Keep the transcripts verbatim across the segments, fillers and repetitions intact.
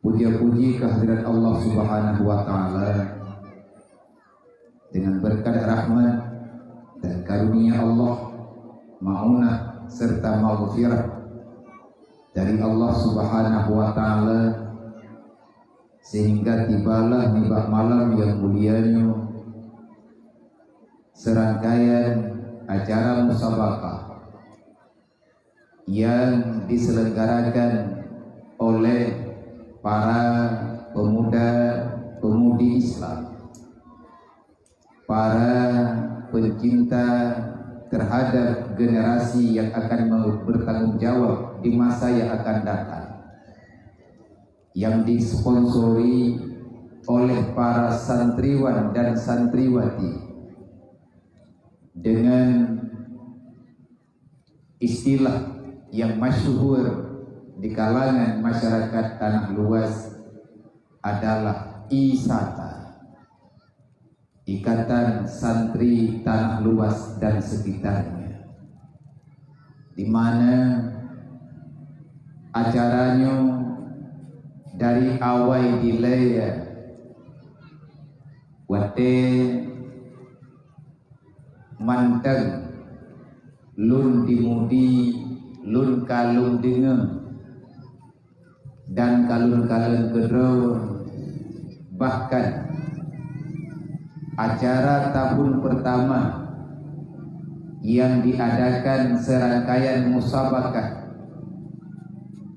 Puja-puji kehadirat Allah Subhanahu wa Ta'ala, dengan berkat rahmat dan karunia Allah, maunah serta maghfirah dari Allah Subhanahu wa Ta'ala, sehingga tibalah nibak malam yang mulia nyoe serangkaian acara musabaqah yang diselenggarakan oleh para pemuda-pemudi Islam, para pencinta terhadap generasi yang akan me-, bertanggung jawab di masa yang akan datang, yang disponsori oleh para santriwan dan santriwati dengan istilah yang masyhur di kalangan masyarakat Tanah Luas adalah ISATA, Ikatan Santri Tanah Luas dan Sekitarnya, di mana acaranya dari awai dilée watée mantong lôn di mudi, lôn ka lôn deungoe, dan kalon-kalon keudroe. Bahkan acara tahun pertama yang diadakan serangkaian musabaqah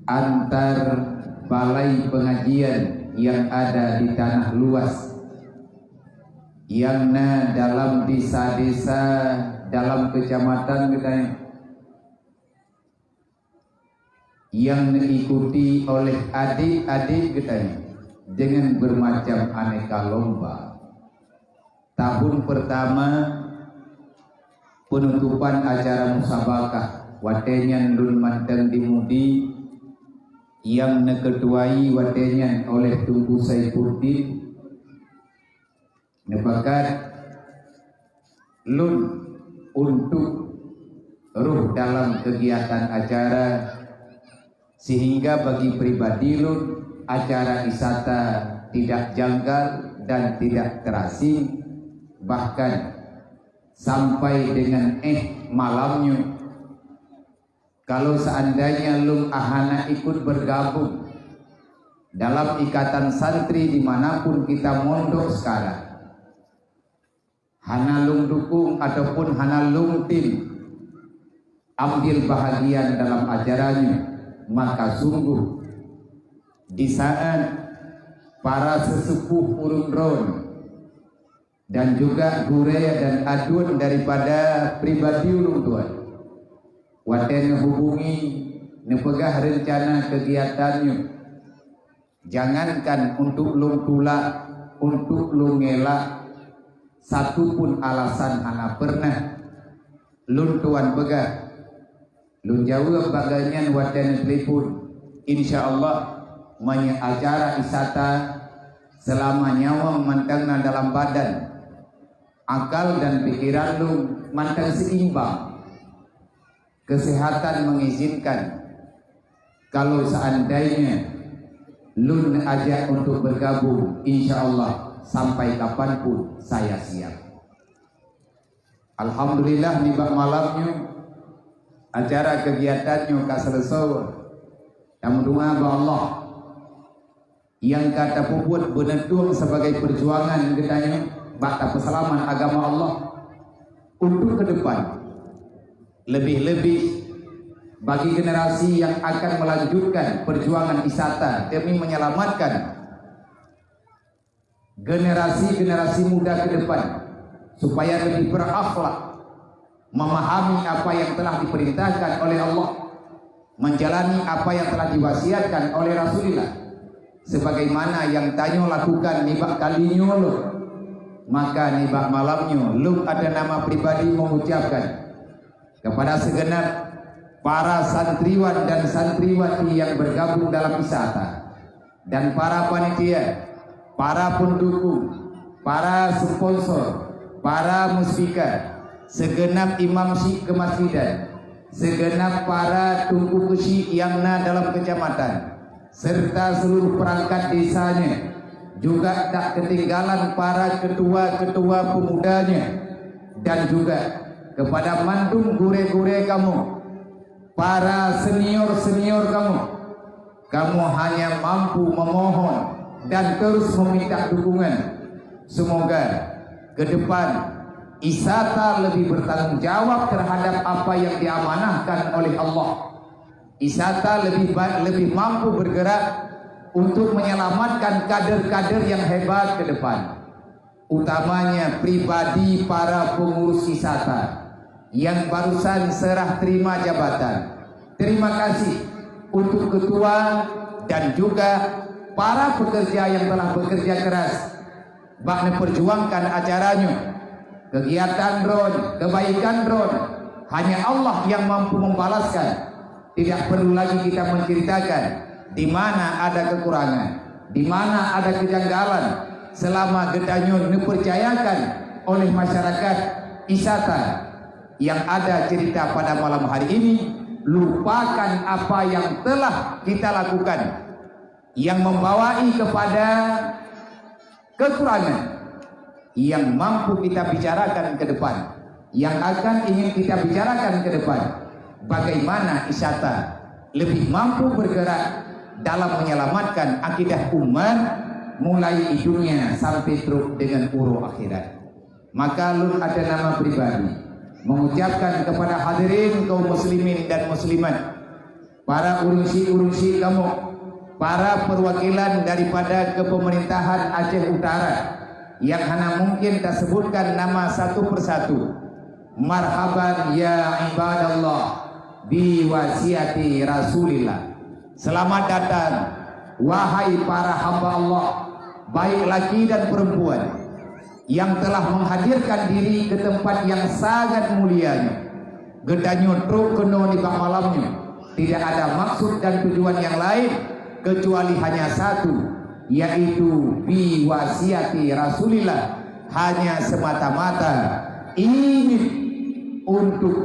antar balai pengajian yang ada di Tanah Luas, yang na dalam desa-desa, dalam kecamatan geutanyoe, yang diikuti oleh adik-adik geutanyoe dengan bermacam aneka lomba. Tahun pertama penutupan acara musabaqah, watée nyan lôn mantong di mudi, yang neuketuai watée nyan oleh Teungku Saifuddin, neupakat lôn untuk rôh dalam kegiatan acara, sehingga bagi pribadi lôn, acara ISATA tidak janggal dan tidak terasing, bahkan sampai dengan éh malam nyoe, kalau seandainya lôn hana ikut bergabung dalam ikatan santri di mana pun kita mondok sekarang, hana lôn dukung ataupun hana lôn tim ambil bahagian dalam acara nyoe, maka sungguh di saat para sesepuh ureuëng droe dan juga gurée dan aduen daripada pribadi ulôn tuan, watée neuhubungi, neupeugah reuncana keugiatan nyoe, jangankan untuk lôn tulak, untuk lôn ngelak, satu pun alasan hana pernah lôn tuan peugah. Lôn jaweueb bak geuhnyan watée neutelepon. Insya Allah, meunyoe acara ISATA, selama nyawöng mantong na dalam badan, akal dan pikiran lôn mantong seimbang, kesehatan mengizinkan, kalau seandainya lôn ajak untuk bergabung, insya Allah sampai kapanpun saya siap. Alhamdulillah, nibak malam nyoe acara kegiatan nyoe ka seuleusoe. Tameudoa bak Allah nyang ka tapeubuet beuneutong sebagai perjuangan geutanyoe bak tapeuseulamat agama Allah untuk ke depan. Lebih-lebih bagi generasi yang akan melanjutkan perjuangan ISATA demi menyelamatkan generasi-generasi muda ke depan, supaya lebih berakhlak, memahami apa yang telah diperintahkan oleh Allah, menjalani apa yang telah diwasiatkan oleh Rasulullah, sebagaimana yang tanyoe lakukan nibak kali nyoe lom. Maka nibak malam nyoe, lôn atas nama pribadi mengucapkan kepada segenap para santriwan dan santriwati yang bergabung dalam ISATA, dan para panitia, para pendukung, para sponsor, para muspika, segenap imam syik kemasjidan, segenap para teungku keuchik nyang na dalam keucamatan, serta seluruh perangkat desanya, juga tak ketinggalan para ketua-ketua pemudanya, dan juga kepada mandum gurée-gurée kamoe, para senior-senior kamoe. Kamoe hanya mampu memohon dan terus meminta dukungan. Semoga ke depan Isata lebih bertanggung jawab terhadap apa yang diamanahkan oleh Allah. Isata lebih ba-, lebih mampu bergerak untuk menyelamatkan kader-kader yang hebat ke depan, utamanya pribadi para pengurus Isata yang barusan serah terima jabatan. Terima kasih untuk ketua dan juga para pekerja yang telah bekerja keras bak neuperjuangkan acara nyoe. Kegiatan droen, kebaikan droen, hanya Allah yang mampu membalaskan. Tidak perlu lagi kita menceritakan di mana ada kekurangan, di mana ada kejanggalan selama geutanyoe neupercayakan oleh masyarakat Isata yang ada cerita pada malam hari ini. Lupakan apa yang telah kita lakukan yang membawai kepada kekurangan yang mampu kita bicarakan ke depan, yang akan ingin kita bicarakan ke depan, bagaimana Isata lebih mampu bergerak dalam menyelamatkan akidah umat mulai di dunia sampai trok dengan uroe akhirat. Maka lôn atas nama pribadi mengucapkan kepada hadirin kaum muslimin dan muslimat, para ureuëng syik-ureuëng syik kamoe, para perwakilan daripada kepemerintahan Aceh Utara yang hana mungkin tasebutkan nama satu persatu. Marhaban ya ibadallah bi wasiati Rasulillah. Selamat datang, wahai para hamba Allah, baik laki dan perempuan, yang telah menghadirkan diri ke tempat yang sangat mulia nyoe. Geutanyoe trok keunoe nibak malam nyoe tidak ada maksud dan tujuan yang lain kecuali hanya satu, yaitu bi wasiati Rasulillah, hanya semata-mata ingin untuk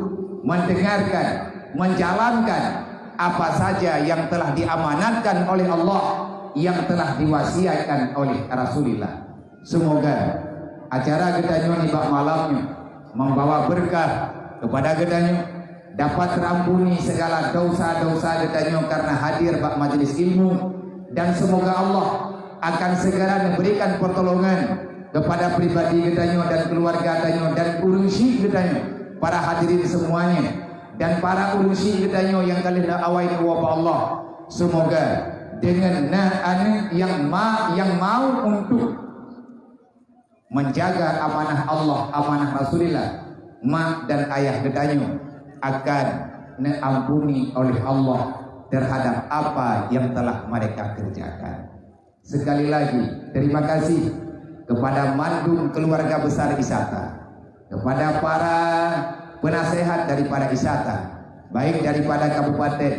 mendengarkan, menjalankan apa saja yang telah diamanatkan oleh Allah, yang telah diwasiatkan oleh Rasulillah. Semoga acara geutanyoe nibak malam nyoe membawa berkah kepada geutanyoe, dapat terampuni segala dosa-dosa geutanyoe karena hadir bak majelis ilmu, dan semoga Allah akan segera memberikan pertolongan kepada pribadi geutanyoe dan keluarga tanyoe dan ureuëng syik geutanyoe, para hadirin semuanya, dan para ureuëng syik geutanyoe yang ka lheueh awai neuwoe bak Allah. Semoga dengan na aneuk yang ma-, yang mau untuk menjaga amanah Allah, amanah Rasulullah, mak dan ayah geutanyoe akan neuampuni oleh Allah terhadap apa yang telah mereka kerjakan. Sekali lagi, terima kasih kepada mandum keluarga besar Isata, kepada para penasehat daripada Isata, baik daripada kabupaten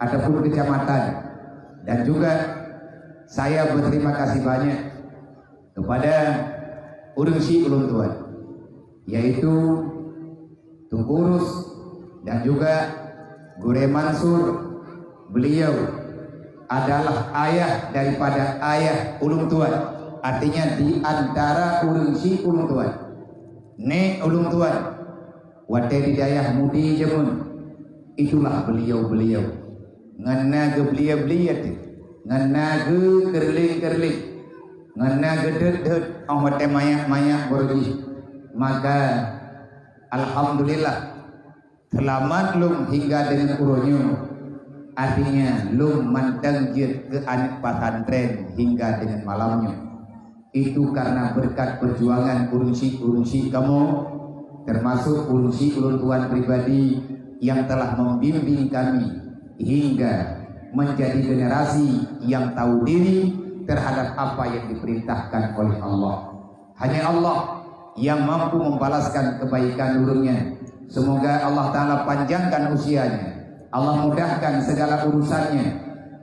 ataupun kecamatan, dan juga saya berterima kasih banyak kepada ureuëng syik ulôn tuan, yaitu Teungku Urus dan juga Gurée Mansur. Beliau adalah ayah daripada ayah ulôn tuan, artinya di antara ureuëng syik ulôn tuan. Nék ulôn tuan, watée di dayah Mudi jameun, itulah beliau-beliau. Ngon na geubelie-belie teuh, ngon na geukeureuléng-keureuléng, ngon na geudeuet-deuet óh watée manyak-manyak baroe jih. Maka, alhamdulillah, seulamat lôn hingga deungon uroe nyoe. Artinya, lôn mantong jeuet keu aneuk pesantren hingga deungon malam nyoe. Itu karena berkat perjuangan ureuëng syik-ureuëng syik kamoe, termasuk ureuëng syik ulôn tuan pribadi yang telah membimbing kami hingga menjadi generasi yang tahu diri terhadap apa yang diperintahkan oleh Allah. Hanya Allah yang mampu membalaskan kebaikan ureuëng nyan. Semoga Allah Taala panjangkan usianya, Allah mudahkan segala urusannya,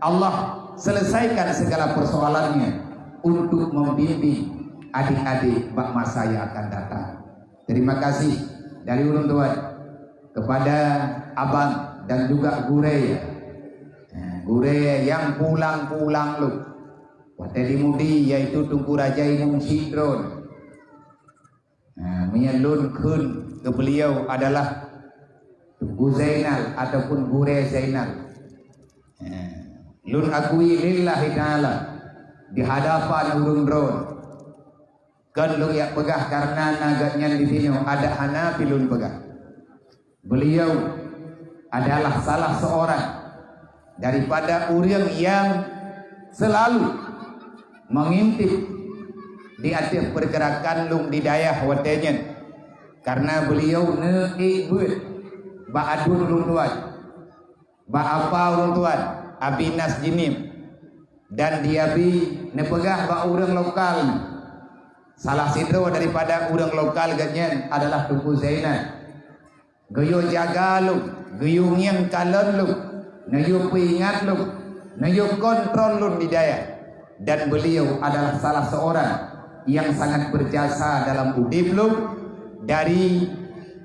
Allah selesaikan segala persoalannya untuk membimbing adik-adik bak masa yang akan datang. Terima kasih dari ulôn tuan kepada abang dan juga gurée. Nah, Gurée nyang pulang-pulang lôn watée di Mudi, yaitu Teungku Raja Imum Sidron. Nah, meunyoe lôn kheun keu beliau adalah Teungku Zainal ataupun Gurée Zainal. Nah, lôn akui lillahi ta'ala di hadapan ureuëng droen. Kon lôn jak peugah kareuna na gobnyan di sinoe, adak hana pi lôn peugah. Beliau adalah salah seorang daripada ureuëng yang selalu mengintip di ateueh pergerakan lôn di dayah watée nyan, kareuna beliau neuék beuet bak aduen lôn tuan, bak apa lôn tuan, Abi Nas Jinim, dan di Abi neupeugah bak ureuëng lokal. Salah sidroe daripada ureuëng lokal gobnyan adalah Teungku Zainal. Geuyue jaga lôn, geuyue ngieng kalon lôn, neuyue peuingat lôn, neuyue kontrol lôn di dayah. Dan beliau adalah salah seorang yang sangat berjasa dalam udeb lôn dari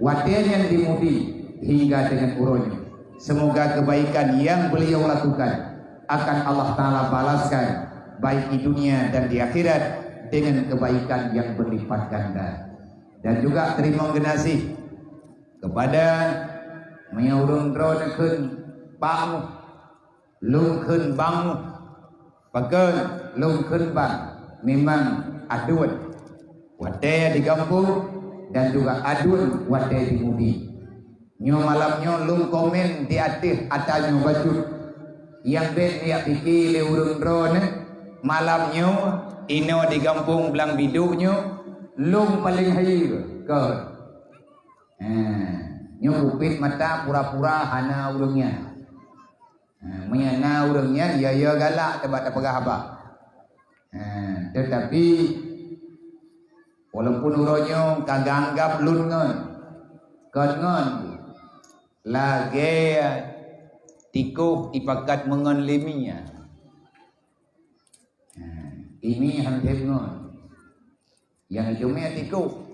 watée nyan di Mudi hingga dengan uroe nyoe. Semoga kebaikan yang beliau lakukan akan Allah Ta'ala balaskan baik di dunia dan di akhirat dengan kebaikan yang berlipat ganda. Dan juga terima kasih kepada meunyoe ureuëng droe kheun pak mu, lôn kheun bang mu. Pakon lôn kheun bang? Memang aduen watée di gampông dan juga aduen watée di Mudi. Nyoe malam nyoe lôn komen di ateueh ata nyoe bacut. Nyang bék neujak pike lé ureuëng droe nyoe, malam nyoe inoe di gampông Blang Bidôk nyoe lôn paleng hayeue keu. Ha, nyoe bukét mata pura-pura hana ureuëng nyan. Ha, meunyoe na ureuëng nyan, ya-ya galak teuba tapeugah haba. Ha, teutapi walaupun uroe nyoe ka geuanggab lôn ngon, kon ngon, lagée tikôh ipakat meungon lé mie. Ha, imi han tem ngon. Nyang icumé tikôh.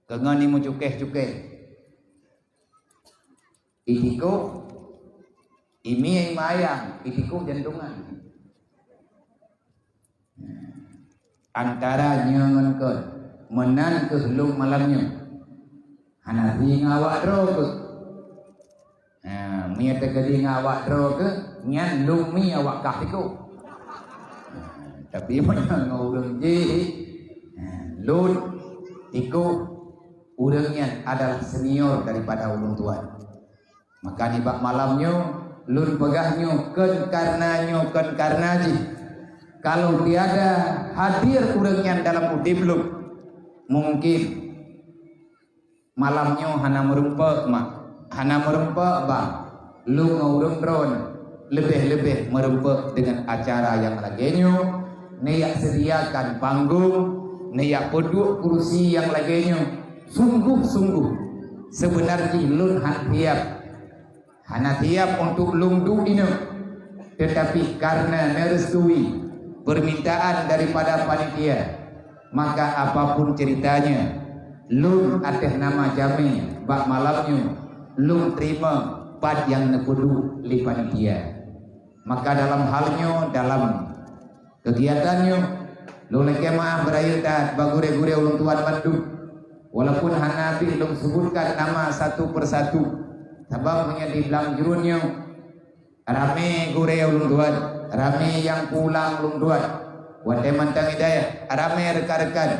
Keungon imeucukéh-cukéh. Itikôh, imi imayang, itikôh jantungan. Antara nyoe ngon kon, meunan keuh lôn malam nyoe. Hana si ngon awak droe keuh. Ha, meunyoe teukeudi ngon awak droe keuh, nyan lôn mi awak kah tikôh. Ha, tapi meunyoe ngon ureuëng jih, ha, lôn tikôh, ureuëng nyan adalah senior daripada ulôn tuan. Maka nibak malam nyoe, lôn peugah nyoe kon kareuna nyoe, kon kareuna jih. Kalau tiada hadir ureuëng nyan dalam udeb lôn, mungkin malam nyoe hana meurumpok mak, hana meurumpok bang, lôn ngon ureuëng droen leubeh-leubeh meurumpok deungon acara nyang lagée nyoe, neujak sediakan panggong, neujak peuduek kursi nyang lagée nyoe. Sungguh-sungguh, seubeuna jih lôn han siab. Hana siab untuk lôn duek inoe, teutapi kareuna neurestui peumintaan daripada panitia, maka apapun ceuritanya, lôn ateueh nama jamé bak malam nyoe lôn teurimong pat nyang neupeuduek lé panitia. Maka dalam hal nyoe, dalam keugiatan nyoe, lôn lakée meuáh beurayeuk that bak gurée-gurée ulôn tuan mandum, walaupun hana habéh lôn seubutkan nama satu persatu, sabab meunyoe di blang jurôn nyoe, ramé gurée ulôn tuan, ramé nyang pulang ulôn tuan, watée mantong hidayah, ramé rekan-rekan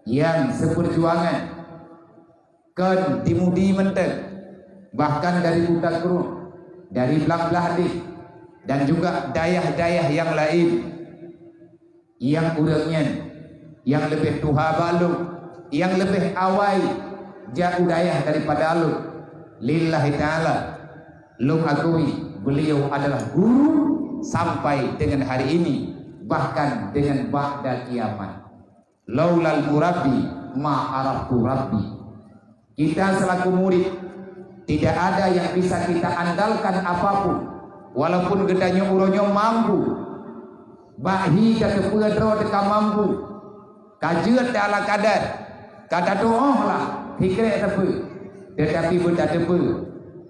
nyang seupeujuangan. Kon di Mudi mantong, bahkan dari Kuta Krueng, dari Blang Blahdeh, dan juga dayah-dayah nyang laén, nyang ureuëng nyan nyang leubeh tuha bak lôn, nyang leubeh awai jak u dayah daripada lôn. Lillahi ta'ala, lôn akui beliau adalah guru sampai dengan hari ini, bahkan dengan ba'da kiamat. Laulal murabbi ma araftu rabbi. Kita selaku murid, tidak ada yang bisa kita andalkan apapun, walaupun geutanyoe uroe nyoe mampu. Bak hi ka teupeue droe teuka mampu, ka jeuet ala kadar, ka tatuoh lah hikrek sapeue, teutapi beutateupeue,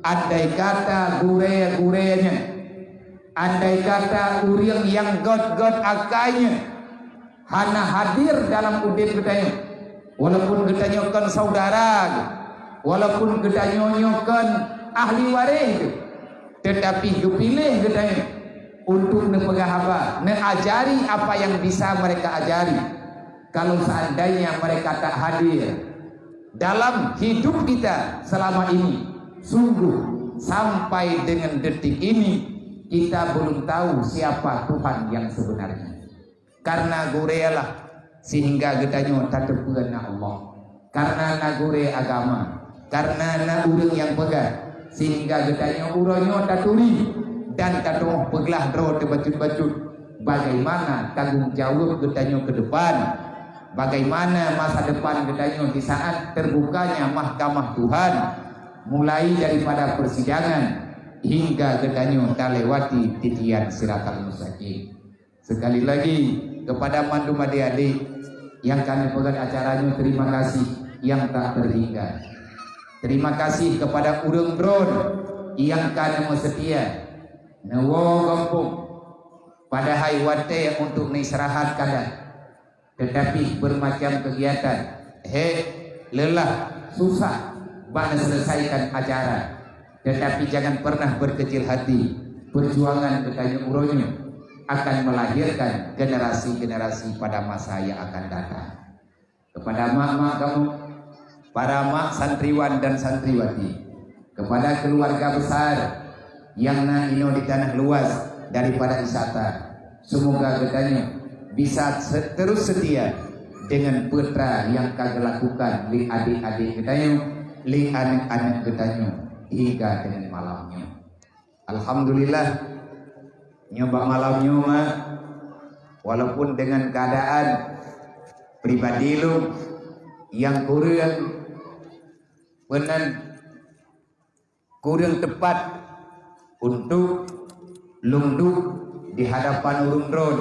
andai kata gurée-gurée nyan Andai kata ureuëng nyang gét-gét akai nyan hana hadir dalam udeb geutanyoe, walaupun geutanyoe kon saudara, walaupun geutanyoe nyoe kon ahli waréh, teutapi geupiléh geutanyoe untuk neupeugah haba, neuajari apa nyang bisa mereka ajari. Kalau seandainya mereka tak hadir dalam hidup kita selama ini, sungguh sampai dengan detik ini kita belum tahu siapa Tuhan yang sebenarnya. Karena gurée lah sehingga geutanyoe tateupeue na Allah. Karena na gurée agama, karena na ureuëng nyang peugah, sehingga geutanyoe uroe nyoe taturi dan tatuoh peuglah droe teubacut-bacut bagaimana tanggung jaweueb geutanyoe ke depan, bagaimana masa depan geutanyoe di saat terbukanya mahkamah Tuhan, mulai daripada persidangan hingga geutanyoe talewati titian siratal mustaqim. Sekali lagi, kepada mandum adik-adik yang kami peugét acara nyoe, terima kasih yang tak terhingga. Terima kasih kepada ureuëng droen yang ka neumeusetia neuwoe gampông, padahai watée untuk neuistirahat ka deuh, tetapi bermacam kegiatan, hek, lelah, susah bak neuselesaikan acara. Tetapi jangan pernah berkecil hati, perjuangan geutanyoe uroe nyoe akan melahirkan generasi-generasi pada masa yang akan datang. Kepada mak-mak kamoe, para mak santriwan dan santriwati, kepada keluarga besar yang na inoe di tanah luas daripada Isata, semoga geutanyoe bisa se-, terus setia dengan peue nyang ka geulakukan lé adik-adik geutanyoe, lé aneuk-aneuk geutanyoe hingga dengan malam nyoe. Alhamdulillah, nyoe bak malam nyoe, mak, walaupun dengan keadaan pribadi lôn nyang kureueng peunan, kureueng teupat untuk lôn duek di hadapan ureuëng droen,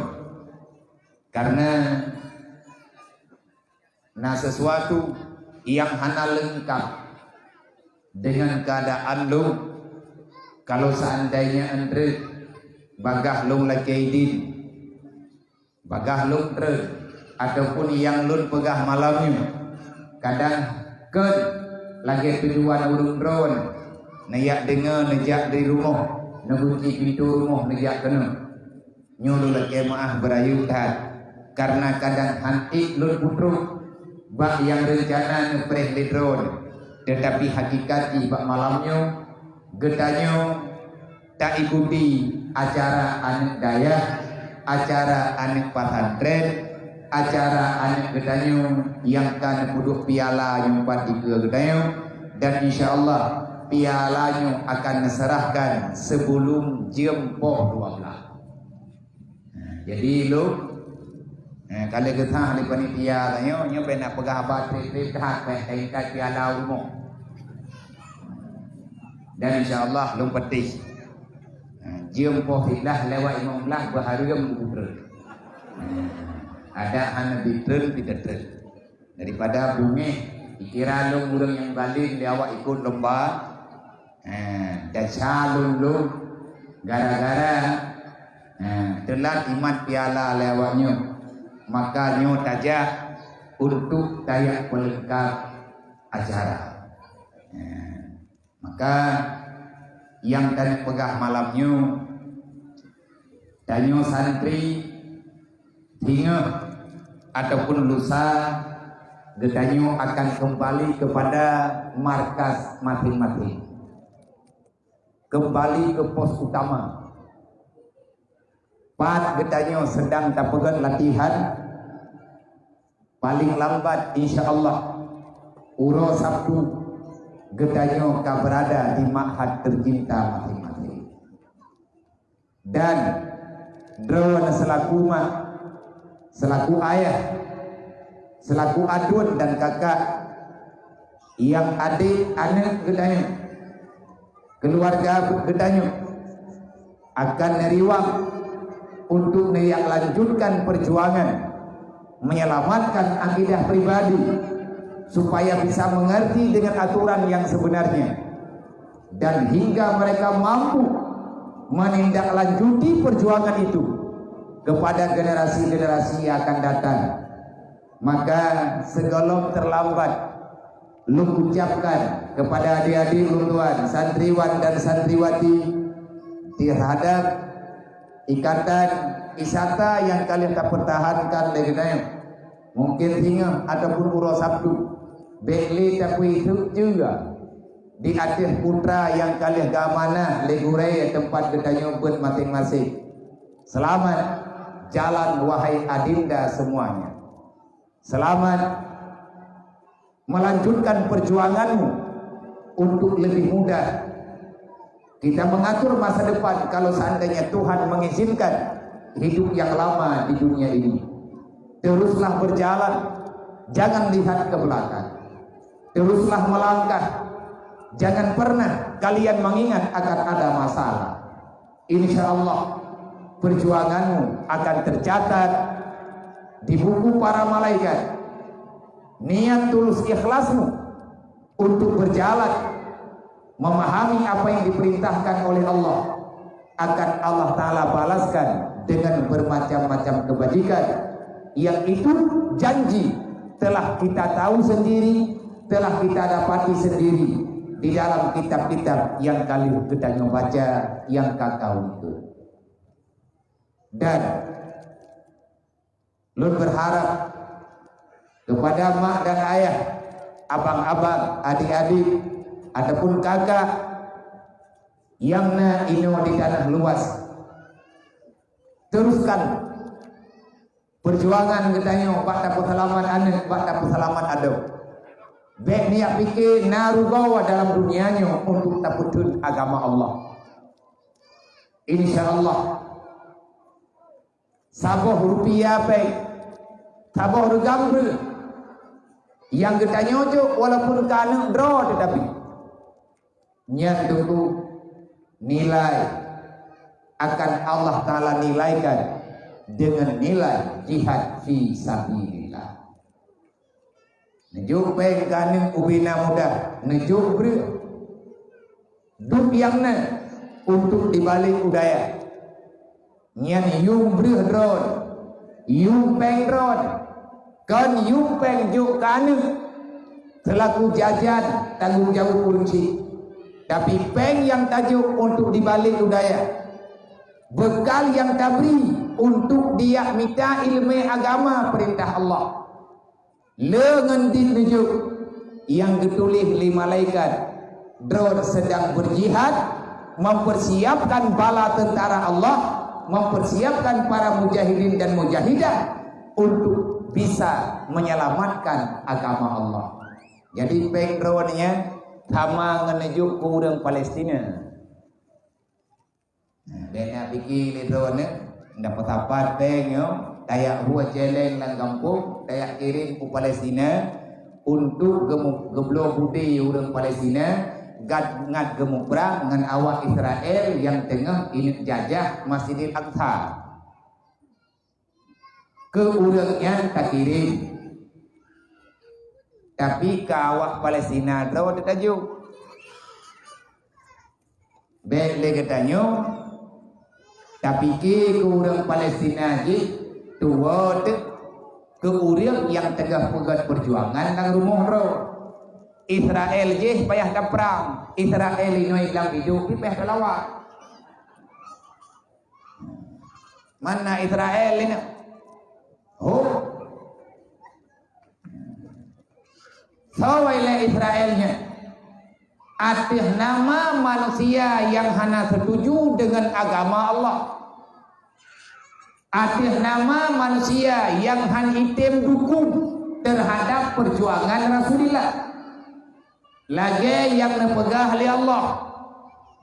karena na sesuatu nyang hana leungkap dengan keadaan lôn. Kalau seandainya entre bagah lôn lakée idin, bagah lôn treun, ataupun nyang lôn peugah malam nyoe, kadang kheun lagée tujuan ureuëng droen, neujak deungoe, neujak di rumoh, neugunci pintoe rumoh, neujak keunoe. Nyoe lôn lakée meuáh beurayeuk that, kareuna kadang han ék lôn peutrok bak nyang reuncana neupreh lé droen, teutapi hakikat jih bak malam nyoe, geutanyoe taikuti acara aneuk dayah, acara aneuk pesantren, acara aneuk geutanyoe nyang ka neupeuduek piala nyoe pat dikeue geutanyoe, dan insya Allah piala nyoe akan neuseurahkan sebelum jeuem poh dua belas. Nah, jadi lôn, eh, ka lheueh geusah lé panitia tanyoe, nyoe bèk na peugah haba trép-trép that, bèk tingkat piala u rumoh. Dan insya Allah lôn peuteh. Nah, jeuem poh siblaih lewat limong blaih beuhareuem geupeutreun. Nah, adak hana bitreun, bitreun. Daripada beungéh, dikira lôn ureuëng nyang zalim, lé awak ikot lomba. Eh, desya lôn-lôn gara-gara, eh, teulat imat piala lé awak nyoe, maka nyoe tajak untuk tajak peulengkap acara. Eh, maka nyang tapeugah malam nyoe, tanyoe santri, singoh ataupun lusa geutanyoe akan keumbali keupada markas maséng-maséng, keumbali keu pos utama. Pat geutanyoe seudang tapeugét latihan, paléng lambat insya Allah uroe Sabtu geutanyoe ka beurada di ma'had teucinta maséng-maséng. Dan droeneuh seulaku mak, seulaku ayah, seulaku aduen dan kakak, nyang adek aneuk geutanyoe, keuluwarga geutanyoe akan neuriwang untuk neujak lanjutkan peujuangan menyelamatkan akidah pribadi supaya bisa mengerti dengan aturan yang sebenarnya, dan hingga mereka mampu menindaklanjuti perjuangan itu kepada generasi-generasi yang akan datang. Maka, segohlom terlambat, lôn ucapkan kepada adik-adik ulôn tuan, santriwan dan santriwati, terhadap ikatan wisata yang ka lheueh tapeutahankan lé geutanyoe, mungkin singoh ataupun uroe Sabtu, bék lé tapeuiseuek juga di ateueh putra nyang ka lheueh geuamanah lé gurée teumpat geutanyoe beuet maséng-maséng. Selamat jalan, wahai adinda semuanya. Selamat melanjutkan perjuanganmu untuk lebih mudah kita mengatur masa depan kalau seandainya Tuhan mengizinkan hidup yang lama di dunia ini. Teruslah berjalan, jangan lihat ke belakang. Teruslah melangkah, jangan pernah kalian mengingat akan ada masalah. Insya Allah, perjuanganmu akan tercatat di buku para malaikat. Niat tulus ikhlasmu untuk berjalan memahami apa yang diperintahkan oleh Allah, akan Allah Ta'ala balaskan dengan bermacam-macam kebajikan yang itu janji telah kita tahu sendiri, telah kita dapati sendiri di dalam kitab-kitab yang ka lheueh geutanyoe baca, yang ka kawoe ikot. Dan lôn berharap kepada mak dan ayah, abang-abang, adik-adik, ataupun kakak nyang na inoe di tanah luas, teruskan perjuangan geutanyoe bak tapeuseulamat aneuk, bak tapeuseulamat adoe. Bék neujak pike na rugoe dalam dunia nyoe untuk tapeutheun agama Allah. Insya Allah, saboh rupiah péng, saboh reugam breueh nyang geutanyoe jok walaupun ka aneuk droe teutapi, nyan teungku nilai akan Allah Ta'ala nilaikan dengan nilai jihad fi sabilillah. Neujok péng keu aneuk ubena muda, neujok breueh. Duek nyang na untuk dibalek u dayah. Nyan yum breueh droe, yum péng droe, kon yum péng jok keu aneuk seulaku jajan tanggong jaweueb ureueng chik. Tapi péng nyang tajok untuk dibalek u dayah, beukal nyang tabri untuk dijak mita ileumé agama peurintah Allah. Le ngon dit neujok nyang geutuléh lé malaikat, droe seudang beujihad, mempersiapkan bala teuntara Allah, mempersiapkan para mujahidin dan mujahidah untuk bisa menyelamatkan agama Allah. Jadi péng droe nyan sama ngon neujok keu ureueng Palestina. Nah, bék na pike lé droeneuh, ndak peusapat péng nyoe, tajak hu céléng lam gampông, tajak kirém u Palestina untuk geumu-, geubloe budi ureuëng Palestina, gat-, ngat geumuprang ngon awak Israel nyang teungoh ineuk jajah Masjidil Aqsa. Keu ureuëng nyan takirém. Tapi keu awak Palestina droe teutajok. Bék lé geutanyoe tapike keu ureuëng Palestina jih tuwoe teuk keu ureuëng nyang teungoh peugét peujuangan lam rumoh droe. Israel jih payah taprang, Israel inoe lam idop pih payah talawa. Mana Israel ini? Ho. Soe ilée Israel nyan? Ateueh nama manusia nyang hana setuju deungon agama Allah. Ateueh nama manusia nyang han item dukung terhadap perjuangan Rasulullah. Lagée nyang neupeugah lé Allah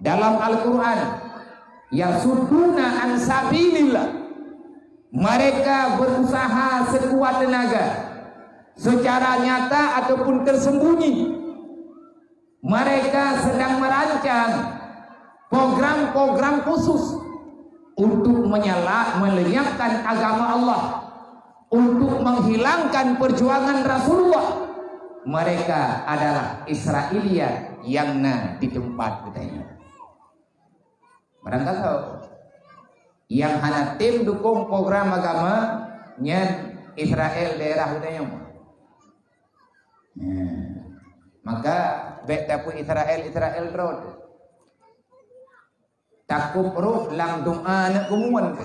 dalam Al-Qur'an, "Yasudduna an sabilillah." Mereka berusaha sekuat tenaga, secara nyata ataupun tersembunyi. Mereka sedang merancang program-program khusus untuk menyala-, melenyapkan agama Allah, untuk menghilangkan perjuangan Rasulullah. Mereka adalah Israelia nyang na di teumpat geutanyoe. Barangkasoe. Nyang hana tem dukong program agama nyan Israel daerah geutanyoe. Nah, maka bèk tapeu Israel, Israel droe. Takub roh lam doa aneuk keumuan.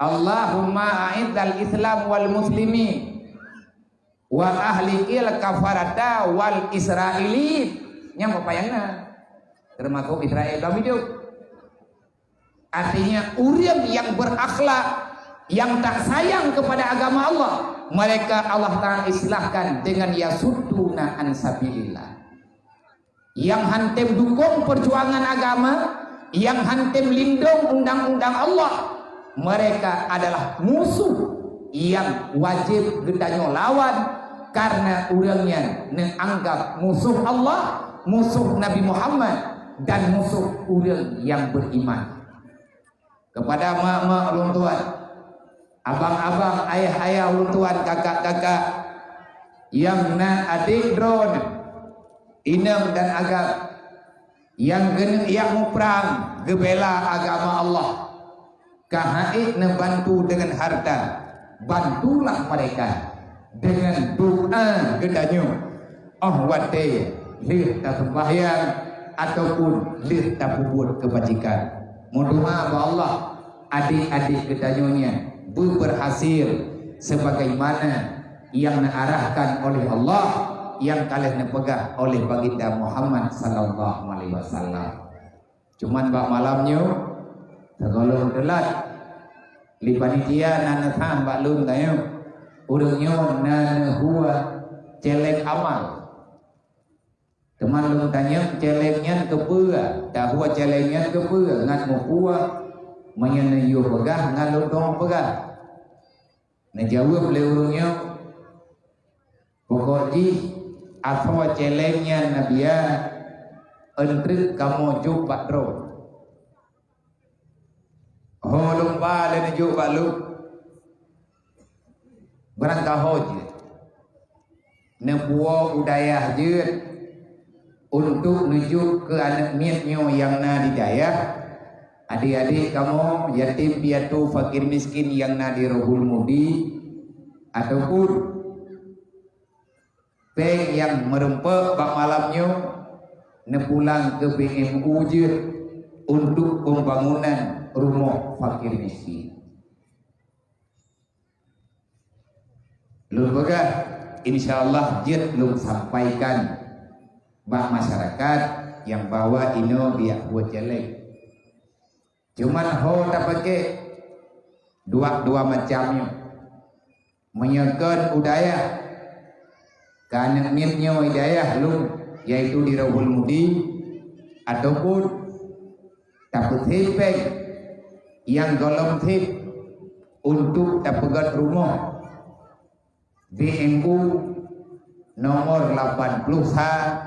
Allahumma a'izzal Islam wal muslimin wa ahlikil kafarata wal Israilin. Nyang peupayang na. Termasuk Israel dalam hidup. Artinya, ureuëng yang berakhlak, yang tak sayang kepada agama Allah, mereka Allah Ta'ala islahkan dengan yasudduna an sabilillah. Yang hantem dukung perjuangan agama, yang hantem lindung undang-undang Allah, mereka adalah musuh yang wajib geutanyoe lawan, karena ureuëng nyan neuanggap musuh Allah, musuh Nabi Muhammad, dan musuh ureuëng yang beriman. Kepada mak-mak ulôn tuan, abang-abang, ayah-ayah ulôn tuan, kakak-kakak, nyang na adék droeneuh, inong dan agam, nyang keuneuk jak muprang geubela agama Allah, ka haiek neubantu deungon harta, bantulah mereka deungon doa geutanyoe. Óh watée lheueh taseumbahyang ataupun lheueh tapeubuet keubajikan. Meudoa bak Allah, adék-adék geutanyoe nyan beubeurhasil sebagaimana nyang neuarahkan oleh Allah, nyang ka lheueh neupeugah oleh Baginda Muhammad sallallahu alaihi wasallam. Cuman bak malam nyoe, sigohlom teulat, lé panitia na neutham bak lôn tanyoe, ureuëng nyoe na neuhue céléng amal. Teuma lôn tanyong céléng nyan keupeue, tahue céléng nyan keupeue, ngat meupeue, meunyoe neuyue peugah, ngat lôn tueng peugah. Neujaweueb lé ureuëng nyoe, pokok jih asoe céléng nyan neubiya, eunteuk kamoe jok bak droe. Ho lôn ba lé neujok bak lôn. Barangkaho jeuet. Neupuwoe u dayah jeuet untuk neujok keu aneuk miet nyoe nyang na di dayah, adék-adék kamoe, yatim piatu, fakir miskin nyang na di Rohul Mudi, ataupun péng nyang meureumpok bak malam nyoe neupulang keu B M U jeuet untuk pembangunan rumoh fakir miskin. Lôn peugah, insya Allah jeuet lôn sampaikan bak masyarakat nyang bahwa inoe biak buet céléng. Cuman ho tapaké dua, dua macam nyoe. Meunyoe kon u dayah, keu aneuk miet nyoe i dayah lôn, yaitu di Rohul Mudi, ataupun tapeuthép péng nyang gohlom thép untuk tapeugét rumoh B M U nomor lapan puluh sa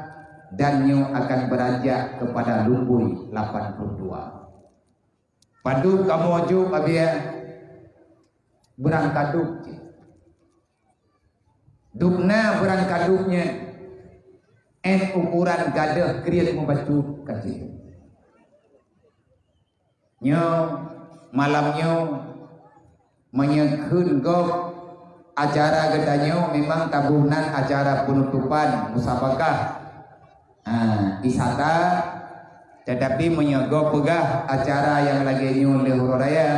dan nyoe akan beranjak kepada Lumbui lapan puluh dua. Padub kamoe jok abiya beurangkaduek jih. Dubna beurangkaduek nyan, 'et ukuran gadôh kriet meubacut ka jih. Nyoe, malam nyoe, meunyoe kheun gob acara geutanyoe memang taboh nan acara peunutupan musabakah, ha, wisata, tetapi meunyoe gob peugah acara nyang lagée nyoe lé uroe raya,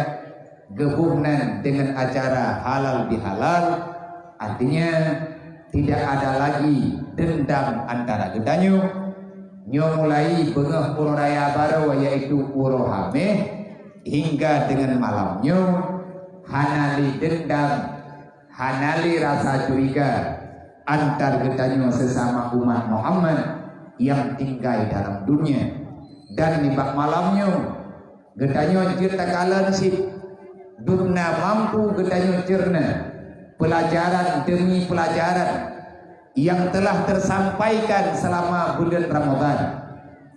geuboh nan deungon acara halal bihalal, artinya tidak ada lagi dendam antara geutanyoe. Nyoe mulai beungoh uroe raya barô, yaitu uroe Hameh, hingga deungon malam nyoe, hana lé dendam, hana lé rasa curiga antar geutanyoe sesama umat Muhammad nyang tinggai dalam dunia. Dan nibak malam nyoe, geutanyoe jeuet takalon cit, dubna mampu geutanyoe ceurna peulajaran demi peulajaran nyang telah teusampaikan seulama buleuen Ramadhan,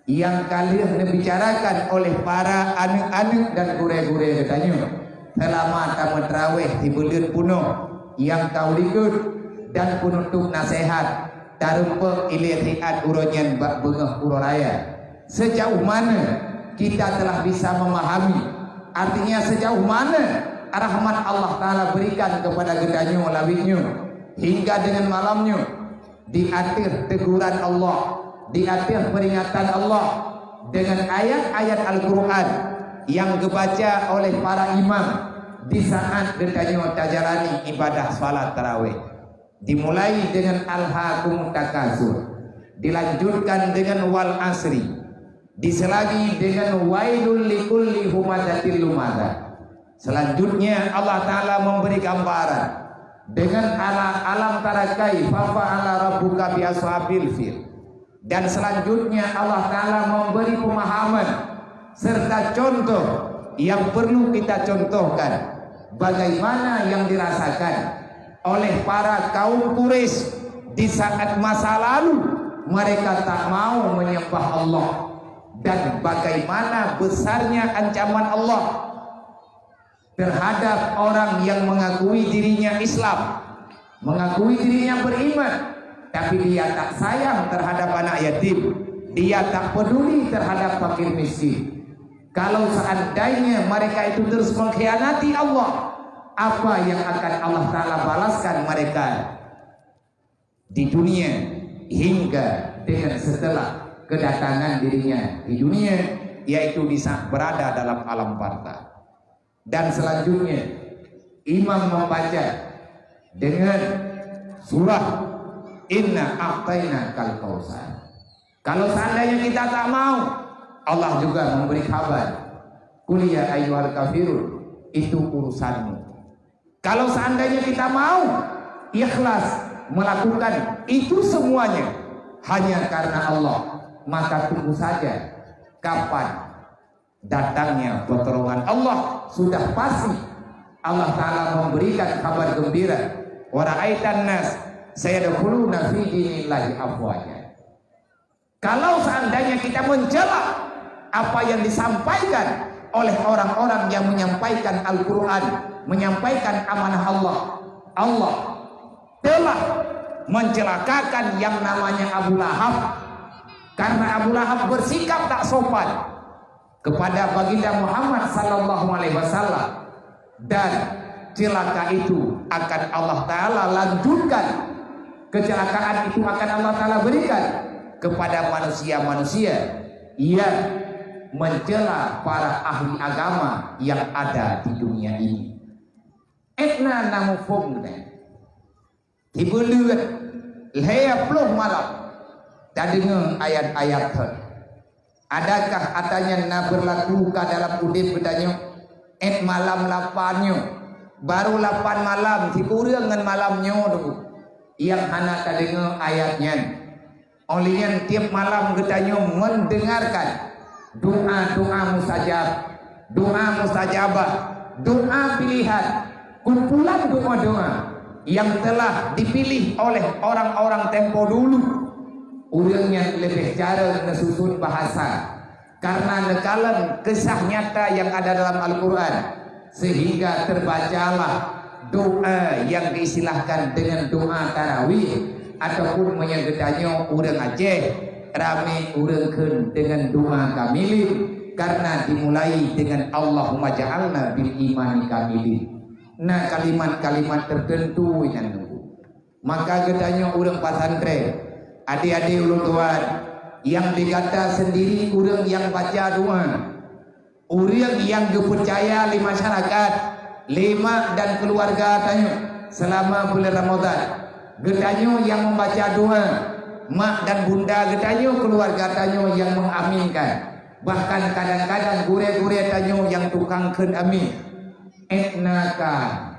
nyang ka lheueh neubicarakan oleh para aneuk-aneuk dan gurée-gurée geutanyoe seulama tameutrawéh sibuleuen punoh nyang ka u likot dan peunutob naseuhat tareumpok ilée siat uroe nyan bak beungoh uroe raya. Seujaoh mana Kita telah bisa memahami, artinya sejauh mana rahmat Allah Ta'ala berikan kepada geutanyoe lawét nyoe hingga dengan malam nyoe, di ateueh teguran Allah, di ateueh peringatan Allah, dengan ayat-ayat Al-Quran yang geubaca oleh para imam di saat geutanyoe tajalani ibadah salat tarawih. Dimulai dengan Alhaakumut Takatsur, dilanjutkan dengan Wal Asri, diselagi dengan Wailul likulli humazatil lumazah. Selanjutnya Allah Ta'ala memberi gambaran dengan ala-, alam tara kaifa fa'ala rabbuka bi ashabil fil. Dan selanjutnya Allah Ta'ala memberi pemahaman serta contoh yang perlu kita contohkan bagaimana yang dirasakan oleh para kaum Quraisy di saat masa lalu mereka tak mau menyembah Allah, dan bagaimana besarnya ancaman Allah terhadap orang yang mengakui dirinya Islam, mengakui dirinya beriman, tapi dia tak sayang terhadap anak yatim, dia tak peduli terhadap fakir miskin. Kalau seandainya mereka itu terus mengkhianati Allah, apa yang akan Allah Ta'ala balaskan mereka di dunia hingga dengan setelah kedatangan dirinya di dunia, yaitu di saat berada dalam alam barza. Dan selanjutnya, imam membaca dengan surah Inna A'tainakal Kautsar. Kalau seandainya kita tak mau, Allah juga memberi kabar, "Qul ya ayyuhal kafirun, itu urusanmu." Kalau seandainya kita mau ikhlas melakukan itu semuanya hanya karena Allah, maka tunggu saja kapan datangnya pertolongan Allah. Sudah pasti Allah Ta'ala memberikan kabar gembira, "Wa ra'aitan nas sayadkhuluna fi dinillahi afwaja." Kalau seandainya kita mencela apa yang disampaikan oleh orang-orang yang menyampaikan Al-Quran, menyampaikan amanah Allah, Allah telah mencelakakan yang namanya Abu Lahab. Karena Abu Lahab bersikap tak sopan kepada Baginda Muhammad sallallahu alaihi wasallam, dan celaka itu akan Allah Ta'ala lanjutkan, kecelakaan itu akan Allah Ta'ala berikan kepada manusia-manusia yang mencela para ahli agama yang ada di dunia ini. Etna namu phom. Sibuleuen lhèe ploh malam tadeungoe ayat-ayat thon. Adakah ata nyan na beurlaku ka dalam udeb geutanyoe? Ét malam lapan nyoe, barô lapan malam sikureueng ngon malam nyoe teungku nyang hana tadeungoe ayat nyan. Óh lheueh nyan tieb malam geutanyoe mendengarkan doa-doa mustajab, doa mustajabah, doa pilihan, kumpulan doa-doa yang telah dipilih oleh orang-orang tempo dulu. Ureuëng nyan leubeh carông neususun bahasa, karena neukalon kisah nyata yang ada dalam Al-Quran. Sehingga terbacalah doa yang diistilahkan dengan doa tarawih, ataupun meunyoe geutanyoe ureuëng Aceh, ramé ureuëng kheun dengan doa kamilin, karena dimulai dengan Allahumma ja'alna bil imani kamilin. Na kalimat-kalimat tertentu nyan nunggu. Maka geutanyoe ureuëng pesantren, adik-adik ulôn tuan, yang digata sendiri ureuëng yang baca doa. Ureuëng nyang geupeucaya lé masyarakat, lé mak dan keuluwarga tanyoe seulama buleuen Ramadhan. Geutanyoe nyang membaca doa, mak dan bunda geutanyoe, keuluwarga tanyoe nyang mengaminkan. Bahkan kadang-kadang gurée-gurée tanyoe nyang tukang kheun amin. Innaka,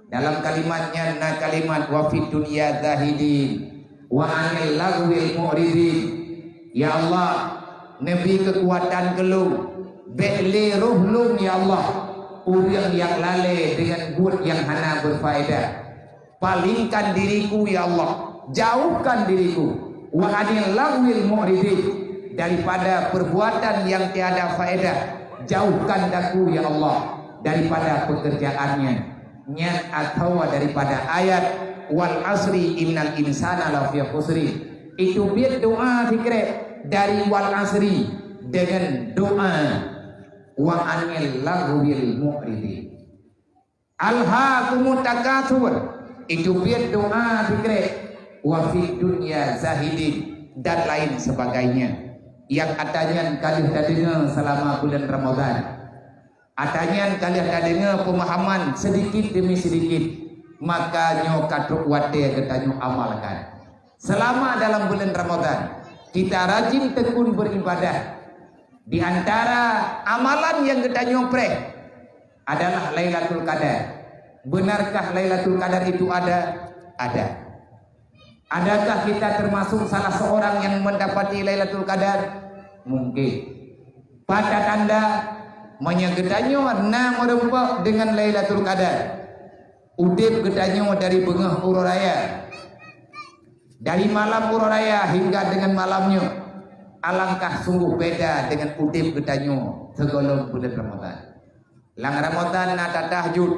dalam kalimat nyan na kalimat wa fid dunya zahidin wa anil lagwil mu'ridin. Ya Allah, neubi keukuatan keu lôn, bék lé roh lôn ya Allah, ureuëng nyang lalée deungon buet nyang hana beufaedah. Palingkan diriku ya Allah, jauhkan diriku, wa anil lagwil mu'ridin, daripada perbuatan yang tiada faedah, jauhkan daku ya Allah daripada pekerjaan nyan. Nyan atawa daripada ayat wal asri innal insana lafi khusri. Itu biet doa sikrek dari wal asri, dengan doa, "Wa anil laghwil mu'ridin." "Alhaakumut takatsur," itu pih doa sikrek, "wa fid dunya zahidin," dan lain sebagainya. Nyang ata nyan ka lheueh tadeungoe selama bulan Ramadan. Ata nyan ka lheueh tadeungoe pemahaman sedikit demi sedikit, maka nyoe ka trok watèe geutanyoe amalkan. Selama dalam bulan Ramadan, kita rajin tekun beribadah. Di antara amalan nyang geutanyoe preh adalah Lailatul Qadar. Benarkah Lailatul Qadar itu ada? Ada. Adakah kita termasuk salah seorang yang mendapati Lailatul Qadar? Mungkin. Pat tanda, meunyoe geutanyoe na meureumpok dengan Lailatul Qadar, udeb geutanyoe dari beungoh uroe raya, dari malam uroe raya hingga dengan malam nyoe, alangkah sungguh beda dengan udeb geutanyoe sigohlom bulan Ramadan. Lam Ramadan na tatahajud,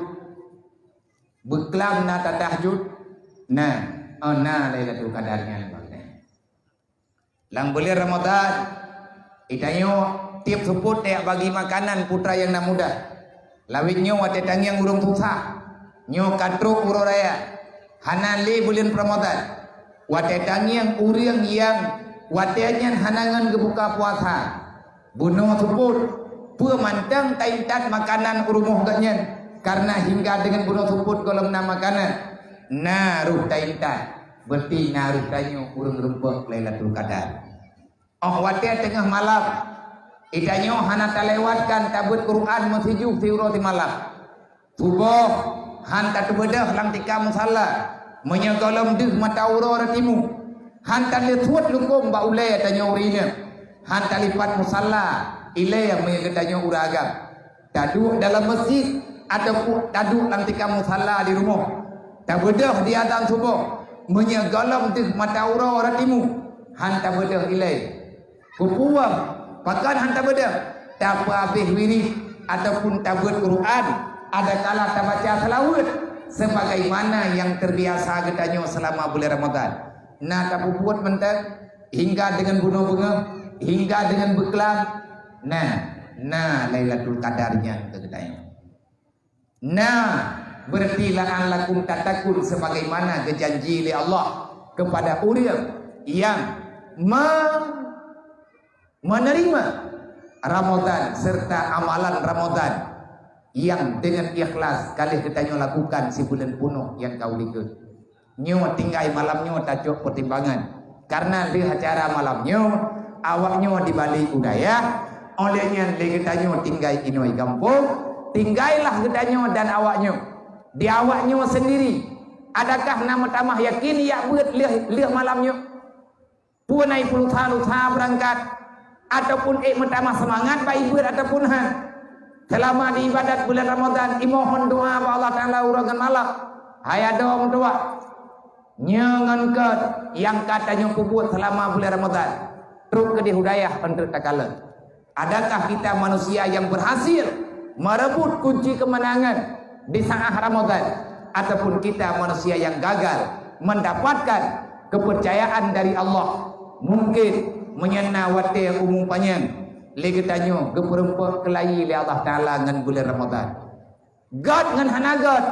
beuklam na tatahajud, na, oh, na Lailatul Qadar nyan. Lam buleuen Ramadan, geutanyoe tiep seupôt tajak bagi makanan putra nyang na muda. Lawét nyoe watée tangieng ureuëng susah, nyoe ka trok uroe raya, hana lé buleuen Ramadan. Watée tangieng ureuëng nyang watée nyan hana ngon geubuka puasa, bunoe seupôt, peue mantong taintat makanan u rumoh geuhnyan, kareuna hingga deungon bunoe seupôt gohlom na makanan, na rôh taintat. Beureuti na rôh tanyoe ureuëng reumpok Lailatul Qadar. Óh watée teungoh malam, geutanyoe hana talewatkan tabeuet Quran meusijuh siuroe simalam. Suboh han tateubeudôh lam tika musalla, meunyoe gohlom deuh mata uroe rot timu. Han taleusuet lukôm bak ulée tanyoe ureuëng inong. Han talipat musalla ilée meunyoe geutanyoe ureuëng agam. Taduek dalam meuseujid ataupun taduek lam tika musalla di rumoh. Tabeudôh di azan suboh, meunyoe gohlom deuh mata uroe rot timu, han tabeudôh ilée. Kupuwang, pakon han tabeudôh? Tapeuabéh wirid ataupun tabeuet Quran, adakala tabaca seulaweuet, sebagaimana nyang teubiasa geutanyoe seulama buleuen Ramadan. Na tapeubuet mantong, hingga deungon bunoe beungoh, hingga deungon beuklam, na, na Lailatul Qadar nyan keu geutanyoe. Na, beureuti la'allakum tattaqun, sebagaimana geujanji lé Allah kepada ureuëng nyang me-, menerima Ramadan serta amalan Ramadan nyang deungon ikhlas ka lheueh geutanyoe lakukan sibuleuen punoh nyang ka u likot. Nyoe tinggai malam nyoe tacok peutimbangan. Kareuna lheueh acara malam nyoe, awaknyoe dibalik u dayah, óh lheueh nyan lé geutanyoe tinggai inoe gampông, tinggailah geutanyoe dan awaknyoe. Di awaknyoe seundiri, adakah na meutamah yakin jak beuet lheueh, lheueh malam nyoe? Peue na ipeulusah-lusah beurangkat, ataupun ék meutamah seumangat bak ibeuet ataupun han? Seulama di ibadat buleuen Ramadan, imohon doá bak Allah Taala uroe ngon malam. Hai adoe meutuwah, nyoe ngon keu nyang ka tanyoe peubuet seulama buleuen Ramadan, trok keudeh u dayah eunteuk takalon. Adakah kita manusia yang berhasil merebut kunci kemenangan di saat Ramadan, ataupun kita manusia yang gagal mendapatkan kepercayaan dari Allah? Mungkin meunyoe na watée umu panyang, lé geutanyoe geupeureumpok keulayi lé Allah Taala ngon buleuen Ramadan. Gét ngon hana gét,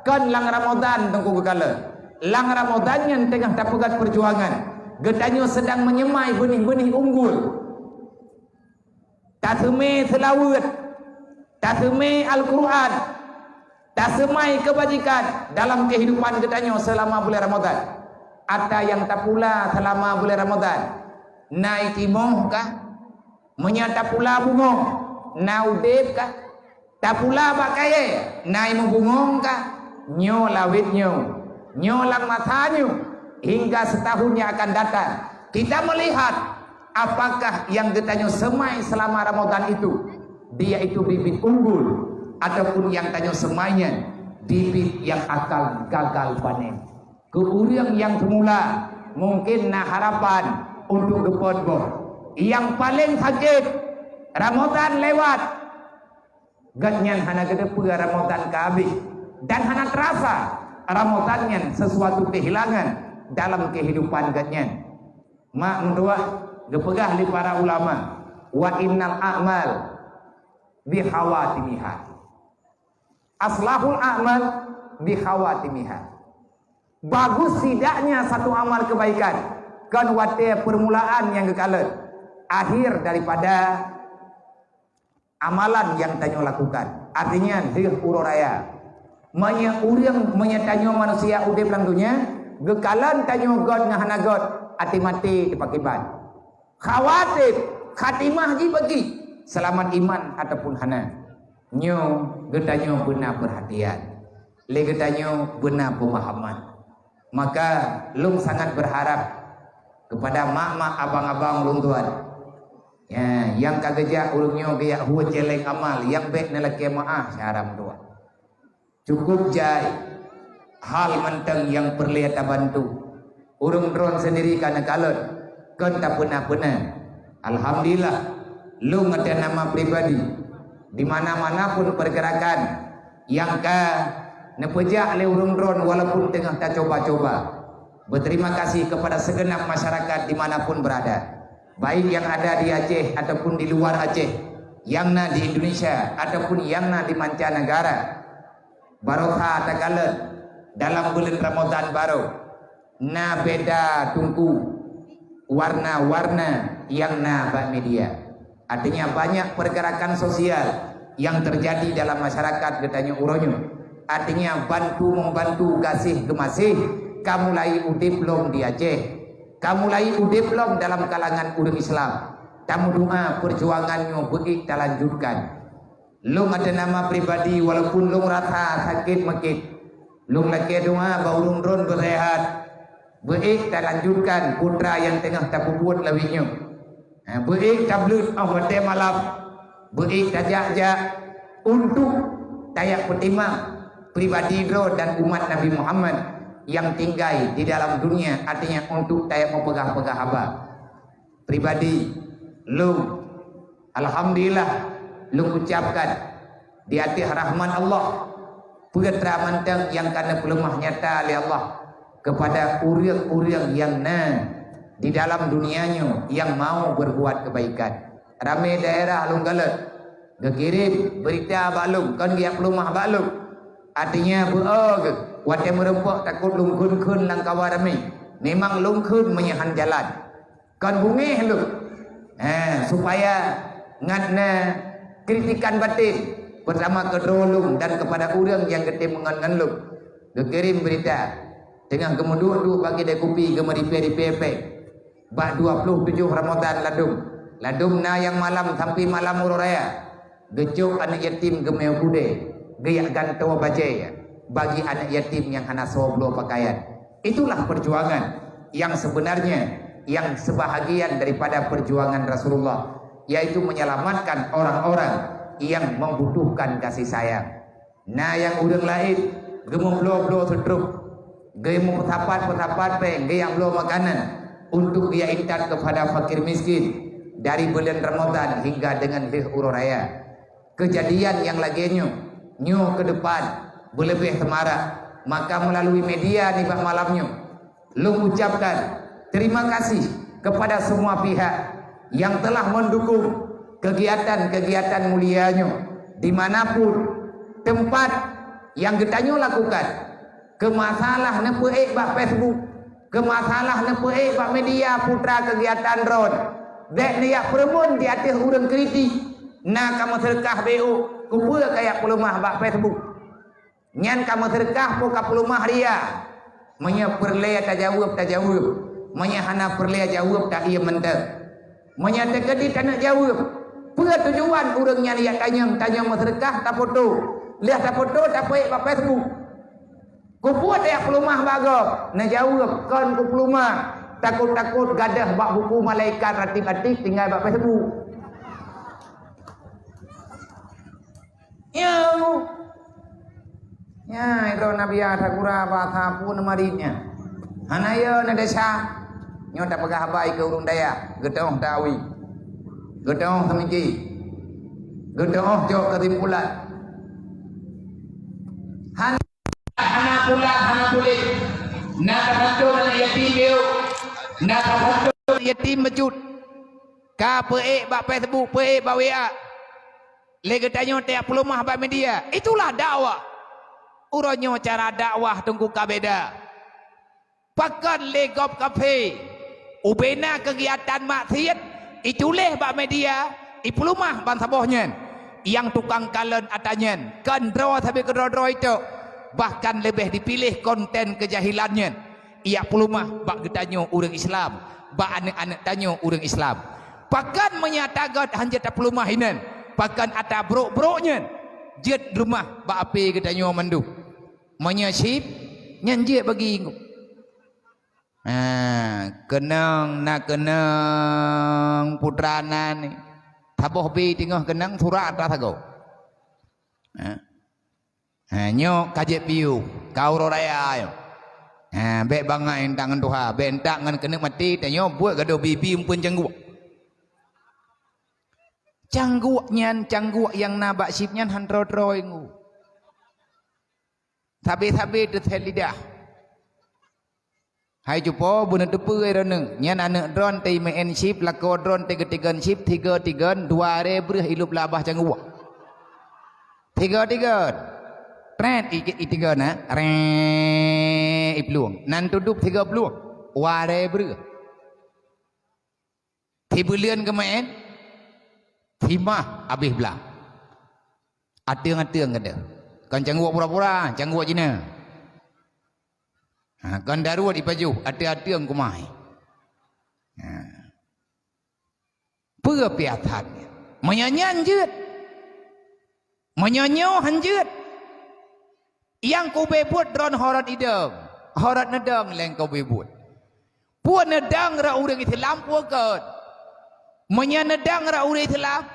kon lam Ramadan teungku geukalon. Lam Ramadan nyan teungoh tapeugét peujuangan. Geutanyoe sedang menyemai beunih-beunih unggul. Taseumé seulaweuet, taseumé Al-Qur'an, taseumai keubajikan dalam keuhidupan geutanyoe seulama buleuen Ramadan. Ata nyang tapula seulama buleuen Ramadan, na itimoh kah? Meunyoe tapula bungöng, na udeb kah? Tapula bak kayée, na imeubungöng kah? Nyoe lawét nyoe, nyoe lam masa nyoe, hingga seutahun nyang akan datang, kita meulihat apakah nyang geutanyoe seumai seulama Ramadan itu, dia itu bibit unggul, ataupun nyang tanyoe seumai nyan bibit nyang akan gagal panen. Keu ureuëng nyang seumula, mungken na harapan untuk geupot boh. Nyang paleng sakét, Ramadan lewat, gobnyan hana geuteupeue Ramadan ka habéh, dan hana teurasa Ramadan nyan sesuatu keuhilangan dalam keuhidupan gobnyan. Mak meutuwah, geupeugah lé para ulama, Wa innal a'mal bikhawatimiha. Aslahul a'mal bikhawatimiha. Bagus tidaknya satu amal kebaikan kon watée permulaan nyang geukalon, akhir daripada amalan nyang tanyoe lakukan. Artinya, lheueh uroe raya. Meunyoe ureuëng, meunyoe tanyoe manusia udeb lam dunia, geukalon tanyoe göt ngon hana göt, até maté teupakiban. Khawatim, khatimah jih bagi, seulamat iman ataupun hana. Nyoe geutanyoe beuna peurhatian, lé geutanyoe beuna peumahaman. Maka lôn sangat beurharap keupada mak-mak, abang-abang ulôn tuan, ya, nyang ka geujak ureuëng nyoe geujak hue céléng amal, nyang bék neulakée meuáh syara meutuah. Cukup jai hal mantong nyang peureulée tabantu. Ureuëng droen sendiri ka neukalon, kon tapeuna-peuna. Alhamdulillah, lôn ateueh nama pribadi, di mana-mana pun pergerakan nyang ka neupeujak lé ureuëng droen walaupun teungoh tacoba-coba. Berterima kasih kepada segenap masyarakat di mana pun berada, baik yang ada di Aceh ataupun di luar Aceh, yang na di Indonesia ataupun yang na di mancanegara. Barosa takalon dalam buleuen Ramadhan baroe, na beda teungku warna-warna nyang na bak media. Artinya, banyak pergerakan sosial nyang teujadi dalam masyarakat geutanyoe uroe nyoe. Artinya, bantu-membantu, gaséh-geumaséh ka mulai udeb lom di Aceh, ka mulai udeb lom dalam kalangan ureuëng Islam. Tameudoá peujuangan nyoe beuék talanjutkan. Lôn ateueh nama pribadi, walaupun lôn rasa sakét meukeue, lôn lakée doá bak ureuëng droen beuseuhat, beuék talanjutkan putra nyang teungoh tapeubuet lawét nyoe. Ha, beuék tableuet óh watée malam, beuék tajak-jak untuk tajak peutimang pribadi droe dan umat Nabi Muhammad nyang tinggai di dalam dunia, artinya untuk tajak meupeugah-peugah haba. Pribadi lôn, alhamdulillah, lôn ucapkan di ateueh rahmat Allah, peue teuma mantong nyang ka neupeuleumah nyata lé Allah keupada ureuëng-ureuëng nyang na di dalam dunia nyoe nyang mau berbuat kebaikan. Ramé daerah lôn kalon geukirém beurita bak lôn, kon geujak peuleumah bak lôn. Artinya, beu-o geuh, watée meurumpok takot lôn kheun-kheun lam kawan ramé. Memang lôn kheun meunyoe han jalan. Kon beungéh lôn. Eh, supaya ngat na kritikan batin bersama keudroe lôn dan kepada ureuëng nyang geutem ngon, ngon lôn. Geukirém beurita, teungoh geumeuduek-duek bak keude kupi, geumeuripée-ripée péng. Bak dua ploh tujoh Ramadhan ladum. Ladum na nyang malam sampai malam uroe raya. Geucok aneuëk yatim geumeue keudée, geujak gantoe bajée bagi aneuëk yatim nyang hana soe bloe pakaian. Itulah perjuangan yang sebenarnya, yang sebahagian daripada perjuangan Rasulullah, yaitu menyelamatkan orang-orang yang membutuhkan kasih sayang. Na nyang ureuëng laén geumeubloe-bloe seutrop, geumeupeusapat-peusapat péng, geujak bloe makanan untuk geujak intat keupada fakir miskin dari buleuen Ramadhan hingga deungon lheueh uroe raya. Keujadian nyang lagée nyoe, nyoe keu depan beuleubeh seumarak, maka meulalui media nibak malam nyoe, lôn ucapkan terima kasih kepada semua pihak yang telah mendukung kegiatan-kegiatan mulia nyoe di mana pun tempat nyang geutanyoe lakukan. Keu masalah neupeuék bak Facebook, keu masalah neupeuék bak media putra kegiatan droen, bék neujak peureumeun di ateueh ureuëng kritik. Na ka meuseudeukah B O, keupeue kajak peuleumah bak Facebook? Nyan ka meuseudeukah po ka peuleumah ria? Meunyoe peureulée tajaweueb, tajaweueb. Meunyoe hana peureulée jaweueb, taiem mantong. Meunyoe teukeudi taneuk jaweueb, peue tujuan ureuëng nyan jak tanyong, tanyong meuseudeukah tafoto? Lheueh tafoto tapeuék bak Facebook. Keupeue tajak peuleumah bak gob? Neujaweueb, kon kupeuleumah. Takot-takot gadôh bak buku malaikat ratib-ratib tinggai bak Facebook. Nyoe. Nyan, droe Nabi Isa gura basa pun marit nyan. Hana yo na desya. Nyoe tapeugah haba keu ureuëng dayah, geutoh tawi. Geutoh seumiki. Geutoh cok keusimpulan. Hana, hana pula, hana puléh. Na tabantu aneuk yatim biôh. Na tabantu aneuk yatim bacut. Ka peuék bak Facebook, peuék bak W A. Lé geutanyoe tajak peuleumah bak media. Itulah dakwah. Uroe nyoe cara dakwah Teungku ka beda. Pakon lé gob kafé, ubena keugiatan maksiet, ituléh bak media, ipeuleumah bansaboh nyan. Nyang tukang kalon ata nyan, kon droe sabe keudroe-droe itu, bahkan leubeh dipiléh konten keujahilan nyan. Ijak peuleumah bak geutanyoe ureuëng Islam, bak aneuëk-aneuëk tanyoe ureuëng Islam. Pakon meunyo ata gét hana jeuet tapeuleumah inan, pakon ata brok-brok nyan jeuet leumah bak ape geutanyoe mandum. Meunyo chip, nyan jeuet bagi engkau. Ha, keunong na keunong putra nan. Saboh bi teungoh keunong surat atra sagoe. Ha. Ha, nyoe ka jeuet piôh, ka uroe raya nyoe. Ha, bék bangai intat ngon tuha, bék intat ngon keuneuk maté, tanyoe buet gadoh bibi umpeuen cangguek. Cangguek nyan, cangguek nyang na bak chip nyan han troe-troe ngu. Sabe-sabe teuthet lidah. Hai cupo, beuneuteupeu droeneuh, nyan aneuëk droen teuh imeu'en chip, lakoe droen teuh geutigon chip, tiga-tigon, dua aré breuh ilop labah cangguek. Tiga-tigon. Pret i-, itigon na, re iplueng. Nan tudub tiga puluh. Dua aré breuh. Sibuleuen geumeu'en, simah abéh blang. Ateueng-ateueng geude. Kon cangguek pura-pura, cangguek Cina. Ha, kon daruet ipajoh, ateueng-ateueng kumai. Ha. Peue piasan? Meunyo nyan jeuet. Meunyo nyoe han jeuet. Nyang kubé buet droen horot idong, horot neudong lé nyang kubé buet. Peue neudong rot ureuëng Islam peue kon? Meunyo neudong rot ureuëng Islam,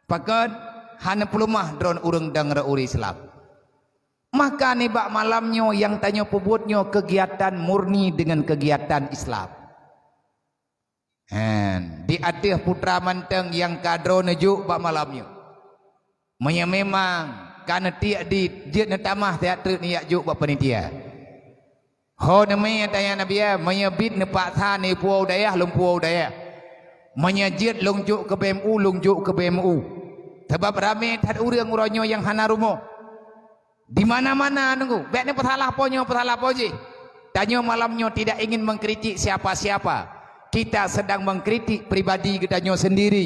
pakon hana peuleumah droen ureuëng dong rot ureuëng Islam. Maka nibak malam nyoe nyang tanyoe peubuet nyoe keugiatan murni deungon keugiatan Islam. Hen, di ateueh putra mantong nyang ka droe neujok bak malam nyoe. Meunyoe memang ka neutiek dit, jeuet neutamah siat treuk neujak jok bak panitia. Ho neumé tanya Nabi, meunyoe bit neupaksa neupuwoe u dayah, lôn puwoe u dayah. Meunyoe jeuet lôn jok keu B M U, lôn jok keu B M U. Sabab ramé that ureuëng uroe nyoe nyang hana rumoh. Di mana-mana nunggu. Bék ni peusalah po nyoe, peusalah po jih. Tanyoe malam nyoe tidak ingin mengkritik siapa-siapa. Kita sedang mengkritik pribadi geutanyoe sendiri.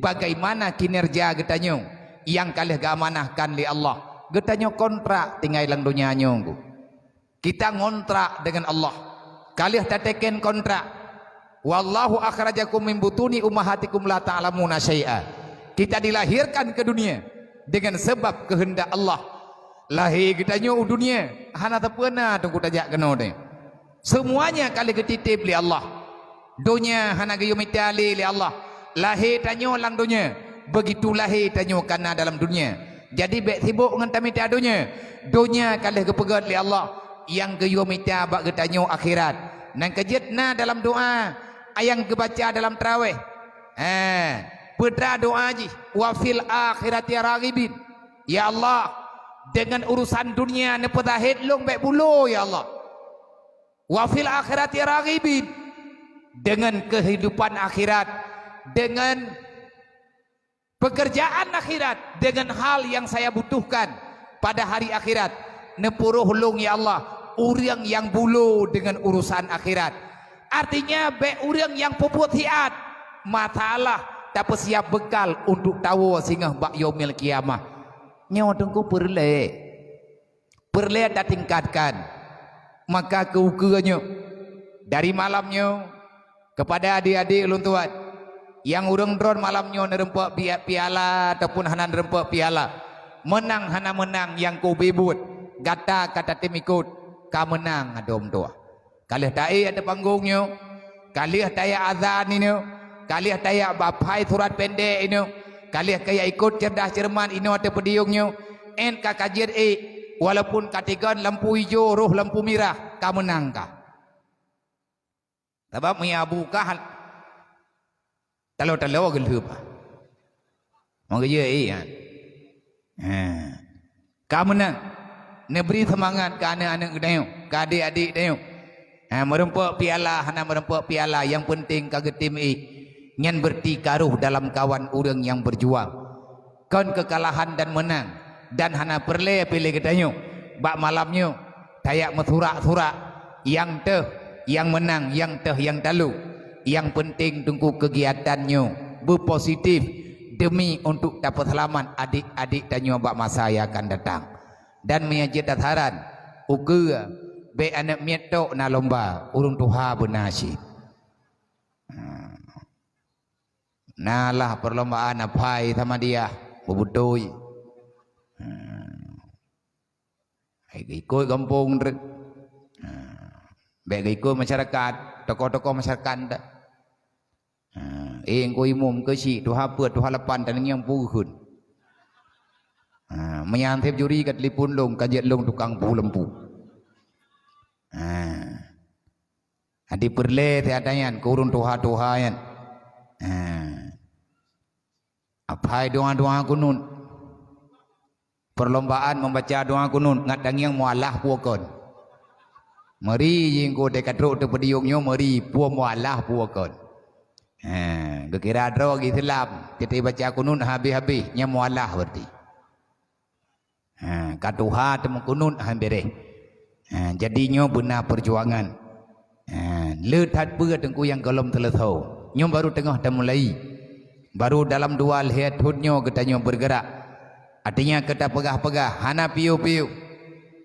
Bagaimana kinerja geutanyoe nyang ka lheueh geuamanahkan lé Allah. Geutanyoe kontrak tinggai lam donya nyoe nunggu. Kita ngontrak dengan Allah. Ka lheueh tateken kontrak. Wallahu akhrajakum min butuni ummahatikum la ta'lamuna syai'a. Kita dilahirkan ke dunia dengan sebab kehendak Allah. Lahé geutanyoe u dunia hana sapeue na teungku tajak keunoe teuh. Semuanya ka lheueh geutitip lé Allah. Donya hana geuyue mita lé lé Allah. Lahé tanyoe lam donya, begitu lahé tanyoe ka na dalam dunia. Jadi bék sibok ngon tamita donya. Donya ka lheueh geupeugét lé Allah, nyang geuyue mita bak geutanyoe akhirat. Nyang keujeuet na dalam doa nyang geubaca dalam tarawih. Ha, peue teuma doa jih, "Wa fil akhirati raghibin." Ya Allah, deungon urusan dunia neupeuzahét lôn bék bulo, ya Allah. "Wa fil akhirati raghibin." Deungon kehidupan akhirat, deungon pekerjaan akhirat, deungon hal nyang saya butuhkan pada hari akhirat, neupuroh lôn, ya Allah, ureuëng nyang bulo deungon urusan akhirat. Artinya, bék ureuëng nyang peubuet siat, masalah tapeusiap beukal untuk tawoe singoh bak Yaumil Qiyamah. Nyoe teungku peureulée. Peureulée tatingkatkan. Maka keu ukeue nyoe, dari malam nyoe, keupada adik-adik ulôn tuan, nyang ureuëng droen malam nyoe neureumpok pi-, piala ataupun hana neureumpok piala, meunang hana meunang nyang keu ubé buet, gata ka tatem ikot, ka meunang adoe meutuah. Ka lheueh taék ateueh panggong nyoe, ka lheueh tajak azan inoe, ka lheueh tajak baphai surat pendek inoe, ka lheueh kajak ikot ceureudah ceureuman inoe ateueh podium nyoe, 'et ka ka jeuet ék, walaupun ka tigon lampu ijo roh lampu mirah, ka meunang ka. Sabab meunyo abu kah, talo-talo geulheueh. Meugeujeuet, eh, ha. Ha. Ka meunan, neubri seumangat keu aneuk-aneuk geutanyoe, keu adék-adék tanyoe. Ha, meureumpok piala, hana meureumpok piala, nyang peunteng ka geutem ék. Nyan beureuti ka rôh dalam kawan ureuëng nyang beujuang. Kon keukalahan dan meunang, dan hana peureulée piléh geutanyoe bak malam nyoe tajak meusurak-surak nyang teuh nyang meunang, nyang teuh nyang talo. Nyang peunteng teungku keugiatan nyoe beupositif deumi untuk tapeuseulamat adék-adék tanyoe bak masa nyang akan datang. Dan meunyoe jeuet tasaran, ukeue bék aneuëk miet tok na lomba, ureuëng tuha beuna cit. Na lah perlombaan aphai Samadiyah, beubeutôi. Hai geuikot gampông treuk. Bék geuikot masyarakat, tokoh-tokoh masyarakat dak. Eh, engkau imum keuchik, tuha peuet, tuha lapan, dan nyang peuhun. Ha, meunyan seb juri ka telepon lông, ka jeuet lông tukang puh lampu. Ha. Adi peureulée teuh ata nyan keu ureuëng tuha-tuha nyan. Ha. Aphai doa-doa kunut. Perlombaan membaca doa kunut ngat tangieng mualah puakon. Meri jingko teuka trok teupeudiyong nyoe meri puah mualah puakon. Ha, geukira droe geuselam, kita baca kunut habéh-habéh, nyan mualah berarti. Ha, ka tuha teumeukunut han béréh. Ha, jadi nyoe beuna peujuangan. Ha, le that peue teungku nyang gohlom teuleusoe. Nyoe baru teungoh tamulai. Baru dalam dua lhée thon nyoe geutanyoe beureugerak. Artinya keu tapeugah-peugah hana piôh-piôh.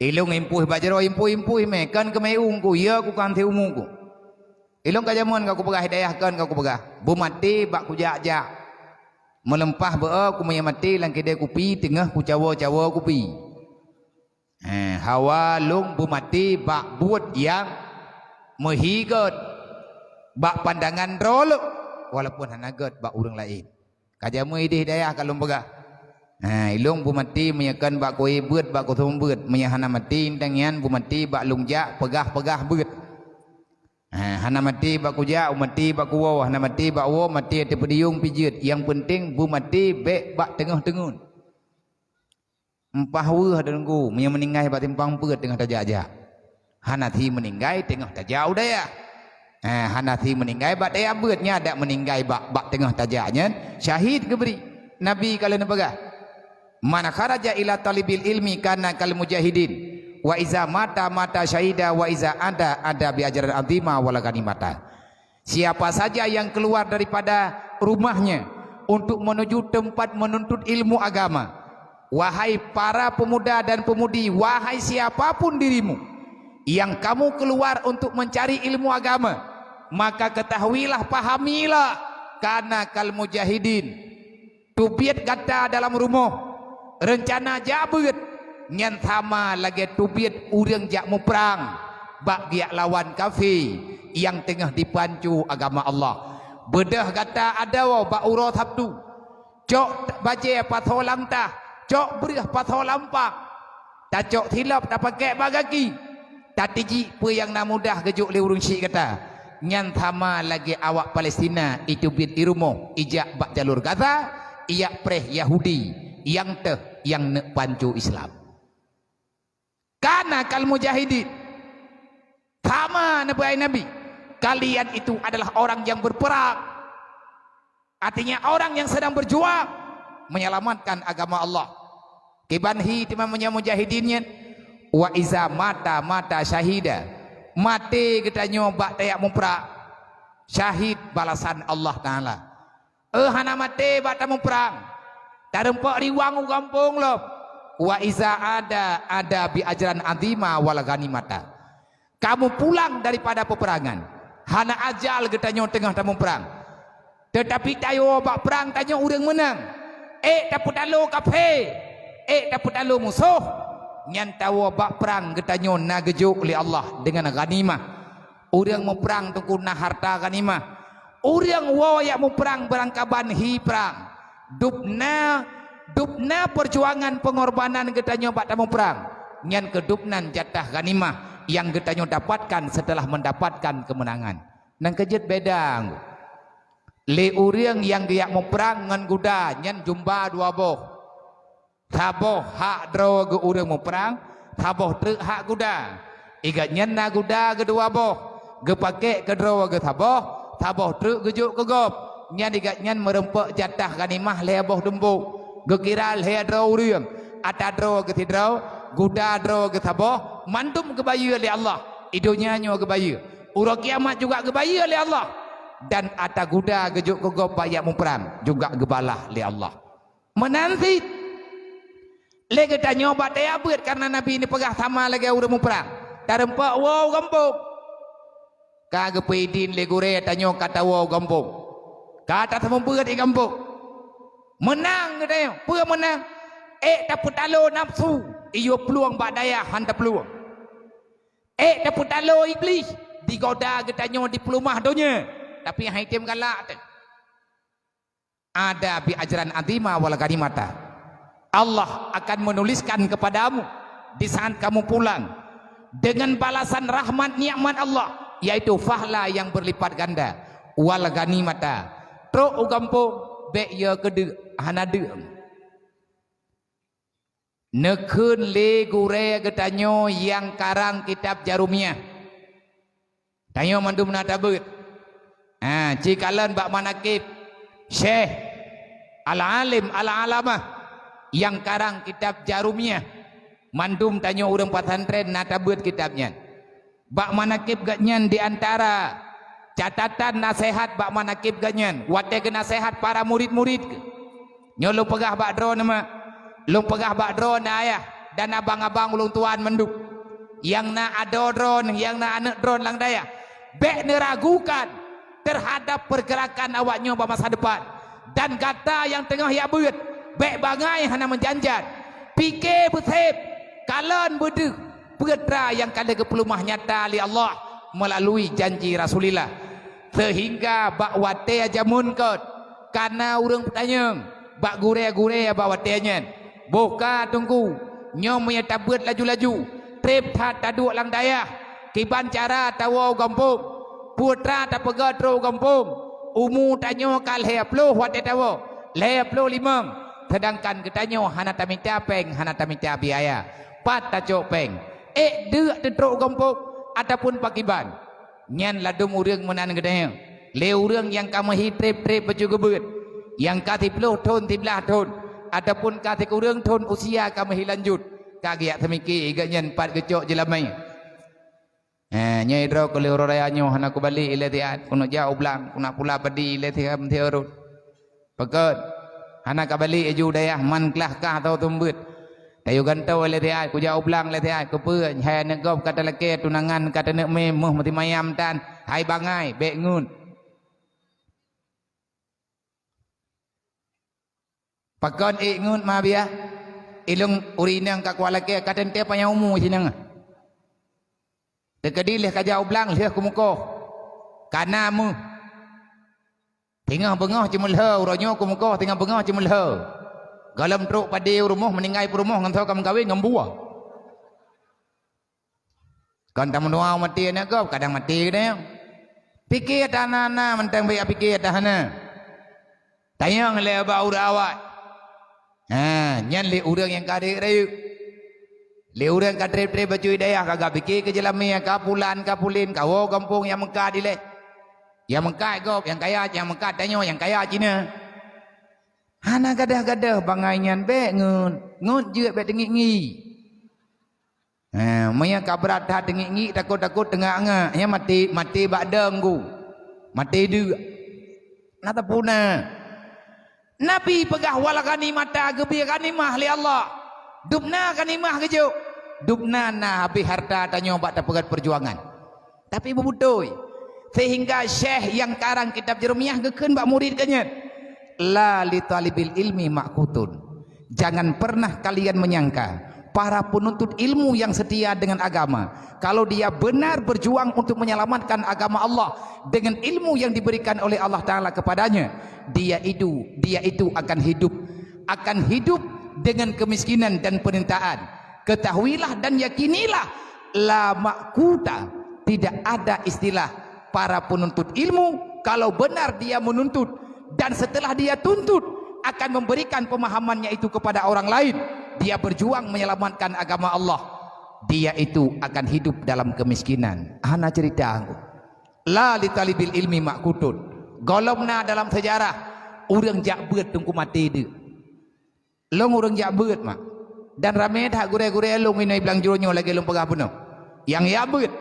Ilông impôh bak jaroe impôh-impôh mé kan keumeu'ueng ku, ya ku kan teumu ku. Ilông ka jameun ka kupeugah hidayah kon ka kupeugah, beumaté bak kujak-jak. Meuleumpah beu-o kumeuya maté lam keudée kupi teungoh kucawo-cawo kupi. Eh, hawa lông beumaté bak buet nyang meuhi gét, bak pandangan droe lôn, walaupun hana gét bak ureuëng laén. Ka jameun idéh hidayah ka lôn peugah. Eh, ilông beumaté meunyoe kon bak kué beuet bak kuseumeubeuet, meunyoe hana maté intan nyan beumaté bak lông jak peugah-peugah beuet. Ha, hana maté bak kujak, maté bak kuwoe, hana maté bak woe, maté ateueh peudiyong pih jeuet. Nyang peunteng beumaté bék bak teungoh teungeut. Empah weueh deungon ku, meunyoe meuninggai bak simpang peuet teungoh tajak-jak. Hana si meuninggai teungoh tajak u dayah. Ha, hana si meuninggai bak dayah beuet, nyan adak meuninggai bak, bak teungoh tajak nyan syahid geubri. Nabi ka lheueh neupeugah, "Man kharaja ila talibil ilmi kana kal mujahidin, wa iza mata mata syahida, wa iza ada ada bi ajran azima wala ghanimata." Siapa saja yang keluar daripada rumahnya untuk menuju tempat menuntut ilmu agama, wahai para pemuda dan pemudi, wahai siapapun dirimu yang kamu keluar untuk mencari ilmu agama, maka ketahuilah, pahamilah, kana kal mujahidin. Teubiet gata dalam rumoh, reuncana jak beuet, nyan sama lagée teubiet ureuëng jak muprang bak geujak lawan kafé nyang teungoh jipanco agama Allah. Beudôh gata adoe bak uroe Sabtu, cok bajée pasoe lam tah, cok breueh pasoe lam pang. Tacok silop tapakék bak gaki, tatijik peue nyang na mudah geujok lé ureuëng syiek gata. Nyan sama lagée awak Palestina iteubiet i rumoh, ijak bak jalur Gaza, ijak preh Yahudi nyang teuh nyang neuk panco Islam. Kana kal mujahidin. Sama neubeuai Nabi, kalian itu adalah orang yang berperang. Artinya orang yang sedang berjuang menyelamatkan agama Allah. Kiban hi teuma meunyoe mujahidin nyan, wa iza mata mata syahida. Maté geutanyoe bak tajak muprang. Syahid balasan Allah Taala. Eh hana maté bak tamuprang. Tarumpok riwang u gampông lom. Wa iza ada ada bi ajran azima wal ghanimata. Kamu pulang daripada peperangan. Hana ajal geutanyoe teungoh tamuprang. Teutapi tayoe bak prang tanyoe ureuëng meunang. Ék tapeutalo kafé, ék tapeutalo musoh. Nyan tawoe bak prang geutanyoe na geujok lé Allah deungon ghanimah. Ureuëng muprang teungku na harta ghanimah. Ureuëng woe jak muprang beurangkaban hi prang. Dubna, dubna peujuangan peungorbanan geutanyoe bak tamuprang. Nyan keuh dubnan jatah ghanimah nyang geutanyoe dapatkan seuteulah meundapatkan keumeunangan. Nyan keuh jeuet beda. Lé ureuëng nyang geujak muprang ngon guda nyan jumba dua boh. Saboh hak droe geu ureuëng muprang, saboh treuk hak guda. Igat nyan na guda geudua boh, geupakék keu droe geu saboh, saboh treuk geujok keu gob. Nyan di gobnyan meureumpok jatah ghanimah lhée boh tumpôk, geukira lhée droe ureuëng, ata droe geusidroe, guda droe geusaboh, mandum geubayeue lé Allah. I donya nyoe geubayeue, uroe kiamat juga geubayeue lé Allah. Dan ata guda geujok keu gob bak jak muprang juga geubalah lé Allah. Meunan cit. Lé geutanyoe bak taya beuet kareuna Nabi neupeugah sama lagée ureuëng muprang, tareumpok woe u gampông. Ka geupeuidin lé gurée tanyoe ka tawoe u gampông. Ka taseumeubeuet i gampông. Meunang geutanyoe, peue meunang? Ék tapeutalo nafeusu, iyue plueng bak dayah han taplueng. Ék tapeutalo Iblih, digoda geutanyoe dipeuleumah donya, tapi han item galak teuh. Ada bi ajran azima wal ghanimata. Allah akan menuliskan kepadamu di saat kamu pulang dengan balasan rahmat nikmat Allah, yaitu pahala yang berlipat ganda. Wal ghanimata, trok u gampông, bék yo keudeuk, hana deuk. Neukheun lé gurée geutanyoe nyang karang kitab Jarumiah. Tanyoe mandum na tabeuet. Ha, ci kalon bak manakib Syekh Al-Alim Al-Alamah nyang karang kitab Jarumiah. Mandum tanyoe ureuëng pesantren na tabeuet kitab nyan. Bak manakib gobnyan di antara catatan naseuhat bak manakib gobnyan, watée geunaseuhat para murit-murit geuh. Nyoe lôn peugah bak droeneuh mak, lôn peugah bak droeneuh ayah dan abang-abang ulôn tuan mandum, nyang na adoe droeneuh, nyang na aneuëk droeneuh lam dayah, bék neuragukan terhadap pergerakan awaknyoe bak masa depan. Dan gata nyang teungoh jak beuet, bék bangai hana meujanjan. Pike beuseb, kalon beudeuh peue teuma nyang ka lheueh geupeuleumah nyata lé Allah meulalu janji Rasulillah. Seuhingga bak watée jameun kon, ka na ureuëng peutanyong bak gurée-gurée bak watée nyan, "Boh ka Teungku, nyoe meunyoe tabeuet laju-laju, treb that taduek lam dayah, kiban cara tawoe u gampông? Peue teuma tapeugah trok u gampông? Umu tanyoe ka lhée ploh watée tawoe, lhée ploh limong, seudangkan geutanyoe hana tamita péng, hana tamita biaya. Pat tacok péng? Ék deuk teutrok u gampông ataupun pakiban?" Nyan ladum ureuëng meunan geutanyoe. Lé ureuëng nyang ka meuhi treb-treb bacut geubeuet, nyang ka siploh thon, siblaih thon, ataupun ka sikureueng thon usia ka meuhi lanjut, ka geujak seumike gobnyan pat geucok jeulamé. Eh, nyoe droe keu lheueh uroe raya nyoe hana kubalek ilée siat, keuneuk jak u blang, keuneuk pula padi ilée siat meusireut. Pakon? Hana ka balek laju dayah man klah kah atau tumbeuet. Tayue gantoe lé siat, kujak u blang lé siat, keupeue hai aneuk gob ka talakée tunangan ka taneuk mé meuh meusimayam tan, hai bangai, bék ngeut. Pakon ék ngeut ma biah? Ilong ureuëng inong ka kuwalakée ka teuntée panyang umu sinang. Teukeudi lheueh ka jak u blang lheueh keumukoh. Kana meuh. Teungoh beungoh ceumeulhö, uroe nyoe keumukoh teungoh beungoh ceumeulhö. Gohlom trok padé u rumoh, meuninggai peurumoh ngon soe ka meukawen ngon buah. Kon tameudoa maté aneuk gob, kadang maté keudeh. Pike ata hana-hana mantong beu pike ata hana. Tanyong lé bak ureuëng awai. Ha, nyan lé ureuëng nyang ka rayeuk-rayeuk. Lé ureuëng ka treb-treb bacut dayah ka geupiké keu jeulamé, ka pulan, ka pulen, ka woe gampông nyang meukat ilée. Nyang meukat gob, nyang kaya, nyang meukat tanyoe, nyang kaya Cina. Hana gadoh-gadoh bangai nyan bék ngeut, ngeut jeuet bék teungiek-ngiek. Ha, meunyoe ka brat that teungiek-ngiek takot-takot teungak-ngak, nyan maté, maté bak dong gu. Maté deuk. Na tapuna. Nabi peugah wal ghanimata geubri ghanimah lé Allah. Dubna ghanimah geujok. Dubna na habéh harta tanyoe bak tapeugét peujuangan. Tapi beubeutôi. Sehingga syekh nyang karang kitab Jurumiyah geukheun bak murid geuh nyan, "La li talibil ilmi ma'kutun." Jangan pernah kalian menyangka para penuntut ilmu yang setia dengan agama, kalau dia benar berjuang untuk menyelamatkan agama Allah dengan ilmu yang diberikan oleh Allah Ta'ala kepadanya, dia itu, dia itu akan hidup, akan hidup dengan kemiskinan dan penderitaan. Ketahuilah dan yakinilah, la ma'kuta, tidak ada istilah para penuntut ilmu, kalau benar dia menuntut dan setelah dia tuntut akan memberikan pemahamannya itu kepada orang lain, dia berjuang menyelamatkan agama Allah, dia itu akan hidup dalam kemiskinan. Hana cerita aku. La li talibil ilmi ma'kutun. Gohlom na dalam seujarah ureuëng jak beuet teungku maté deuk. Lôn ureuëng jak beuet mak. Dan ramé that gurée-gurée lôn inai blang jroh nyoe lagée lôn peugah peunoh. Nyang jak beuet,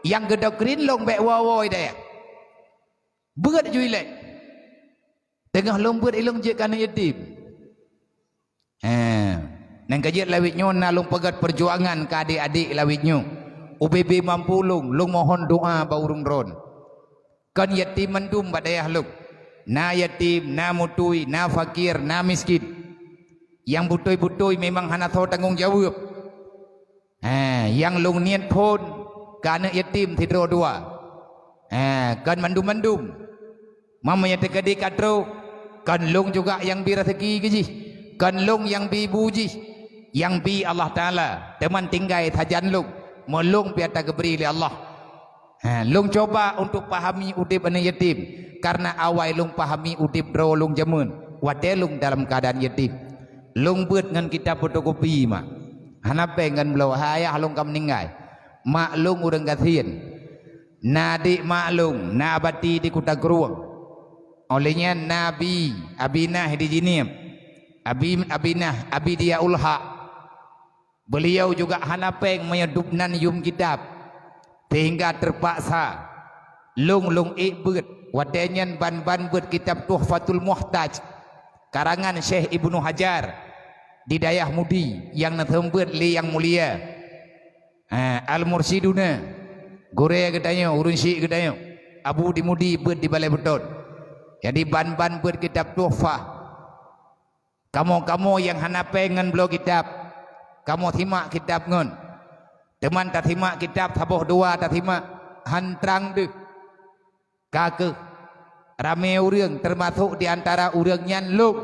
nyang geudoktrin lôn bék woe-woe dayah. Beuet ju ilée. Teungoh lôn beuet ilôn jeuet keu aneuëk yatim. Hé, nyang ka jeuet lawét nyoe na lôn peugét peujuangan keu adék-adék lawét nyoe. Ubé-bé mampu lôn, lôn mohon doa bak ureuëng droen. Kon yatim mandum bak dayah lôn. Na yatim, na mutui, na fakir, na miskin. Nyang beutôi-beutôi memang hana soe tanggong jaweueb. Hé, nyang lôn niet phon keu aneuëk yatim sidroe dua. Hé, kon mandum-mandum. Meunyoe teukeudi ka trok, kon lôn juga nyang bi raseuki keu jih, kon lôn nyang bi bu jih, nyang bi Allah Taala, teuma tinggai sajan lôn, meulôn pih ata geubri lé Allah. Hé, lôn cuba untuk pahami udeb aneuëk yatim, kareuna awai lôn pahami udeb droe lôn jameun watée lôn dalam keuadaan yatim. Lôn beuet ngon kitab fotokopi mak. Hana péng ngon bloe, hai ayah lôn ka meuninggai. Mak lôn ureuëng gasien. Na adék mak lôn, na Abati di Kuta Krueng. Óh lheueh nyan na Abi, Abi Nah di Jeunieb. Abi, Abi Nah, Abi Diaul Haq. Beuliau juga hana péng meunyoe dubnan yum kitab, seuhingga teupaksa lôn lôn ék beuet. Watée nyan ban-ban beuet kitab Tuhfatul Muhtaj, karangan Syekh Ibnu Hajar di Dayah Mudi nyang neuseumeubeuet lé Yang Mulia, ha, Al-Mursyiduna, gurée geutanyoe, ureuëng syik geutanyoe, Abu di Mudi beuet di Balai Beutôi. Jadi ban-ban beuet kitab Tuhfah. Kamoe-kamoe nyang hana péng ngon bloe kitab, kamoe simak kitab ngon. Teuma tasimak kitab saboh dua tasimak, han trang deuh. Ka kheueh ramé ureuëng, teumasok di antara ureuëng nyan lôn.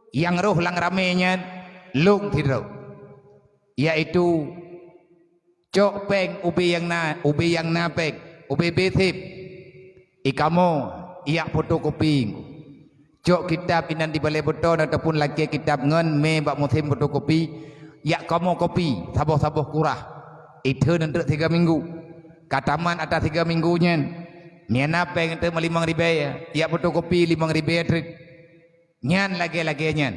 Nyang rôh lam ramé nyan lôn sidroe, yaitu cok péng ubé nyang na, ubé nyang na péng, ubé bé sép. I kamoe, jak fotokopi. Cok kitab inan di Balai Beutôi ataupun lakée kitab ngon mé bak musém fotokopi, jak kamoe kopi saboh-saboh kurah. Itheun treuk tiga minggu. Ka tamat ata tiga minggu nyan, meunyoe na péng teuma limong ribée, jak fotokopi limong ribée treuk. Nyan lagée-lagée nyan.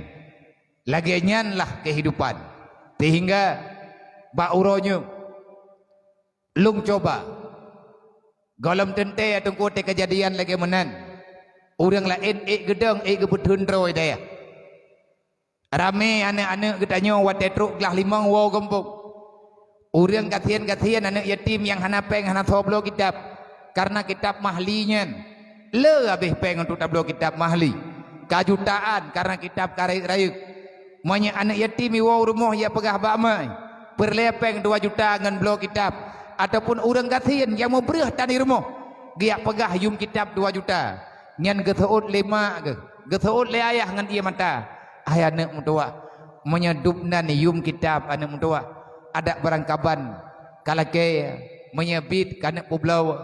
Lagée nyan lah keuhidupan. Seuhingga bak uroe nyoe lôn cuba. Gohlom teuntée teungku teukeujadian lagée meunan. Ureuëng laén ék geudong, ék geupeutheun droe dayah. Ramé aneuëk-aneuëk geutanyoe watée trok glah limong woe gampông. Ureuëng gasien-gasien aneuëk yatim nyang hana péng hana soe bloe kitab, kareuna kitab mahli nyan le habéh péng untuk tabloe kitab mahli. Ka jutaan kareuna kitab ka rayeuk-rayeuk. Meunyoe aneuëk yatim iwoe u rumoh jak peugah bak ma, peureulée péng dua juta ngon bloe kitab, ataupun ureuëng gasien nyang mubreuh tan di rumoh geujak peugah yum kitab dua juta, nyan geuseuôt lé mak geuh, geuseuôt lé ayah ngon ié mata, "Hai aneuëk meutuwah, meunyoe dubnan yum kitab aneuëk meutuwah, adak barangkaban ka lakée, meunyoe biet keuneuk peubloe."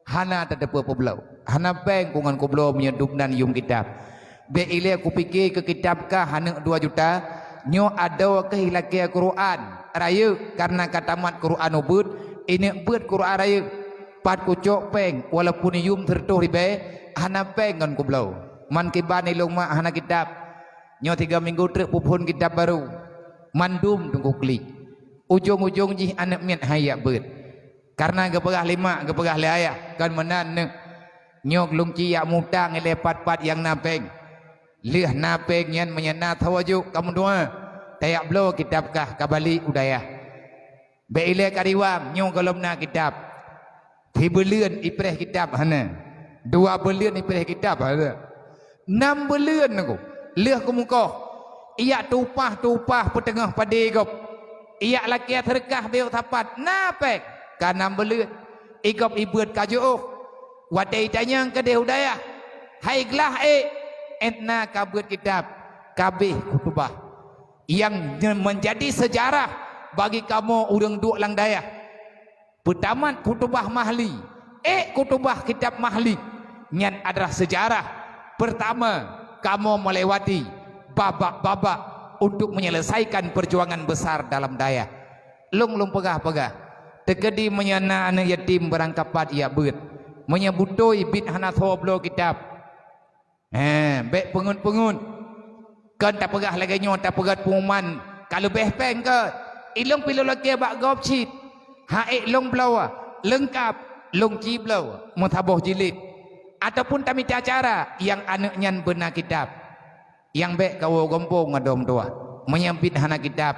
Hana tateupeue peubloe. Hana péng ku ngon kubloe meunyoe dubnan yum kitab. Bék ilée kupike keu kitab kah aneuëk dua juta, nyoe adoe keuh ilakée Quran rayeuk, kareuna ka tamat Quran ubeuet, ineuk beuet Quran rayeuk. Pat kucok péng, walaupun yum sireutôh ribée, hana péng ngon kubloe. Man kiban ilôn mak hana kitab. Nyoe tiga minggu treuk peuphon kitab barô. Mandum teungku klik. Ujong-ujong jih aneuëk miet hai jak beuet. Kareuna geupeugah lé mak, geupeugah lé ayah, kon meunan neuk. Nyoe lôn ci jak mutang ilée pat-pat nyang na péng. Lheueh na péng nyan meunyoe na saboh jok ka meutuha, tajak bloe kitab kah ka balek u dayah. Bék ilée ka riwang, nyoe gohlom na kitab. Sibuleuen ipreh kitab hana. Dua buleuen ipreh kitab hana. Nam buleuen ku, lheueh kumeukoh. Ijak tupah-tupah peuteungoh padé gob. Ijak lakée seureukah biyok sapat, na péng. Ka nam buleuen. Igob ibeuet ka jiôh. Watée itanyong keudeh u dayah, "Hai glah ék, ét na ka beuet kitab, ka abéh khutubah." Nyang menjadi sejarah bagi kamoe ureuëng duek lam dayah. Peutamat khutubah mahli, ék khutubah kitab mahli, nyan adalah sejarah peurtama kamoe melewati babak-babak untuk menyelesaikan perjuangan besar dalam dayah. Lôn lôn peugah-peugah, teukeudi meunyoe na aneuëk yatim barangkapat jak beuet, Meunyoe beutôi biet hana soe bloe kitab, he, bék peungeut-peungeut. Kon tapeugah lagée nyoe, tapeugét pengumuman ka leubeh péng keu. Ilong pih lôn lakée bak gob cit. Ha ék lôn bloe, leungkab, lôn ci bloe, meusaboh jilid. Ataupun tamita cara nyang aneuëk nyan beuna kitab. Nyang bék kawoe gampông ngon dom tuah. Meunyoe biet hana kitab,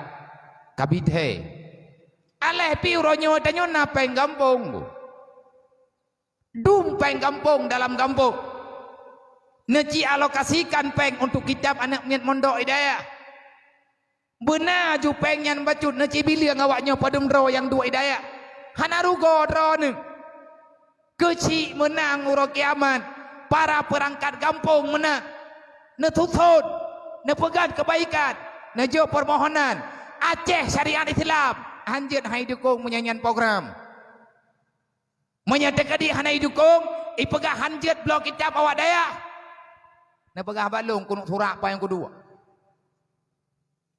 ka biet he. Aléh pih uroe nyoe tanyoe na péng gampông. Dum péng gampông dalam gampông. Neuci alokasikan péng untuk kitab aneuëk miet mondok i dayah. Beuna ju péng nyan bacut neuci bileung awak nyoe padum droe nyang duek i dayah. Hana rugoe droeneuh. Keuchik meunang uroe kiamat, para peurangkat gampông meunang. Neususon, neupeugét keubaikan, neujok peumohonan. Aceh syariat Islam hanjeuet hai dukong meunyoe nyan program. Meunyoe teukeudi hana idukong, ipeugah hanjeuet bloe kitab awak dayah. Neupeugah bak lôn keuneuk surak paih nyang keudua.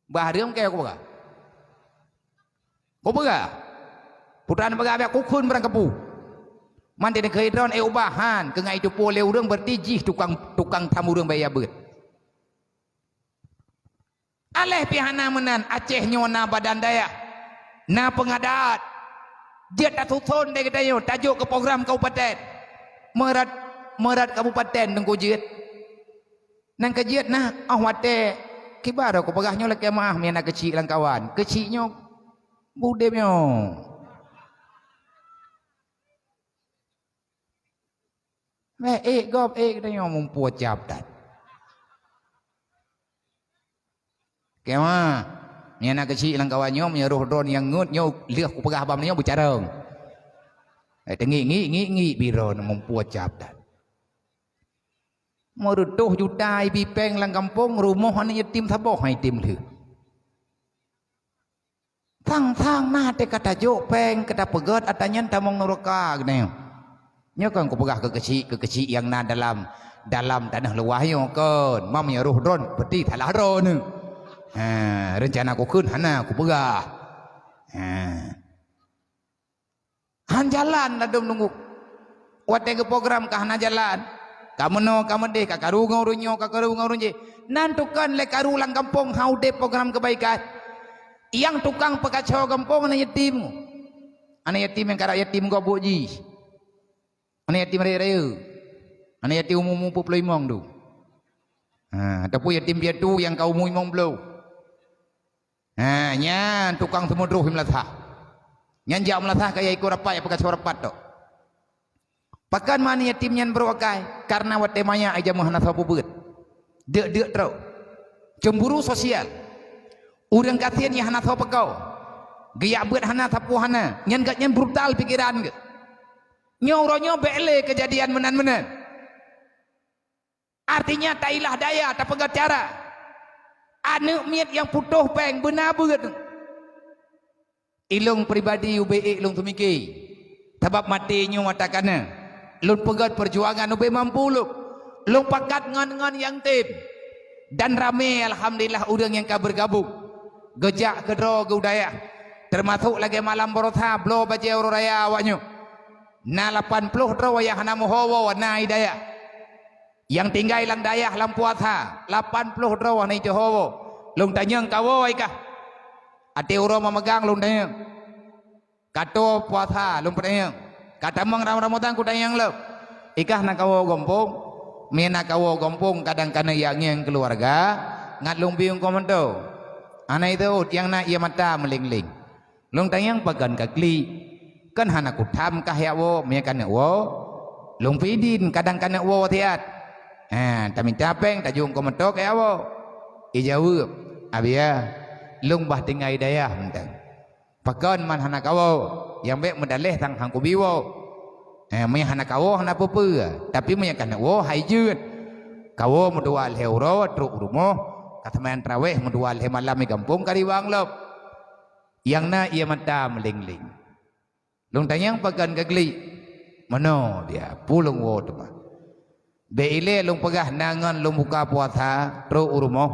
Bah hareuem keu kupeugah. Kupeugah. Putra neupeugah biak kukheun barang kapu. Manti neukheun droen éh ubah han keu ngai teupeue lé ureuëng berarti jih tukang tukang tham ureuëng baya beuet. Aléh pih hana meunan, Aceh nyoe na badan dayah, na peungadat. Jeuet tasuson deh geutanyoe tajok keu program kabupaten. Meurat, meurat kabupaten teungku jeuet. Nang keujeuet na, oh watée kibar kupeugah nyoe lakée meuah meunan keuchik lam kawan. Keuchik nyoe budeb nyoe. Meh ék gob ék geutanyoe mumpue cap that. Kema, nyang na keuchik lam kawan nyoe meunyoe roh droen nyang ngeut nyoe lheueh kupeugah bak meunyoe beucarông. Eh, teungiek ngiek ngiek ngiek biro mumpue cap that. Meureutoh juta ibi péng lam gampông rumoh aneuk yatim saboh hai tim lheueh. Sang-sang na teuka tajok péng keu tapeugét ata nyan tamong nuraka geutanyoe. Nyoe kon kupeugah keu keuchik-keuchik nyang na dalam, dalam tanoh luwah nyoe kon. Mam nyang roh droen peuti salah droeneuh. Ha, reuncana kukheun hana kupeugah. Ha. Han jalan ladom nunggu. Watée geuprogram ka hana jalan. Ka meunoe ka meudeh, ka karu ngon ureuëng nyoe, ka karu ngon ureuëng jih. Nan tukang lé karu lam gampông ha udeb program keubaikan. Nyang tukang peukaco gampông aneuk yatim. Aneuk yatim nyang karap yatim gob buet jih. Aneuk yatim rayeuk-rayeuk. Aneuk yatim umu-umu peuet ploh limong tu. Ha, ataupun yatim piatu nyang ka umu limong ploh. Ha, nyan tukang seumeudroh meulasah. Nyan jak meulasah kaya iko rapat, ya peukaso rapat tok. Pakon meunan yatim nyan brok akai? Karena watée maya ai jameun hana soe peubeuet. Deuk-deuk trok. Cemburu sosial. Ureuëng gasien nyang hana soe peuko. Geujak beuet hana, sapeue hana. Nyan gobnyan brutal pikeran geuh. Nyoe uroe nyoe bék lé keujadian meunan-meunan. Artinya tailah daya, tapeugah cara. Aneuk miet nyang putôh péng beuna beuet. Ilong pribadi ubé ék lôn seumike. Sabab maté nyoe mata kana. Lôn peugét peujuangan ubé mampu lôn. Lôn pakat ngon-ngon nyang tem. Dan ramé alhamdulillah ureuëng nyang ka beugabong. Geujak keudroe geu dayah. Teumasok lagée malam barosa bloe bajée uroe raya awaknyoe. Na lapan ploh droe nyang hana meuho woe na i dayah. Nyang tinggai lam dayah lam puasa, lapan ploh droe hana iteuho woe. Lôn tanyong kawoe i kah. Até uroe meumeugang lôn tanyong. Ka toe puasa lôn peutanyong. Ka tamong ram Ramadhan kutanyong lom. I kah na kawoe gampông? Mie na kawoe gampông kadang kana ia ngieng keuluwarga, ngat lôn bieng komanto. Hana iteuôt nyang na ia mata meuléng-léng. Lôn tanyong pakon ka klik. Kan hana kutham kah yak woe, meunyoe ka neuk woe. Lôn pih idin kadang ka neuk woe siat. Ha, tamita péng tajong keu meutok yak woe. Ijaweueb, "Abiya, lôn bah tinggai dayah mantong. Pakon man hana kawoe, nyang bék meudaléh sang han kubi woe. Ha, meunyoe hana kawoe hana peue-peue, tapi meunyoe ka neuk woe hai jeuet. Kawoe meudua lhée uroe trok u rumoh, ka seumayang tarawéh meudua lhée malam i gampông ka riwang lom." Nyang na ia mata meuléng-léng. Lôn tanyong pakon ka klik. Meunoe dia, peue lôn woe teuma. Bék ilée lôn peugah na ngon lôn buka puasa trok u rumoh,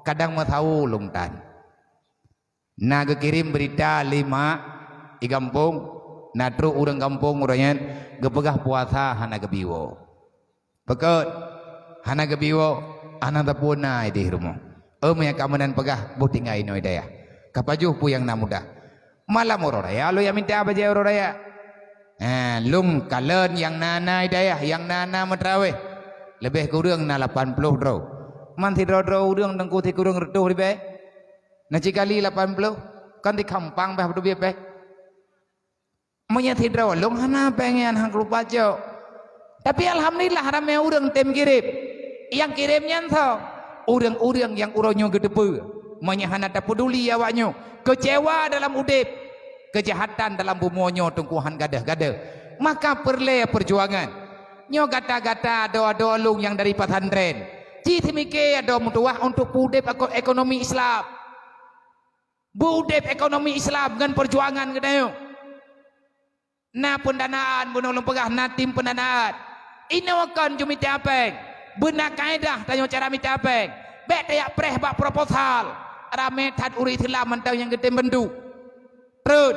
kadang meusawoe lôn tan. Na geukirém beurita lé mak i gampông, Na trok ureuëng gampông uroe nyan geupeugah puasa hana geubiwoe. Beukeuet, hana geubiwoe, hana tapuna ideh rumoh. Eum nyang ka meunan peugah boh tinggai inoe dayah. Ka pajoh peue nyang na mudah. Malam uroe raya lôn jak mita bajée uroe raya. Ha, lôn kalon nyang na-na i dayah, nyang na-na meutraweh. Leubeh kureueng na lapan ploh droe. Man sidroe-droe ureuëng teungku sikureueng reutôh ribée. Na cikali lapan ploh, kan di kampang bah beuteubiet péh. Meunyoe sidroe lôn hana péng nyan han keurupa cok. Tapi alhamdulillah ramé ureuëng tem kirém. Nyang kirém nyan soe? Ureuëng-ureuëng nyang uroe nyoe geuteupeue. Meunyoe hana tapeuduli awak nyoe, keucewa dalam udeb, keujahatan dalam bumoe nyoe teungku han gadôh-gadôh. Maka peureulée peujuangan. Nyoe gata-gata adoe-adoe lôn nyang dari pesantren. Ci teumike adoe meutuwah untuk peuudeb eko-, ekonomi Islam. Beu udeb ekonomi Islam ngon peujuangan geutanyoe. Na peundanaan, bunoe lôn peugah na tim peundanaan. Inoe kon jumita péng. Beuna kaedah tanyoe cara mita péng. Bék tajak preh bak proposal. Ramé that ureuëng Islam mantong nyang geutem bantu. Treun,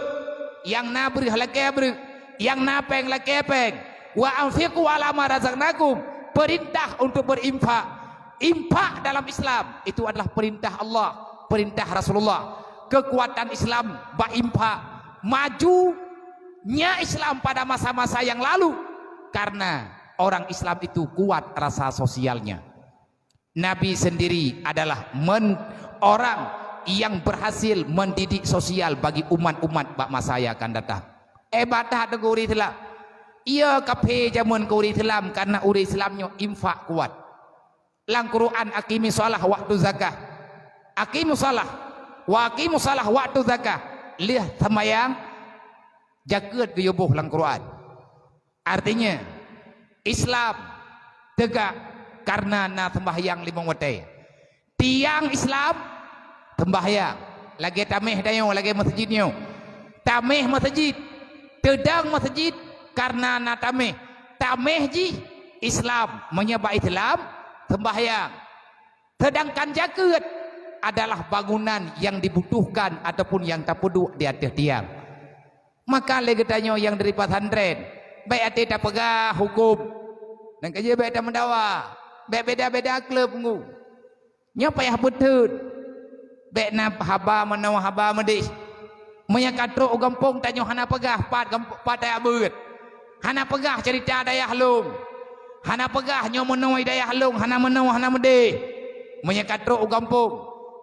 nyang na breueh lakée breueh, nyang na péng lakée péng. "Wa anfiqu ala ma razaqnakum," perintah untuk berinfak. Infak dalam Islam itu adalah perintah Allah, perintah Rasulullah. Kekuatan Islam bak infak, majunya Islam pada masa-masa yang lalu karena orang Islam itu kuat rasa sosialnya. Nabi sendiri adalah men-, orang yang berhasil mendidik sosial bagi umat-umat bak masa yang akan datang. Hebat that ureuëng Islam. Iya kafé jameun keu ureuëng Islam karena ureuëng Islam nyoe infak kuat. Lam Quran, "Aqimis shalah wa atuz zakah." "Aqimus shalah wa aqimus shalah wa atuz zakah." Lheueh seumayang, jakeuet geuyue boh lam Quran. Artinya, Islam tegak karena na sembahyang limong watée. Tiang Islam sembahyang. Lagée taméh tanyoe, lagée meuseujid nyoe. Taméh meuseujid, teudong meuseujid karena na taméh. Taméh jih Islam, meunyoe bak Islam sembahyang. Sedangkan jakeuet adalah bangunan yang dibutuhkan ataupun yang tapeuduek di ateueh tiang. Maka lé geutanyoe nyang dari pesantren, bék até tapeugah huköm. Nyang keujeuet bék tameudawa, bék beda-beda kleueb ngu. Nyoe payah beuteun. Bék na haba meunoe haba meudeh. Meunyoe ka trok u gampông tanyoe hana peugah pat gamp-, pat tajak beuet. Hana peugah ceurita dayah lôn. Hana peugah nyoe meunoe dayah lôn, hana meunoe, hana meudeh. Meunyoe ka trok u gampông,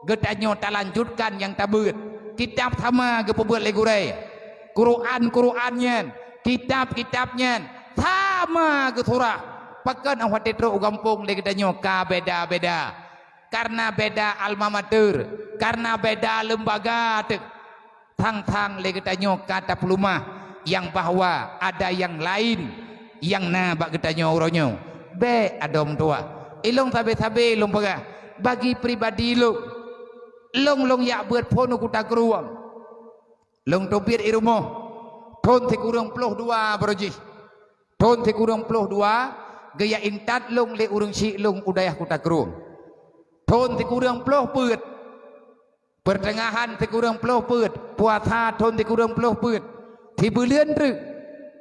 geutanyoe talanjutkan nyang tabeuet. Kitab sama geupeubeuet lé gurée. Quran-Quran nyan, kitab-kitab nyan sama geusurah. Pakon 'oh watée trok u gampông lé geutanyoe ka beda-beda. Karena beda alma mater, karena beda lembaga teuh. Thang-thang lé geutanyoe ka tapeuleumah nyang bahwa ada nyang laén nyang na bak geutanyoe uroe nyoe. Bék adoe meutuwah. Ilông sabe-sabe lôn peugah, bagi pribadi lôn, lôn, lôn jak beuet phon u Kuta Krueng. Lôn teubiet i rumoh thon sikureueng ploh dua baroe jih. Thon sikureueng ploh dua geujak intat lôn lé ureuëng syiek lôn u dayah Kuta Krueng. Thon sikureueng ploh peuet. Peuteungahan sikureueng ploh peuet, puasa thon sikureueng ploh peuet, sibuleuen treuk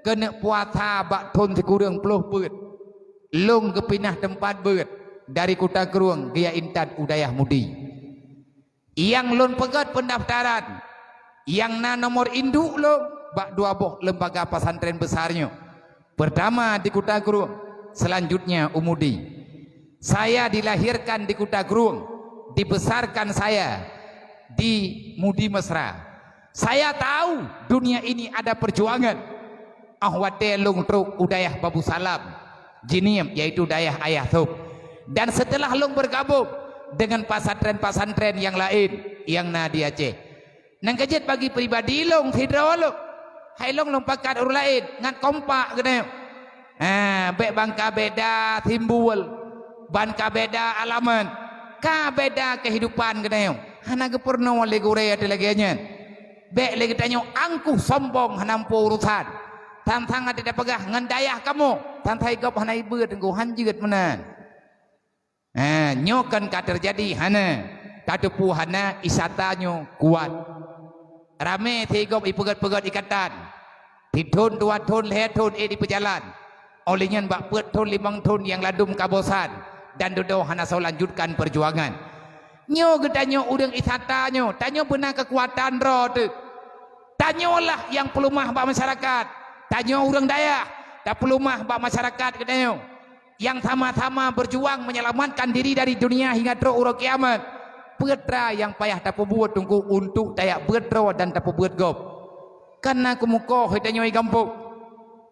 keuneuk puasa bak thon sikureueng ploh peuet. Lôn geupinah teumpat beuet dari Kuta Krueng geujak intat u dayah Mudi. Nyang lôn peugét peundaftaran nyang na nomor induek lôn bak dua boh lembaga pesantren besar nyoe. Pertama di Kuta Krueng, selanjutnya u Mudi. Saya dilahirkan di Kuta Krueng, dibesarkan saya di Mudi Mesra. Saya tahu dunia ini ada perjuangan. 'Oh watée lôn trok u dayah Babu Salam, Jeunieb, yaitu dayah ayah Thôb. Dan setelah lôn bergabung dengan pesantren-pesantren nyang laén nyang na di Aceh. Nyang keujeuet bagi pribadi lôn sidroe lôn, hai lôn lôn pakat ureuëng laén ngon kompak geutanyoe. Ha, bék ban ka beda simbol, ban ka beda alamat, ka beda keuhidupan geutanyoe. Hana geupeurunoe lé gurée ateueh lagée nyan. Bék lé geutanyoe angkuh sombong hana muphom urosan. Sang-sang até tapeugah ngon dayah kamoe, sang-sang gob hana ibeuet teungku, han jeuet meunan. Ha, nyoe kan ka teujadi hana, tateupeue hana, wisata nyoe kuat. Ramé sigob ipeugét-peugét ikatan. Sithon, dua thon, lhèe thon ék jipeujalan. Óh lheueh nyan bak peuet thon, limong thon nyang ladôm ka bosan dan dudoe hana soe lanjutkan peujuangan. Nyoe geutanyoe ureuëng wisata nyoe, tanyoe beuna keukuatan droe teuh. Tanyoe lah nyang peuleumah bak masyarakat. Tanyoe ureuëng dayah, tapeuleumah bak masyarakat geutanyoe. Nyang sama-sama beujuang menyelamatkan diri dari dunia hingga trok uroe kiamat. Peue teuma nyang payah tapeubuet teungku untuk tajak beuet droe dan tapeubeuet gob? Kana keumukoh tanyoe i gampông.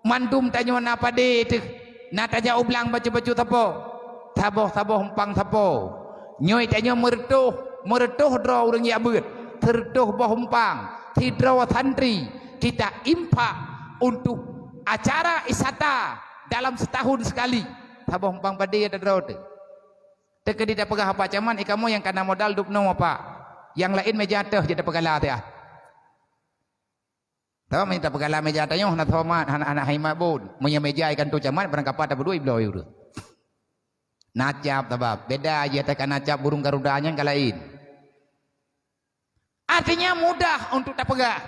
Mandum tanyoe na padé teuh, na tajak u blang bacut-bacut sapo, saboh-saboh umpang sapo. Nyoe tanyoe meureutoh, meureutoh droe ureuëng jak beuet, seureutoh boh umpang, sidroe santri, kita infak untuk acara wisata dalam setahun sekali. Saboh umpang padé ata droe teuh. Teukeudi tapeugah Pak Camat, i kamoe nyang kana modal dub noe Pak. Nyang laén meja teuh jeuet tapeugala teuh. Sabab meunyoe tapeugala meja tanyoe hana horeumat, hana, hana horeumat buet. Meunyoe meja ikan tu camat, barang kapa tapeuduek ibloe ureuëng. Na cap sabab, beda jih ata kana cap burung garuda nyan ka laén. Artinya mudah untuk tapeugah.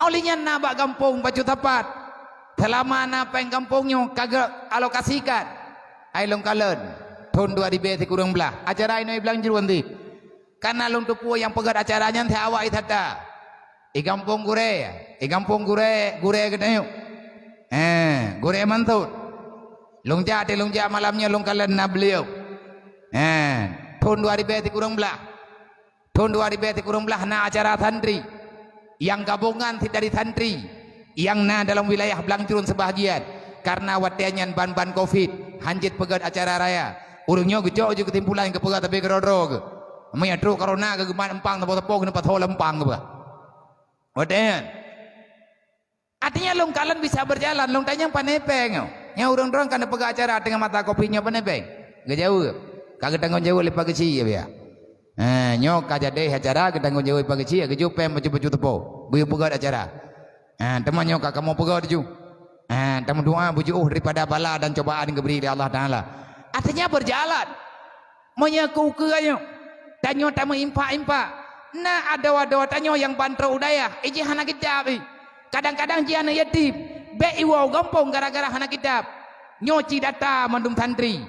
Óh lheueh nyan na bak gampông bacut sapat. Seulama na péng gampông nyoe ka geualokasikan. Hai lôn kalon, thon dua ribèe sikureueng blaih, acara inoe i Blang Jruen cit. Kana lôn teupeue nyang peugöt acara nyan si awak wisata. I gampông gurèe, i gampông gurèe, gurèe geutanyoe. Eh, gurèe Mansur. Lôn jak, lôn jak malam nyoe lôn kalon na beliau. Eh, thon dua ribèe sikureueng blaih. Thon dua ribèe sikureueng blaih na acara santri. Nyang gabongan cit dari santri nyang na dalam wilayah Blang Jruen seubahagian, kareuna watèe nyan ban-ban covid, hanjeuet peugöt acara raya. Ureuëng nyoe geucok ju keusimpulan geupeugah tapi keudroe-droe geuh. Meunyoe trok corona geugeumat empang sapo-sapo keuneuk pasoe lam empang geupeugah. Watèe nyan. Artinya lôn kalon bisa berjalan, lôn tanyong pane péng nyoe. Nyoe ureuëng droe ka neupeugah acara teungoh masa covid nyoe pane péng. Geujaweueb, ka geutanggong jaweueb lé Pak Geuchik ya biya. Eh, nyoe ka jadi acara geutanggong jaweueb Pak Geuchik, geujok péng bacut-bacut teupeu. Beu peugöt acara. Ha, teuma nyoe ka kamoe peugah tuju. Ha, tameudoa beujiôh daripada bala dan cobaan geubri lé Allah Taala. Artinya berjalan. Meunyoe keu ukeue nyoe, tanyoe tameuimpak-impak. Na adoe-adoe tanyoe nyang ban trok u dayah, ijih hana kitab ih. Kadang-kadang jih aneuk yatim, bèk iwoe u gampông gara-gara hana kitab. Nyoe ci data mandum santri.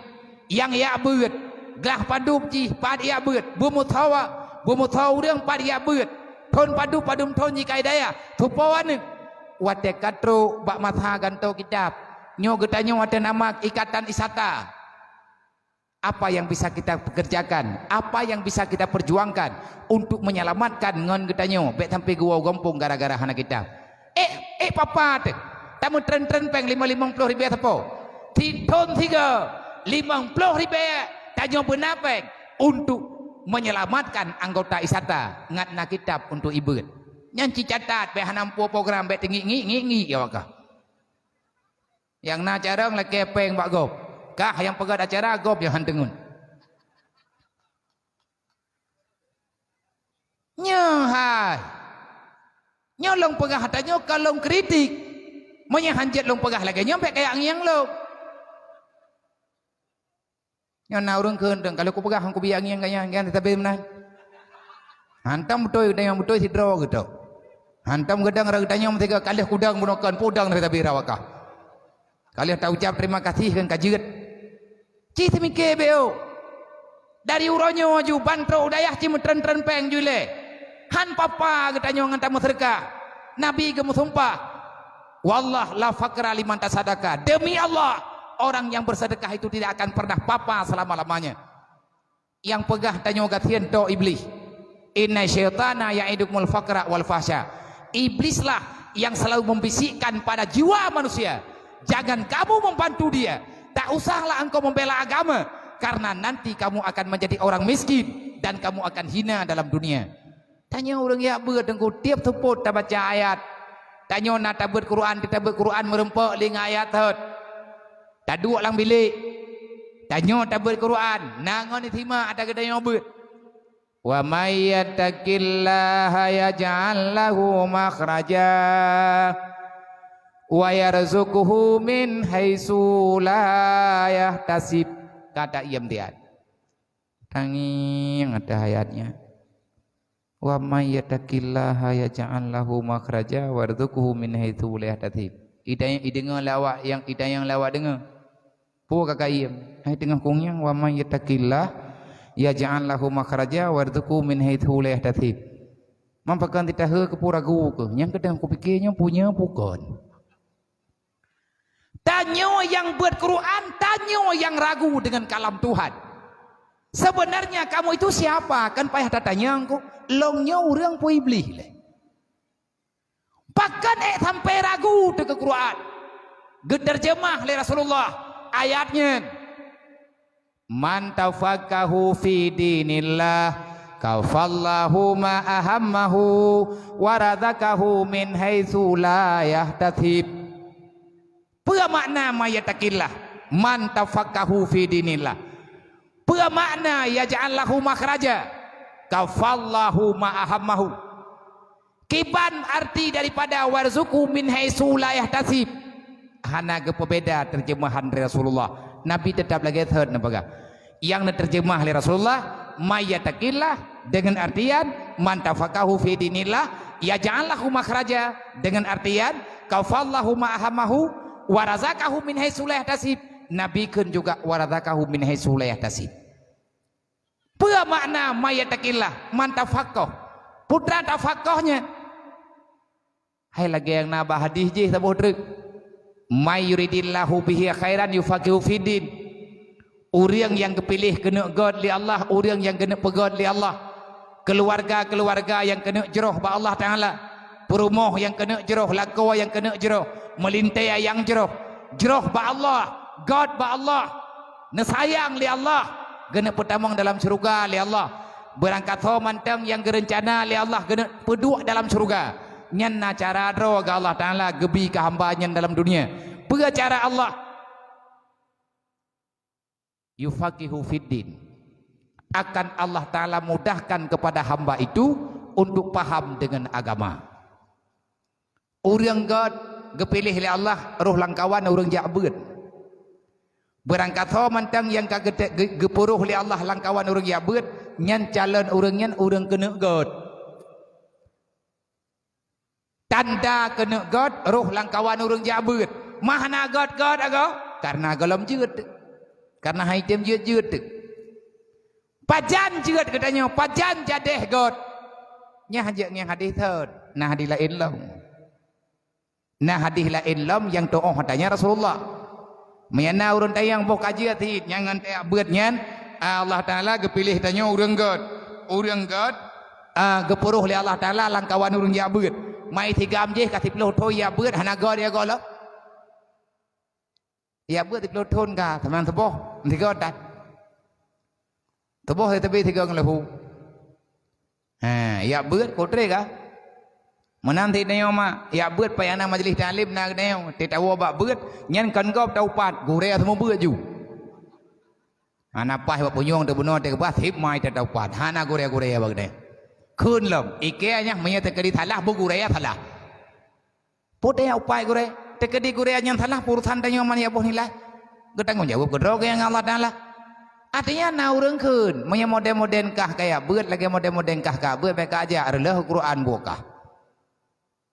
Nyang jak beuet, glah padub jih pat jak beuet, beumeusawa, beumeusawa ureuëng pat jak beuet. Thon padub padum thon jih ka i dayah, tupo aneuk. Watèe ka trok bak masa gantoe kitab, nyoe geutanyoe watèe nama ikatan wisata. Apa yang bisa kita pekerjakan? Apa yang bisa kita perjuangkan untuk menyelamatkan ngon geutanyoe bèk sampai geuwoe u gampông gara-gara hana kitab? Eh, eh papa teuh, tameutren-tren péng limong-limong ploh ribèe sapo. Sithon sigoe, limong ploh ribèe tanyoe beuna péng untuk menyelamatkan anggota wisata ngat na kitab untuk ibeuet. Nyan ci catat bèk hana muphom program bèk teungiek-ngiek-ngiek-ngiek ya wakah. Nyang na carông lakèe péng bak gob. Kah nyang peugöt acara gob nyang han teungeut. Nyoe hai. Nyoe lôn peugah tanyoe ka lôn kritik. Meunyoe hanjeuet lôn peugah lagèe nyoe bèk kajak ngieng lôn. Nyoe na ureuëng kheun deueng, ka lheueh kupeugah ngon kubiet angieng gata nyan, nyan teutabé meunan. Hantom beutôi geutanyoe beutôi sidroe geutanyoe. Hantom geudong rot geutanyoe meusigoe ka lheueh kudong bunoe kon, peue udong teutabé rot wakah. Ka lheueh taucab terima kasih kheun ka jeuet. Ci seumiké beu. Dari uroe nyoe aju ban trok u dayah ci meutren-tren péng ju ilèe. Han papa geutanyoe ngon tameuseudeukah. Nabi geumeusumpah, "Wallah la faqra liman tasaddaqa." Demi Allah, orang yang bersedekah itu tidak akan pernah papa selama-lamanya. Nyang peugah tanyoe gasien toh Iblih. "Inna syaitana ya'idukumul faqra wal fahsya." Iblislah yang selalu membisikkan pada jiwa manusia, "Jangan kamu membantu dia. Tak usahlah engkau membela agama, karena nanti kamu akan menjadi orang miskin dan kamu akan hina dalam dunia." Tanyoe ureuëng jak beuet teungku, tiep seupôt tabaca ayat. Tanyoe na tabeuet Quran, tabeuet Quran meureumpok lé ngon ayat thot. Taduek lam bilék. Tanyoe tabeuet Quran, na ngon simak ata geutanyoe beuet. "Wa may yattaqillaha yaj'al lahu makhraja wa yarzuqhu min haitsu la yahtasib." Kata iem tiat. Tangieng atas ayat nyan. "Wa may yattaqillaha yaj'al lahu makhraja wa yarzuqhu min haitsu la yahtasib." Idayang ideungoe lé awak nyang, idayang lé awak deungoe. Peue ka kayém? Hai teungoh kunyang, "Wa may yattaqillaha yaj'al lahu makhraja wa yarzuqhu min haitsu la yahtasib." Man pakon titahe keupeue ragu keuh? Nyang keudeh kupike nyoe punya bukon. Tanyoe nyang beuet Quran, tanyoe nyang ragu dengan kalam Tuhan. Sebenarnya kamu itu siapa? Kan payah tatanyong kok. Lôn nyoe ureuëng peue Iblih lé. Pakon ék sampai ragu teuh keu Quran? Geuterjemah lé Rasulullah ayat nyan. "Man tafaqahu fi dinillah, kafallahu ma ahammahu, wa razaqahu min haitsu la yahtasib." Peue makna "may yattaqillah"? "Man tafaqahu fi dinillah." Peue makna "yaj'al lahu makhraja"? "Kafallahu ma ahammahu." Kiban arti daripada "warzuqhu min haitsu la yahtasib"? Hana geupeubeda terjemahan Rasulullah. Nabi teutap lagée thot neupeugah. Nyang neuterjemah lé Rasulullah, "May yattaqillah", dengan artian, "Man tafaqahu fi dinillah, yaj'al lahu makhraja", dengan artian, "Kafallahu ma ahammahu, wa razaqahu min haitsu la yahtasib." Nabi kheun juga, "Wa razaqahu min haitsu la yahtasib." Peue makna "may yattaqillah"? "Man tafaqah". Peue tafaqah nyan? Hai lagée nyang na bak hadih jih saboh treuk, "May yuridillahu bihi khairan yufaqihu fiddin." Ureuëng nyang geupiléh keuneuk gét lé Allah, ureuëng nyang geuneuk peugét lé Allah, keuluwarga-keuluwarga nyang keuneuk jroh bak Allah Taala, peurumoh nyang keuneuk jroh, lakoe nyang keuneuk jroh, meulintée nyang jroh, jroh bak Allah, gét bak Allah, neusayang lé Allah, geuneuk peutamong dalam syeuruga lé Allah. Beurangkasoe mantong nyang geureuncana lé Allah geuneuk peuduek dalam syeuruga. Nyan na cara droe geuh Allah Taala geubi keu hamba nyan dalam dunia. Peue cara Allah? "Yufaqihu fiddin." Akan Allah Taala mudahkan kepada hamba itu untuk paham dengan agama. Ureuëng gét geupiléh lé Allah roh lam kawan ureuëng jak beuet. Beurangkasoe mantong nyang ka geute-, geu-, geupeurôh lé Allah lam kawan ureuëng jak beuet, nyan calon ureuëng nyan ureuëng keuneuk gét. Tanda keuneuk gét roh lam kawan ureuëng jak beuet. Ma hana gét-gét agoe? Kareuna gohlom jeuet. Kareuna han item jeuet-jeuet teuk. Pajan jeuet geutanyoe, pajan jadeh gét? Nyan jeuet ngieng hadih thot, na hadih laén lom. Na hadih laén lom nyang teuôh tanya Rasulullah. Meunyo na ureuëng tanyong boh ka jeuet cit nyang ngon tajak beuet nyan, Allah Taala geupiléh tanyoe ureuëng gét. Ureuëng gét, ah, geupeurôh lé Allah Taala lam kawan ureuëng jak beuet. Mai sigam jih ka siplôh thon jak beuet hana gét ya gohlom. Jak beuet siplôh thon ka, seumang seuboh, sigoe that. Seuboh teubi sigoe ngon leuhu. Ha, jak beuet kotre ka. Meunan sit tanyoe mak, jak beuet payah na majlis taklim na geutanyoe, teuh tawoe bak beuet, nyan kon gob taupat, gurée seumeubeuet ju. Hana paih bak punyueng teubunoe teuh keubah, seb mai teuh taupat. Hana gurée-gurée bak geutanyoe. Kheun lom, ikée nyan meunyo teukeudi salah, beugurée salah. Peue teuh upai gurée, teukeudi gurée nyan salah, urusan tanyoe man jak boh nilai. Geutanggong jaweueb keudroe geuh ngon Allah Taala. Artinya na ureuëng kheun, meunyo modern-modern kah kajak beuet, lagée modern-modern kah ka beuet, bék kajak reuloh Quran buet kah.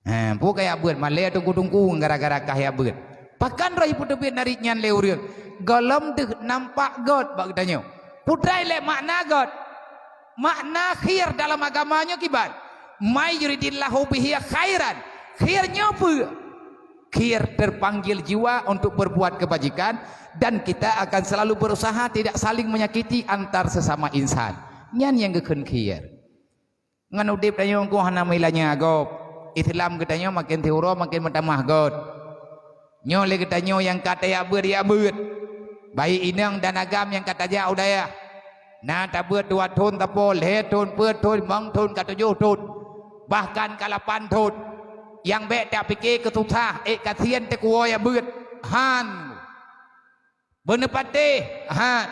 Ha, peue kajak beuet malée tungku-tungku gara-gara kah jak beuet. Pakon roh ipeuteubiet narit nyan lé ureuëng? Gohlom deuh nampak gét bak geutanyoe. Peue treuk lé makna gét? Makna khir dalam agama nyoe kiban? "May yuridillahu bihi khairan." Khir nyoe peue? Khir terpanggil jiwa untuk berbuat kebajikan dan kita akan selalu berusaha tidak saling menyakiti antar sesama insan. Nyan nyang geukheun khir. Ngon udeb tanyoe goh hana meuhilanya gob. Islam geutanyoe makin siuroe makin meutamah gét. Nyoe lé geutanyoe nyang ka tajak beuet jak beuet. Baik inong dan agam nyang ka tajak u dayah. Na tabeuet dua thon sapo, lhée thon, peuet thon, limong thon, ka tujoh thon. Bahkan ka lapan thon. Nyang bék tapike keususah, ék kasien teukuwoe jak beuet. Han. Beuneupatéh, ha.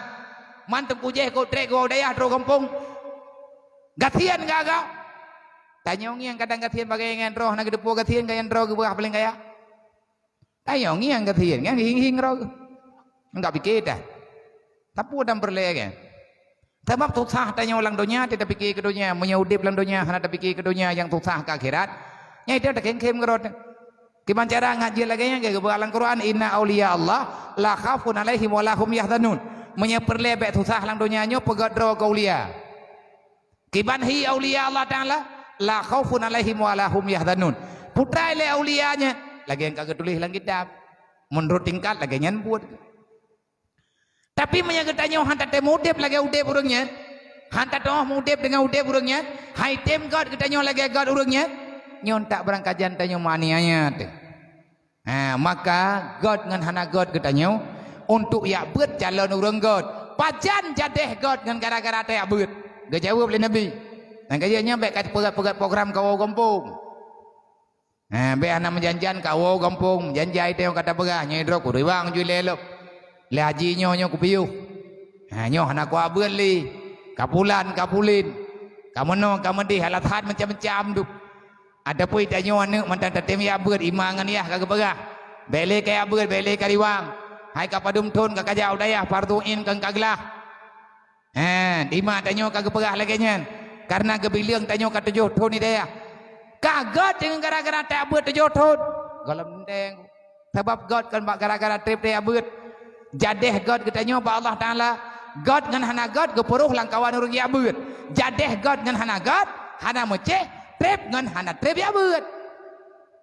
Man teungku jih kok trek geuwoe u dayah troh gampông. Gasien gagah. Tanyoe ngieng kadang gasien bagée ngieng droe na geuteupeue gasien ka nyang droe geubeurah paléng kaya. Tanyoe ngieng gasien ngieng hing-hing droe. Enggak pike dah. Tapu dan peureulée kan. Sabab susah tanyoe lam donya, tapike keu donya. Meunyoe udeb lam donya hana tapike keu donya, nyang susah keu akhirat, nyan itu takhém-khém keurot. Kiban cara ngat jeuet lagée nyan, geupeugah lam Quran, "Inna auliya Allah la khaufun alaihim wa lahum yahzanun." Meunyoe peureulée bék susah lam donya nyoe, peugét droe keu aulia. Kiban hi aulia Allah Taala, "La khaufun alaihim wa lahum yahzanun." Putra lé aulia nyan, lagée nyang ka geutuléh lam kitab. Meunurot tingkat lagée nyan buet. Tapi meunyoe geutanyoe hana tatem udeb lagée udeb ureuëng nyan, hana tatoh udeb deungon udeb ureuëng nyan, han item gét geutanyoe lagée gét ureuëng nyan, nyoe tak beurangkajan tanyoe meuniaya teuh. Ha, maka gét ngon hana gét geutanyoe untuk jak beuet calon ureuëng gét. Pajan jadeh gét ngon gara-gara tajak beuet? Geujaweueb lé Nabi. Nyang ka jeuet nyoe bék ka peugét-peugét program kawoe gampông. Ha, bék hana meujan-jan kawoe gampông, meujan-jan tanyoe ka tapeugah, nyoe droe ku riwang ju lé lom. Lé haji nyoe, nyoe kupiôh. Ha, nyoe hana kuabeuet lé. Ka pulan, ka pulin. Ka meunoe, ka meudeh, alasan macam-macam dum. Adapun tanyoe aneuëk mantong tatem jak beuet, ima ngon yah ka geupeugah. Bék lé kajak beuet, bék lé kariwang. Hai ka padum thon ka kajak u dayah, fardhu ain kon ka glah. Hé, dima tanyoe ka geupeugah lagée nyan, kareuna geubileueng tanyoe ka tujoh thon di dayah. Ka gét deungon gara-gara tajak beuet tujoh thon. Gohlom teuntée. Sabab gét kon bak gara-gara treb tajak beuet. Jadeh gét geutanyoe bak Allah Taala. Gét ngon hana gét geupeurôh lam kawan ureuëng jak beuet. Jadeh gét ngon hana gét, hana meucéh, treb ngon hana treb jak beuet.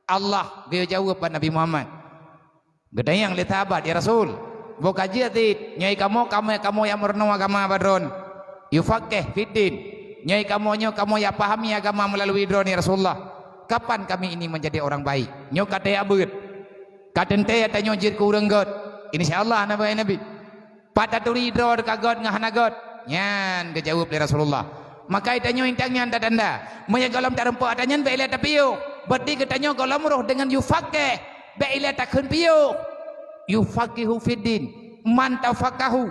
Allah geujaweueb bak Nabi Muhammad. Geutanyong lé sahabat, "Ya Rasul, boh ka jeuet cit, nyoe kamoe, kamoe, kamoe nyang meurunoe agama bak droen, yufaqih fiddin. Nyoe kamoe nyoe kamoe nyang pahami agama meulalui droen, ya Rasulullah. Kapan kami ini menjadi orang baik?" Nyoe ka tajak beuet. Ka teuntée tanyoe jeuet keu ureuëng gét. Insya Allah, na ba-, Nabi. Pat taturi droe ka gét ngon hana gét? Nyan geujaweueb lé Rasulullah. Maka tanyoe intan nyan tatanda. Meunyoe gohlom tareumpok ata nyan, bék ilée tapiôh. Berarti geutanyoe gohlom roh deungon yufaqih. Bék ilée takheun piôh. Yufaqihu fiddin. Man tafaqahu.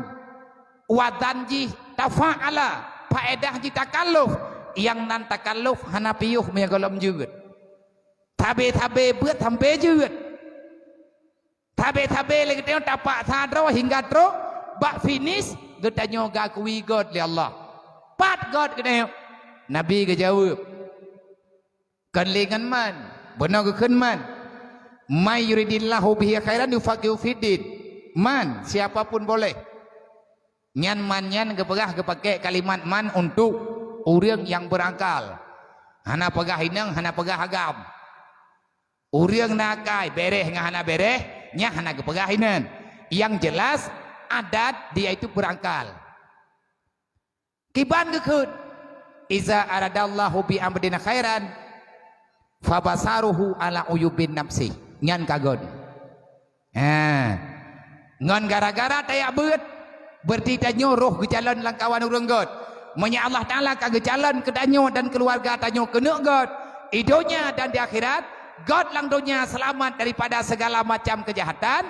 Wazan jih tafa'ala. Faedah jih takalluf. Nyang nan takalluf hana piôh meunyoe gohlom jeuet. Sabe-sabe beuet sampoe jeuet. Sabe-sabe lé geutanyoe tapaksa droe hingga trok bak finish, geutanyoe geukui gét lé Allah. Pat gét geutanyoe? Nabi geujaweueb, "Kon lé ngon man, bunoe geukheun man, 'May yuridillahu bihi khairan yufaqihu fiddin.'" Man, siapa pun boleh. Nyan man nyan geupeugah, geupakék kalimat man untuk ureuëng nyang beurakal. Hana peugah inong, hana peugah agam. Ureuëng na akai, béréh ngon hana béréh, nyan hana geupeugah inan. Nyang jeulaih, adat dia itu beurakal. Kiban geukheun, "Iza aradallahu bi abdin khairan, fabasaruhu ala uyubin nafsi." Nyan ka gét. Ha. Ngon gara-gara tajak beuet, berarti tanyoe roh geucalon lam kawan ureuëng gét. Meunyoe Allah Taala ka geucalon keu tanyoe dan keuluwarga tanyoe keuneuk gét, i donya dan di akhirat, gét lam donya seulamat daripada segala macam keujahatan,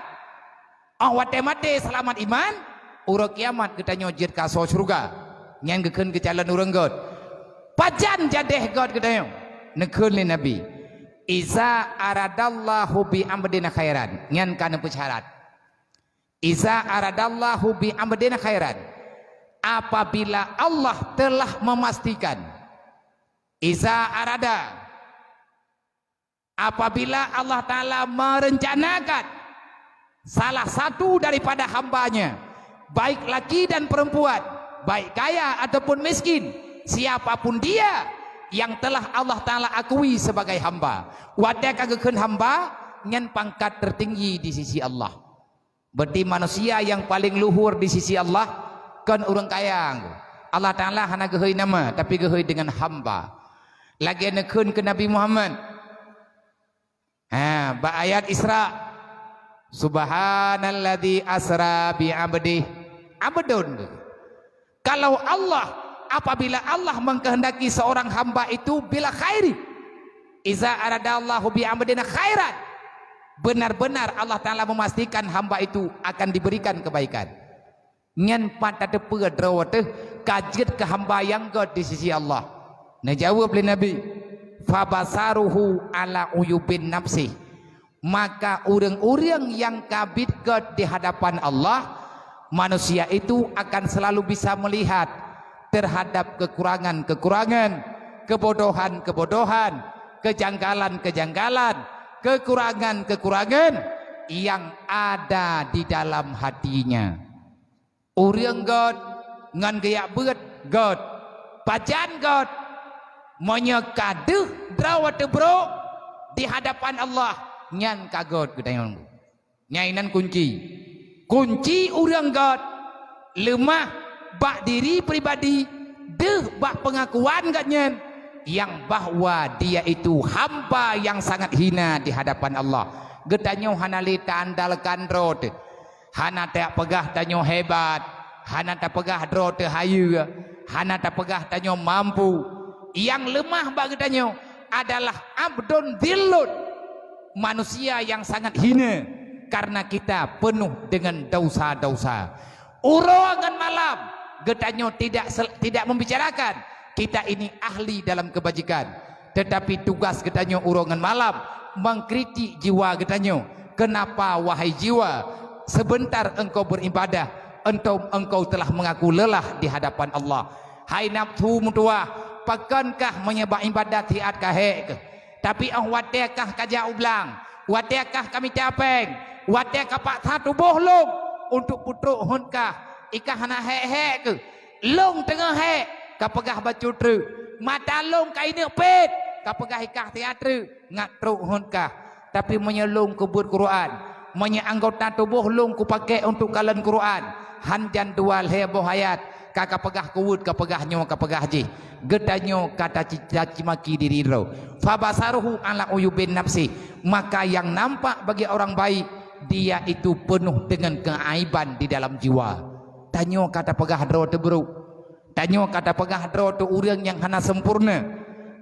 óh watée maté seulamat iman, uroe kiamat geutanyoe jeuet keu asoe syeuruga. Nyan geukheun geucalon ureuëng gét. Pajan jadeh gét geutanyoe? Neukheun lé Nabi, "Iza aradallahu bi abdin khairan." Nyan ka neupeusyarat. "Iza aradallahu bi abdin khairan." Apabila Allah telah memastikan. Iza arada. Apabila Allah Taala merencanakan salah satu daripada hamba-Nya, baik laki dan perempuan, baik kaya ataupun miskin, siapapun dia yang telah Allah Taala akui sebagai hamba, watée ka geukheun hamba, nyan pangkat tertinggi di sisi Allah. Berarti manusia nyang paleng luhur di sisi Allah kon ureuëng kaya. Allah Taala hana geuhôi nama, tapi geuhôi deungon hamba. Lagée neukheun keu Nabi Muhammad. Ha, bak ayat Isra, "Subhanalladzi asra bi abdih." Abdun. Kalau Allah, apabila Allah mengkehendaki seorang hamba itu bila khairi, "Iza aradallahu bi abdin khairan," benar-benar Allah Taala memastikan hamba itu akan diberikan kebaikan. Nyan pat tateupeue droe teuh ka jeuet keu hamba nyang gét di sisi Allah. Neujaweueb lé Nabi, "Fabasaruhu ala uyubin nafsi." Maka ureuëng-ureuëng nyang ka biet gét di hadapan Allah, manusia itu akan selalu bisa melihat terhadap kekurangan-kekurangan, kebodohan-kebodohan, kejanggalan-kejanggalan, kekurangan-kekurangan yang ada di dalam hatinya. Ureuëng göt ngon geujak beuet göt. Pajan göt? Meunyoe ka deuh droe teubrok di hadapan Allah, nyan ka göt geutanyoe. Nyan inan kunci. Kunci ureuëng göt leumah bak diri pribadi, deuh bak peungakuan geuhnyan yang bahwa dia itu hamba yang sangat hina di hadapan Allah. Geutanyoe hana lé taandalkan droe teuh. Hana tapeugah tanyoe hebat, hana tapeugah droe teuh hayeue, hana tapeugah tanyoe mampu. Nyang leumah bak geutanyoe adalah abdun dhillun, manusia yang sangat hina karena kita penuh dengan dosa-dosa. Uroe ngon malam geutanyoe tidak sel-, tidak membicarakan kita ini ahli dalam kebajikan. Tetapi tugas geutanyoe uroe ngon malam mengkritik jiwa geutanyoe. Kenapa, wahai jiwa, sebentar engkau beribadah, entau engkau telah mengaku lelah di hadapan Allah? Hai nafsu meutuwah, pakonkah meunyoe bak ibadat siat ka hék keuh? Tapi óh watée kah ka jak u blang, watée kah ka mita péng, watée ka paksa tuboh lôn untuk peutrok hon kah, i kah hana hék-hék keuh? Lôn teungoh hék, ka peugah bacut treuk. Mata lôn ka ineuk pet, ka peugah i kah siat treuk, ngat trok hon kah. Tapi meunyoe lôn keu beuet Quran, meunyoe anggota tuboh lôn kupakék untuk kalon Quran, hanjan dua lhée boh ayat, ka, ka peugah keuweuet, ka peugah nyoe, ka peugah jih, geutanyoe ka taci-, taci maki diri droe. Fabasaruhu ala uyubin nafsi, maka yang nampak bagi orang baik, dia itu penuh dengan keaiban di dalam jiwa. Tanyoe ka tapeugah droe teubrok. Tanyoe ka tapeugah droe teuh ureuëng nyang hana sempurna.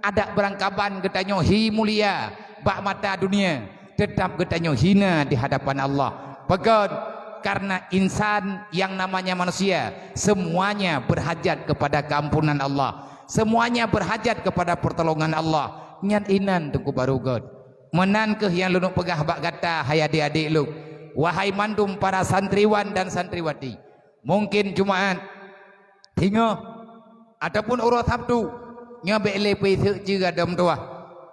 Adak beurangkaban geutanyoe hi mulia bak mata dunia, teutab geutanyoe hina di hadapan Allah. Pakon? Karena insan yang namanya manusia, semuanya berhajat kepada keampunan Allah. Semuanya berhajat kepada pertolongan Allah. Nyan inan teungku barô göt. Meunan kheueh nyang lôn peugah bak gata, hai adék-adék lôn, wahai mandum para santriwan dan santriwati. Mungkin Jumaat, singoh, ataupun uroe Sabtu, nyoe bék lé peuiseuek jeue adoe meutuwah.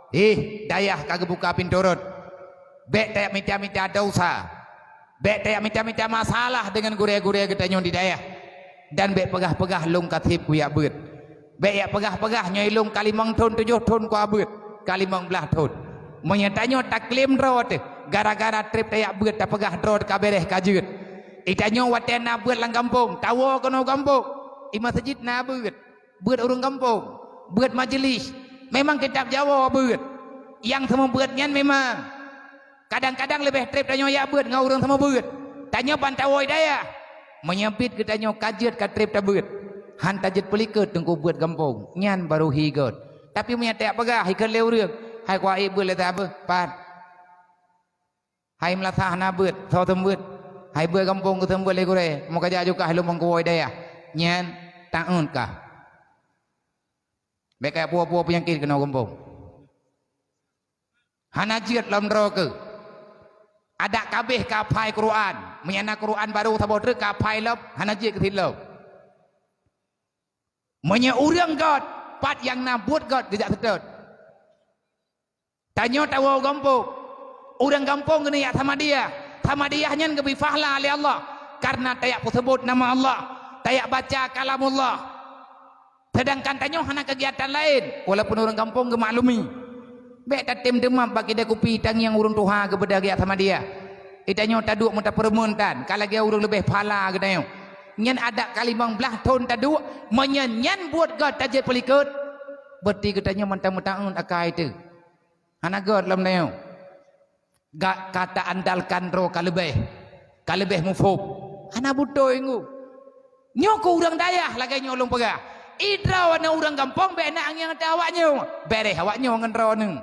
Hih, dayah ka geubuka pintoe rot. Bék tajak mita-mita desya. Bék tajak mita-mita masalah deungon gurée-gurée geutanyoe di dayah. Dan bék peugah-peugah lôn ka seb kujak beuet. Bék jak peugah-peugah nyoe lôn ka limong thon tujoh thon kuabeuet, ka limong blaih thon. Meunyoe tanyoe taklém droe teuh, gara-gara treb tajak beuet tapeugah droe teuh ka béréh ka jeuet. I tanyoe watée na beuet lam gampông, tawoe keunoe gampông. I meuseujid na beuet, beuet ureuëng gampông, beuet majeulih. Memang kitab jawoe beuet. Nyang seumeubeuet nyan memang. Kadang-kadang leubeh treb tanyoe jak beuet ngon ureuëng seumeubeuet. Tanyoe ban tawoe i dayah. Meunyoe bit geutanyoe ka jeuet ka treb tabeuet, han tajeuet peulikot teungku beuet gampông, nyan barô hi göt. Tapi meunyoe tajak peugah ikheun lé ureuëng, hai kuaék beuet lé saboh, pat. Hai meulasah hana beuet, soe seumeubeuet. Hai beuet gampông geuseumeubeuet lé gurée, meukajak jukah lôn meukuwoe i dayah. Nyan taeun kah. Bék kajak puwoe-puwoe peunyakét keunoe gampông. Hana jeuet lom droe keuh. Adak kabéh ka phai Quran. Meunyoe na Quran barô saboh treuk ka phai lom, hana jeuet keuh sit lom. Meunyoe ureuëng göt, pat nyang na buet göt geujak seutôt. Tanyoe tawoe gampông. Ureuëng gampông geuneuk jak samadiyah. Samadiyah nyan geubri pahla lé Allah. Karena tajak peuseubot nama Allah. Tajak baca kalamullah. Seudangkan tanyoe hana keugiatan laén, walaupun ureuëng gampông geumaklumi. Bék tatem teumat bak kidai kupi tangieng ureuëng tuha geubeudôh geujak samadiyah. I tanyoe taduek meuteupeurumeun tan, ka lagée ureuëng leubeh phala geutanyoe. Nyan adak ka limong blaih thon taduek, meunyoe nyan buet göt tajeuet peulikot, beurati geutanyoe mantong meutaeun akai teuh. Hana göt lom tanyoe. Gak ka taandalkan droe ka leubeh, ka leubeh muphom. Hana beutôi ngu. Nyoe keu ureuëng dayah lagée nyoe lôn peugah. I droeneuh ureuëng gampông bék na angieng ateueh awaknyoe. Béréh awaknyoe ngon droeneuh.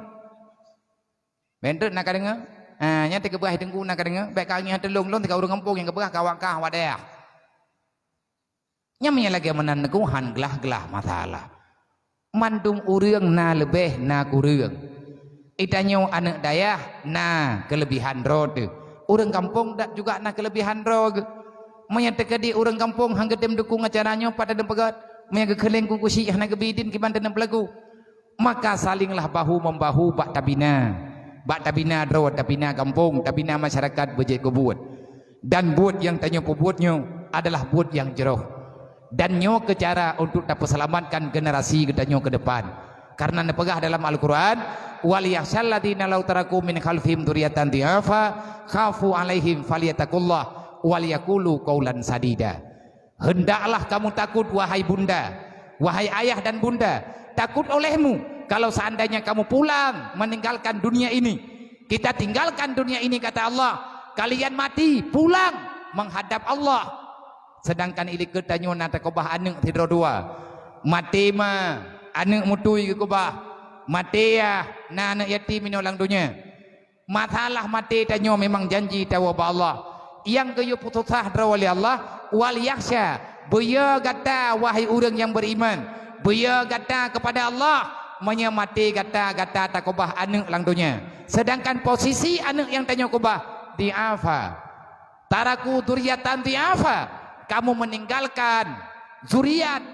Bék treuk na ka deungoe? Ah, nyan teukeubah teungku na ka deungoe. Bék ka angieng ateueh lôn, lôn teuka ureuëng gampông nyang geupeugah keu awak kah, awak dayah. Nyan meunyoe lagée meunan neuku han glah-glah masalah. Mandum ureuëng na leubeh na kureueng. I tanyoe aneuëk dayah na keuleubihan droe teuh. Ureuëng gampông dak juga na keuleubihan droe geuh. Meunyoe teukeudi ureuëng gampông han geutem dukong acara nyoe pat tadeueng peugét, Meunyo geukheuleng kuku syik hana geubi idin kiban teuneuk peulaku. Maka salinglah bahu membahu bak tabina. Bak tabina droe, tabina gampông, tabina masyarakat beujeuet keu buet. Dan buet nyang tanyoe peubuet nyoe adalah buet nyang jroh. Dan nyoe keu cara untuk tapeuseulamatkan generasi geutanyoe keu depan. Karena neupeugah dalam Al-Quran, "Wal yakhsyal ladzina law taraku min khalfihim dzurriyyatan dhi'afa khafu 'alaihim falyattaqullah wal yaqulu qaulan sadida." Hendaklah kamu takut, wahai bunda, wahai ayah dan bunda, takut olehmu kalau seandainya kamu pulang meninggalkan dunia ini. Kita tinggalkan dunia ini, kata Allah, kalian mati, pulang menghadap Allah. Sedangkan ilikot tanyoe na takeubah aneuk sidroe dua. Maté ma, aneuk mutui geukeubah. Maté yah, na aneuk yatim inoe lam donya. Masalah maté tanyoe memang janji tawoe bak Allah. Nyang geuyue peususah droe lé Allah, wal yakhsya, beuyo gata, wahai ureuëng nyang beriman, beuyo gata kepada Allah, meunyoe maté gata, gata takeubah aneuk lam donya. Sedangkan posisi aneuk nyang tanyoe keubah, diafa. Taraku dzurriatan dhi'afa, kamu meninggalkan zuriat,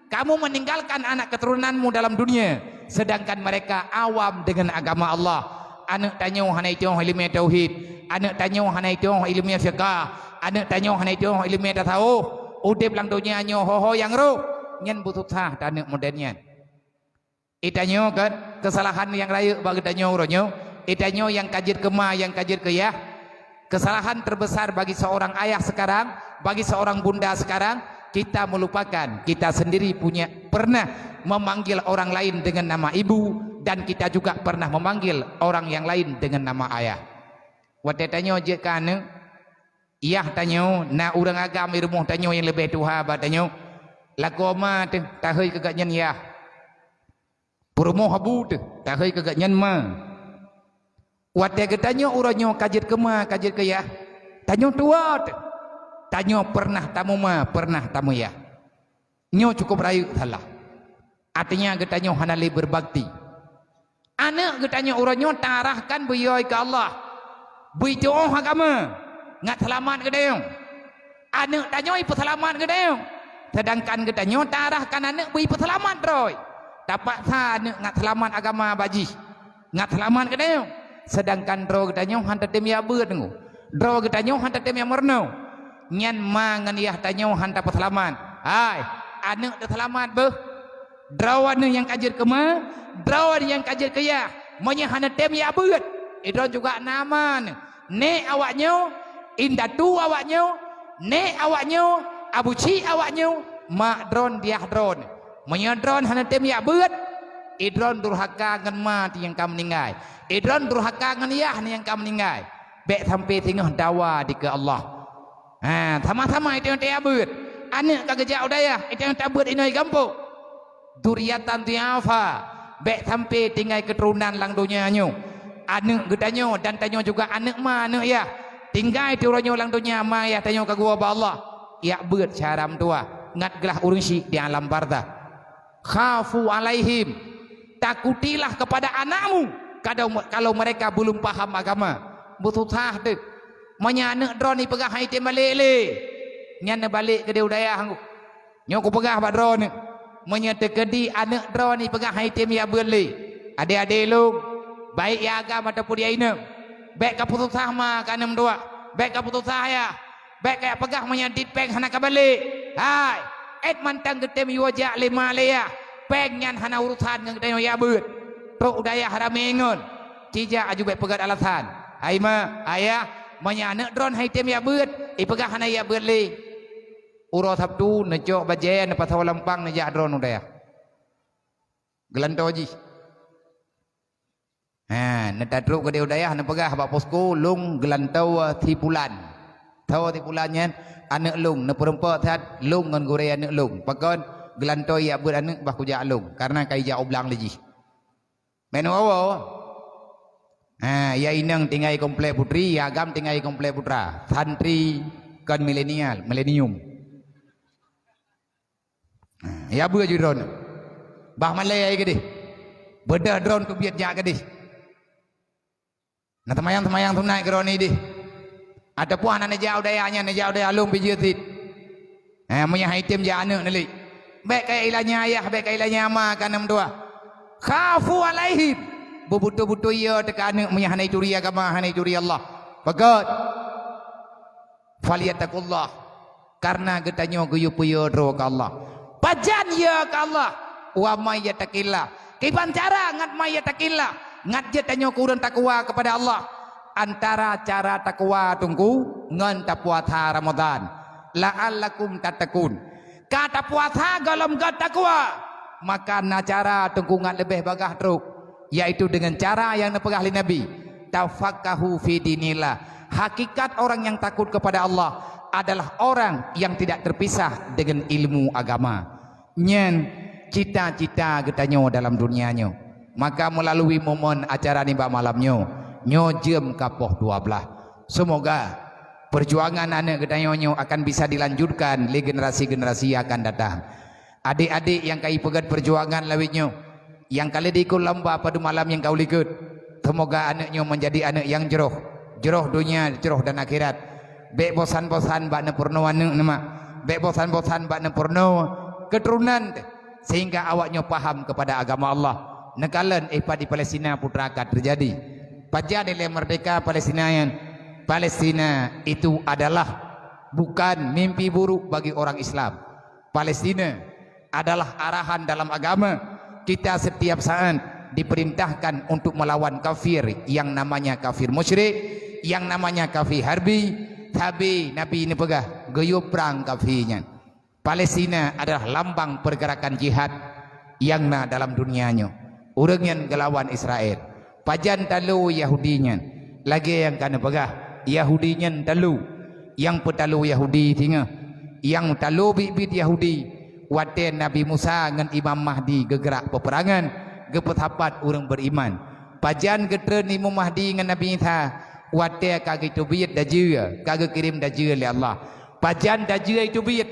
kamu meninggalkan anak keturunanmu dalam dunia, sedangkan mereka awam dengan agama Allah. Aneuk tanyoe hana itoh ileumèe tauhid, aneuk tanyoe hana itoh ileumèe fiqah, aneuk tanyoe hana itoh ileumèe tasawuf, udeb lam donya nyoe ho-ho nyang roh, nyan beususah taneuk modern nyan. Itanyoe kan, kesalahan nyang rayeuk bagi tanyoe uroe nyoe, itanyoe nyang ka jeuet keu ma, nyang ka jeuet keu yah. Kesalahan terbesar bagi seorang ayah sekarang, bagi seorang bunda sekarang, kita melupakan kita sendiri punya pernah memanggil orang lain dengan nama ibu, dan kita juga pernah memanggil orang yang lain dengan nama ayah. Watèe tanyoe jeuet keu aneuk, yah tanyoe, na ureuëng agam di rumoh tanyoe nyang leubeh tuha bak tanyoe, lakoe ma teuh, tahôi keu gobnyan yah. Peurumoh abu teuh, tahôi keu gobnyan ma. Watèe geutanyoe uroe nyoe ka jeuet keu ma, ka jeuet keu yah, tanyoe tuwoe teuh. Tanyoe pernah tameuma, pernah tameuyah. Nyoe cukup rayeuk salah. Artinya geutanyoe hana lé beubakti. Aneuk geutanyoe uroe nyoe taarahkan beuyo keu Allah, beuitu'oh agama, ngat seulamat geutanyoe. Aneuk tanyoe ipeuseulamat geutanyoe, sedangkan geutanyoe taarahkan aneuk beu ipeuseulamat droe. Tapaksa aneuk ngat seulamat agama bak jih, ngat seulamat geutanyoe, sedangkan droe geutanyoe han tatem jak beuet teungku. Droe geutanyoe han tatem jak meurunoe. Nyan ma ngon yah tanyoe han tapeuseulamat. Hai, aneuk teuseulamat beuh. Droe aneuk nyang ka jeuet keu ma, droe nyang ka jeuet keu yah. Meunyoe hana tem jak beuet, idroen juga na ma neuh. Nék awaknyoe, indatu awaknyoe, nék awaknyoe, abucik awaknyoe, mak droen, yah droen. Meunyoe droen hana tem jak beuet, idroen durhaka ngon ma nyang ka meuninggai. Idroen durhaka ngon yah nyang ka meuninggai. Bèk sampai singoh dawa dikeue Allah. Ha, sama-sama itanyoe tajak beuet. Aneuk ka geujak u dayah, itanyoe tabeuet inoe gampông. Dzurriatan dhi'afa, bèk sampai tinggai keuturonan lam donya nyoe. Aneuk geutanyoe dan tanyoe juga aneuk ma aneuk yah. Tinggai teuh uroe nyoe lam donya, ma yah tanyoe ka geuwoe bak Allah. Jak beuet syedara meutuwah, ngat glah ureuëng syik di alam barzakh. Khafu 'alaihim, takutilah kepada anakmu kadau-, kalau mereka belum paham agama. Beususah teuh. Meunyoe aneuk droeneuh ipeugah han item balek lé, nyan neubalek keudeh u dayah. Nyoe kupeugah bak droeneuh, meunyoe teukeudi aneuk droeneuh ipeugah han item jak beuet lé, adé-adé lôn, baik nyang agam ataupun nyang inong, bèk kapeususah ma keu aneuk meutuwah, bèk kapeususah yah. Bèk kajak peugah meunyoe dit péng hana kabalek. Hai, 'et mantong geutem jiwoe jak lé ma lé yah, péng nyan hana urosan ngon geutanyoe jak beuet. Trok u dayah ramé ngon. Cijak aju bèk peugöt alasan. Hai ma, ayah, meunyoe aneuk droen han item jak beuet, ipeugah hana jak beuet lé. Uroe Sabtu neucok bajèe neupasoe lam pang neujak droen u dayah. Geulantoe jih. Ha, neutatrok keudeh u dayah neupeugah bak posko, "Lôn geulantoe si pulan." Soe si pulan nyan? Aneuk lôn, neupeureumpok that lôn ngon gurèe aneuk lôn. Pakon? Geulantoe jak beuet aneuk bah kujak lôn, kareuna ka ijak u blang lé jih. Meunoe woe. Ha, ya inong tinggai komplek putri, ya agam tinggai komplek putra. Santri kon milenial, milenium. Ha, ya beuet ju droen. Bah malèe ai keudeh. Beudôh droen keubiet jak keudeh. Na seumayang-seumayang sunat keudroe nideh. Ataupun hana neujak u dayah nyan, neujak u dayah lôn pih jeuet cit. Ha, meunyoe han item jak aneuk neulik. Bék kaya ilanya ayah, bék kaya ilanya ama ka aneuk meutuah. Khafu alaihim. Beubeutôi-beutôi ya teuka aneuk meunyo hana ituri agama, hana ituri Allah. Peugét. Falyattaqullah. Karena geutanyoe geuyue peue ya droe keu Allah. Pajan ya keu Allah? Wa may yattaqillah. Kiban cara ngat may yattaqillah? Ngat jeuet tanyoe keu ureuëng takwa kepada Allah. Antara cara takwa teungku ngon tapuasa Ramadan. La'allakum tattaqun. Ka tapuasa gohlom göt takwa, maka na cara teungku ngat leubeh bagah trok, yaitu dengan cara yang neupeugah lé Nabi, "Tafaqahu fi dinillah." Hakikat orang yang takut kepada Allah adalah orang yang tidak terpisah dengan ilmu agama. Nyan cita-cita geutanyoe dalam dunia nyoe. Maka melalui momen acara nibak malam nyoe, nyoe jeuem ka poh dua belas. Semoga perjuangan aneuk geutanyoe nyoe akan bisa dilanjutkan lé generasi-generasi yang akan datang. Adik-adik nyang ka ipeugét perjuangan lawét nyoe, nyang ka lheueh diikot lomba padub malam nyang ka u likot, seumoga aneuk nyoe meunjadi aneuk nyang jroh, jroh donya, jroh dan akhirat. Bék bosan-bosan bak neupeurunoe aneuk neuh mak, bék bosan-bosan bak neupeurunoe keuturonan, sehingga awak nyoe paham keupada agama Allah. Neukalon eh pat di Palestina putra ka teujadi. Pajan ilée meurdeka Palestina nyan? Palestina itu adalah bukan mimpi buruk bagi orang Islam. Palestina adalah arahan dalam agama. Kita setiap saat diperintahkan untuk melawan kafir yang namanya kafir musyrik, yang namanya kafir harbi. Sabe Nabi neupeugah geuyue prang kafir nyan. Palestina adalah lambang pergerakan jihad nyang na dalam dunia nyoe. Ureuëng nyan geulawan Israel. Pajan talo Yahudi nyan? Lagée nyang ka neupeugah, Yahudi nyan talo. Nyang peutalo Yahudi singoh? Nyang talo biet-biet Yahudi watée Nabi Musa ngon Imam Mahdi geugrak peupeurangan, geupeusapat ureuëng beriman. Pajan geutreun Imam Mahdi ngon Nabi Isa? Watée ka geuteubiet dajeu, ka geukirém dajeu lé Allah. Pajan dajeu teubiet?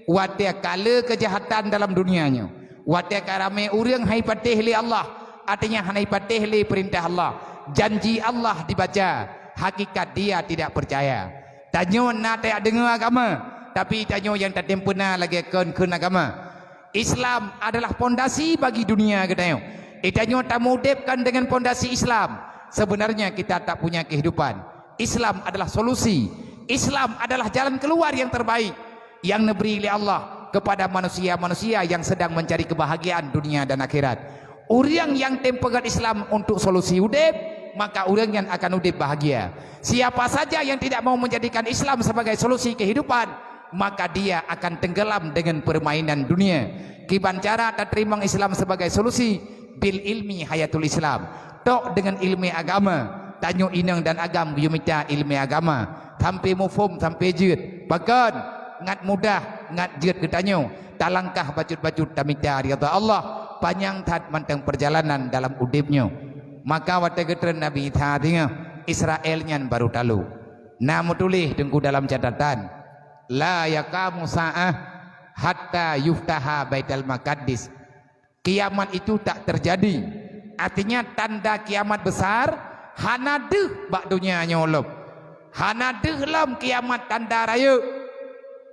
Watée ka le keujahatan dalam dunia nyoe. Watée ka ramé ureuëng hai patéh lé Allah, artinya hana ipatéh lé peurintah Allah. Janji Allah dibaca, hakikat dia tidak percaya. Tanyoe na tajak deungoe agama, tapi tanyoe nyang tatem peuna lagée kheun-kheun agama. Islam adalah pondasi bagi dunia geutanyoe. Geutanyoe tameudebkan dengan pondasi Islam. Sebenarnya kita tak punya kehidupan. Islam adalah solusi. Islam adalah jalan keluar yang terbaik yang diberi oleh Allah kepada manusia-manusia yang sedang mencari kebahagiaan dunia dan akhirat. Ureuëng nyang tem peugét Islam untuk solusi udeb, maka ureuëng nyan akan udeb bahagia. Siapa saja yang tidak mau menjadikan Islam sebagai solusi kehidupan, maka dia akan tenggelam dengan permainan dunia. Kiban cara tateurimong Islam sebagai solusi? Bil ilmi hayatul Islam. Tok dengan ilmu agama. Tanyoe inong dan agam geuyue mita ilmu agama sampai muphom, sampai jeuet. Pakon? Ngat mudah, ngat jeuet geutanyoe talangkah bacut-bacut tamita ridha Allah. Panyang that mantong perjalanan dalam udeb nyoe. Maka watée geutreun Nabi Isa singoh, Israel nyan baru talo. Na meutuléh teungku dalam catatan, "La yaqamu sa'ah hatta yuftaha Baitul Maqdis." Kiamat itu tak terjadi. Artinya tanda kiamat besar hana deuh bak dunia nyoe lom. Hana deuh lom kiamat tanda rayeuk.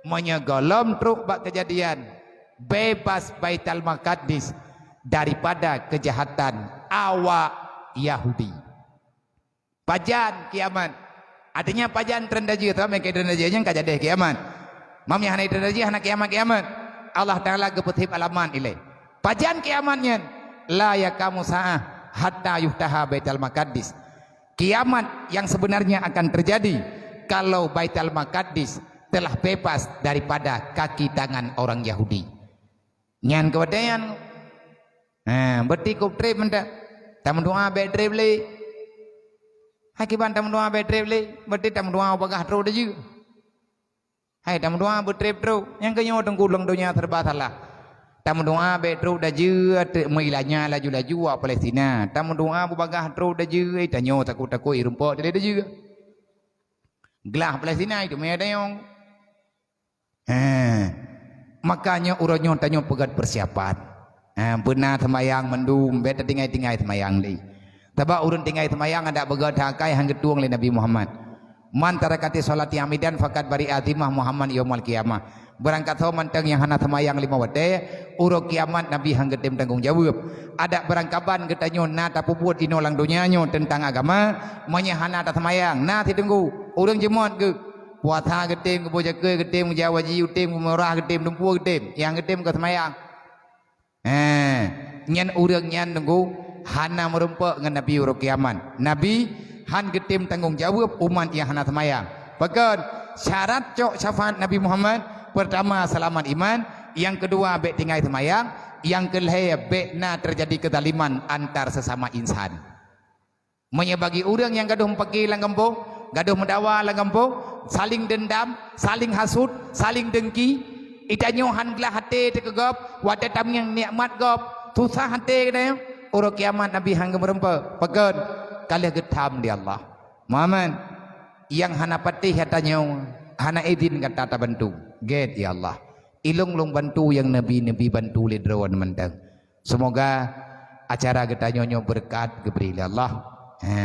Meunyoe gohlom trok bak keujadian, bebas Baitul Maqdis daripada keujahatan awak Yahudi. Pajan kiamat? Artinya pajan treun dajeu, teuma meuke treun dajeu nyan ka jadeh kiamat. Mam nyang hana treun dajeu hana kiamat-kiamat. Allah Taala geupeutheb alamat ilée. Pajan kiamat nyan? La yaqamu sa'ah hatta yuftaha Baitul Maqdis. Kiamat yang sebenarnya akan terjadi kalau Baitul Maqdis telah bebas daripada kaki tangan orang Yahudi. Nyan keuwatée nyan. Ha, beuti kop treb mantong. Tameudoa bék treb lé. Hai kiban tameudoa bék treb lé, beuti tameudoa bagah trok dajeu. Hai tameudoa beutreb trok, nyang keunyoe teungku lôn donya serba salah. Tameudoa bék trok dajeu, teuk meuilanya laju-laju wak Palestina. Tameudoa beubagah trok dajeu, eh, tanyoe takot-takot irumpok dilée dajeu. Glah Palestina itu mé dayong. Ha, makanya uroe nyoe tanyoe peugét persiapan. Ha, beuna seumayang mandum, bék tatinggai-tinggai seumayang lé. Sabab ureuëng tinggai seumayang adak beugét hakai han geutueng lé Nabi Muhammad. "Man tarakati sholati amidan faqad bari'a dzimah Muhammad yaumal qiyamah." Beurangkat soe mantong nyang hana seumayang lima watée, uroe kiamat Nabi han geutem tanggong jaweueb. Adak beurangkaban geutanyoe na tapeubuet inoe lam donya nyoe teuntang agama, meunyoe hana taseumayang, na siteunggu, ureuëng jeumot geuh. Puasa geutem, geuboh zakeuet geutem, geujak haji geutem, umrah geutem, dumpeue geutem, nyang geutem kon seumayang. Eh, nyan ureuëng nyan teungku hana meurumpok ngon Nabi uroe kiamat. Nabi han geutem tanggong jaweueb umat nyang hana seumayang. Pakon? Syarat cok syafaat Nabi Muhammad, peurtama seulamat iman, nyang keudua bék tinggai seumayang, nyang keulhée bék na teujadi keuzaliman antar seusama insan. Meunyoe bagi ureuëng nyang gadôh meupaké lam gampông, gadôh meudawa lam gampông, saléng deundam, saléng hasut, saléng deungki, geutanyoe han glah até teuh keu gob, watée tamong nikmat gob, susah até geutanyoe, uroe kiamat Nabi han geumeurumpok. Pakon? Ka lheueh geutham di Allah. Muhammad, nyang hana patéh gata nyoe, hana idhin gata tabantu. Gét, ya Allah. Ilôn lôn bantu nyang neubi-neubi bantu lé droe mantong. Seumoga acara geutanyoe nyoe beureukat geubri lé Allah. Ha.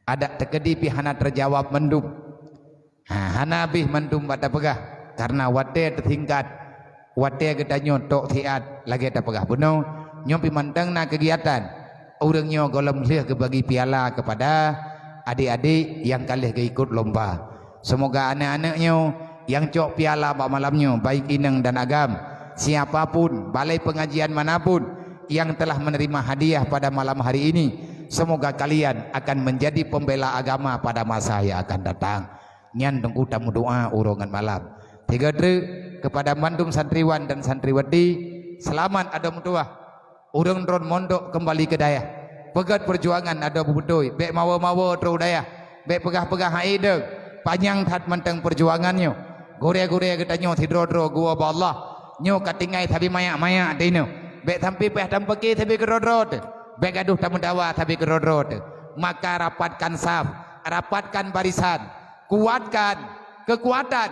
Adak teukeudi pih hana teujaweueb mandum. Ha, hana habéh mandum bak tapeugah, kareuna watée teusingkat, watée geutanyoe tok siat lagée tapeugah bunoe, nyoe pih mantong na keugiatan. Ureuëng nyoe gohlom lheueh geubagi piala keupada adék-adék nyang ka lheueh geuikot lomba. Seumoga aneuëk-aneuëk nyoe nyang cok piala bak malam nyoe, baik inong dan agam, siapa pun, balai peungajian mana pun nyang telah menerima hadiah pada malam hari ini, seumoga kalian akan menjadi pembela agama pada masa yang akan datang. Nyan teungku tameudoa uroe ngon malam. Tiga treuk keupada mandum santriwan dan santriwati, seulamat adoe meutuwah. Ureuëng droe mondok keumbali keu dayah. Peugét peujuangan adoe beubeutôi, bék mawoe-mawoe trok u dayah, bék peugah-peugah hai deuek. Panyang that mantong peujuangan nyoe. Gurée-gurée geutanyoe sidroe-droe geuwoe bak Allah. Nyoe ka tinggai sabe manyak-manyak teuh inoe. Bék sampoe payah tameupaké sabe keudroe-droe teuh. Bék gadôh tameudawa sabe keudroe-droe teuh. Maka rapatkan saf, rapatkan barisan. Kuatkan keukuatan,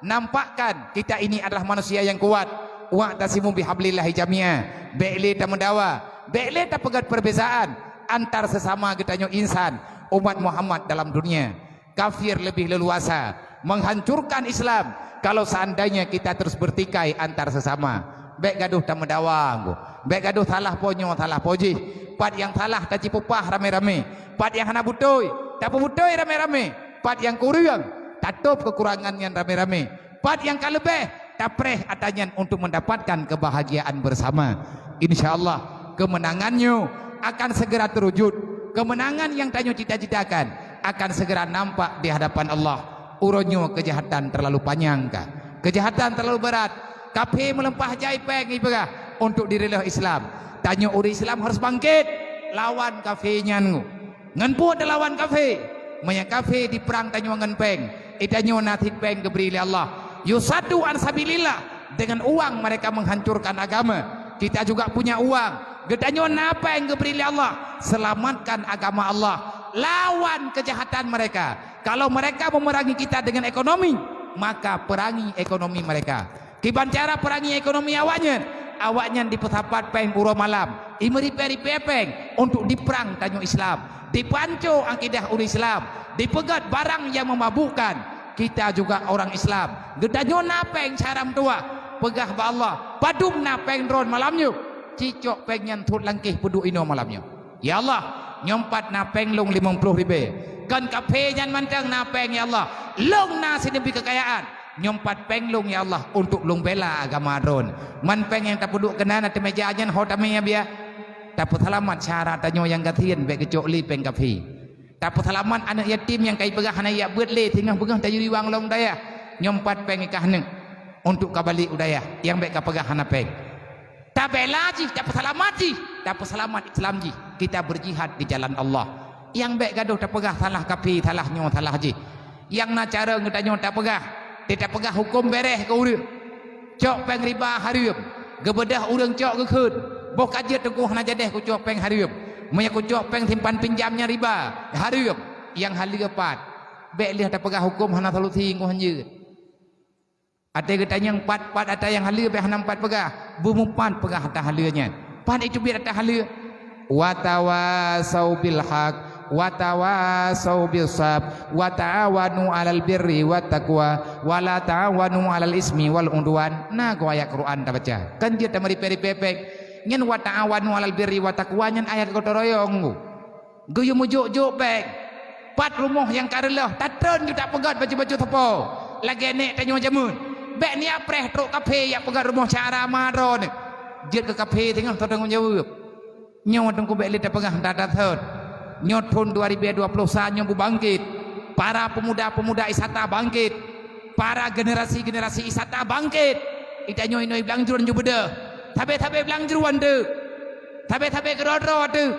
nampakkan kita ini adalah manusia nyang kuat. Wa'tasimu bihablillahi jami'a. Bék lé tameudawa, bék lé tapeugét peurbedaan antar seusama geutanyoe insan umat Muhammad dalam dunia. Kafir leubeh leuluasa menghancurkan Islam kalau seandainya kita terus bertikai antar sesama. Bék gadôh tameudawa, bék gadôh salah po nyoe salah po jih. Pat nyang salah tacipeupah ramé-ramé, pat nyang hana beutôi tapeubeutôi ramé-ramé. Pat nyang kureueng, tatôb keukurangan nyan ramé-ramé. Pat nyang ka leubeh, tapreh atra nyan untuk mendapatkan kebahagiaan bersama. Insya Allah, kemenangan nyoe akan segera terwujud. Kemenangan nyang tanyoe cita-citakan akan segera nampak di hadapan Allah. Uroe nyoe keujahatan terlalu panyang ka. Keujahatan terlalu beurat. Kafé meuleumpah jai péng jipeugah untuk direuleuh Islam. Tanyoe ureuëng Islam harus bangkét lawan kafé nyan. Ngon peue talawan kafé? Meunyoe kafé diprang tanyoe ngon péng, geutanyoe na cit péng geubri lé Allah. Yusadu an sabilillah, dengan uang mereka menghancurkan agama. Kita juga punya uang. Geutanyoe na péng geubri lé Allah. Selamatkan agama Allah. Lawan kejahatan mereka. Kalau mereka memerangi kita dengan ekonomi, maka perangi ekonomi mereka. Kiban cara perangi ekonomi awaknyan? Awaknyan dipeusapat péng uroe malam, imeuripée-ripée péng untuk diprang tanyoe Islam, dipanco akidah ureuëng Islam, dipeugét barang nyang meumabukkan. Kita juga orang Islam. Geutanyoe na péng cara meutuwah, peugah bak Allah, padum na péng droen malam nyoe? Cicok péng nyan thot langkéh peuduek inoe malam nyoe. Ya Allah, nyoe pat na péng lôn limong ploh ribée. Kon kafé nyan mantong na péng, ya Allah. Lôn na sineubri keukayaan. Nyoe pat péng lôn, ya Allah, untuk lôn bela agama droen. Man péng nyang tapeuduek keunan ateueh meja nyan ho tamé, ya biya. Tapeuseulamat syedara tanyoe nyang gasien bék geucok lé péng kafé. Tapeuseulamat aneuëk yatim nyang ka jipeugah hana jak beuet lé, singoh beungoh tajuri wang lom dayah. Nyoe pat péng ka hana untuk ka balik u dayah, nyang bék ka peugah hana péng. Tabela jih, tapeuseulamat jih, tapeuseulamat Islam jih. Kita berjihad di jalan Allah. Nyang bék gadôh tapeugah salah kafé, salah nyoe, salah jih. Nyang na cara geutanyoe tapeugah, tapeugah huköm beureh keu ureuëng. Cok péng riba hareuem, geubeudôh ureuëng cok geukheun. Boh ka jeuet teungku hana jadeh kucok péng hareuem. Meunyoe kucok péng simpan pinjam nyan riba, hareuem. Nyang haleue pat. Bék lheueh tapeugah huköm hana solusi, ngôh hanjeuet. Até geutanyong pat-pat ata nyang haleue bék hana meupat peugah, beumeupat peugah ata haleue nyan. Pat itu biet ata haleue. Watawasau bil haq, "Wa tawasau bis-sab, wa ta'awanu 'alal birri wat taqwa, wa la ta'awanu 'alal ismi wal 'udwan." Na keu ayat Quran tabaca. Kan jeuet tameuripée-ripée péng. Nyan "wa ta'awanu 'alal birri wat taqwa" nyan ayat gotong royong. Geuyue meujok-jok bék. Pat rumoh nyang ka reuloh, tatreun ju tapeugét baju-baju teupô. Lagée nék tanyoe jameun. Bék neujak preh trok kaphé jak peugét rumoh syedara ma droeneuh. Jeuet keu kaphé teungoh teudeungoe jaweueb. Nyoe teungku bék lé tapeugah that-that thot. Nyoe thon dua ribu dua puluh sa nyoe beubangkét. Para pemuda-pemuda Isata bangkét. Para generasi-generasi Isata bangkét. Geutanyoe inoe blang jroen ju beudôh. Sabé-sabé blang jroen teuh. Sabé-sabé keudroe-droe teuh.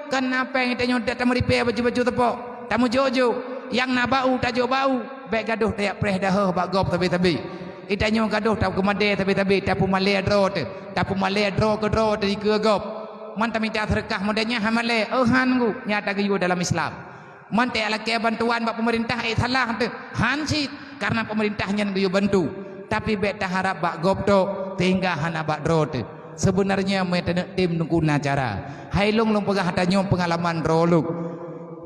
Kon na péng geutanyoe dak tameuripée baju-baju teupô. Tameujok-jok. Nyang na bak u tajok bak u. Bék gadôh tajak preh dahôh bak gob sabé-sabé. Geutanyoe gadôh takeumadée sabé-sabé, tapeumalée droe teuh, tapeumalée droe keudroe teuh dikeue gob. Man tamita seureukah modél nyan hana malée, oh han gu, nyan tageuyue dalam Islam. Man tajak lakée bantuan bak peumeurintah, eh, salah teuh, han cit, kareuna peumeurintah nyan geuyue bantu. Tapi bék taharab bak gob tok, sehingga hana bak droe teuh. Seubeunarnya meu taneuk tem teungku na cara. Hai lôn, lôn peugah ata nyoe peungalaman droe lôn.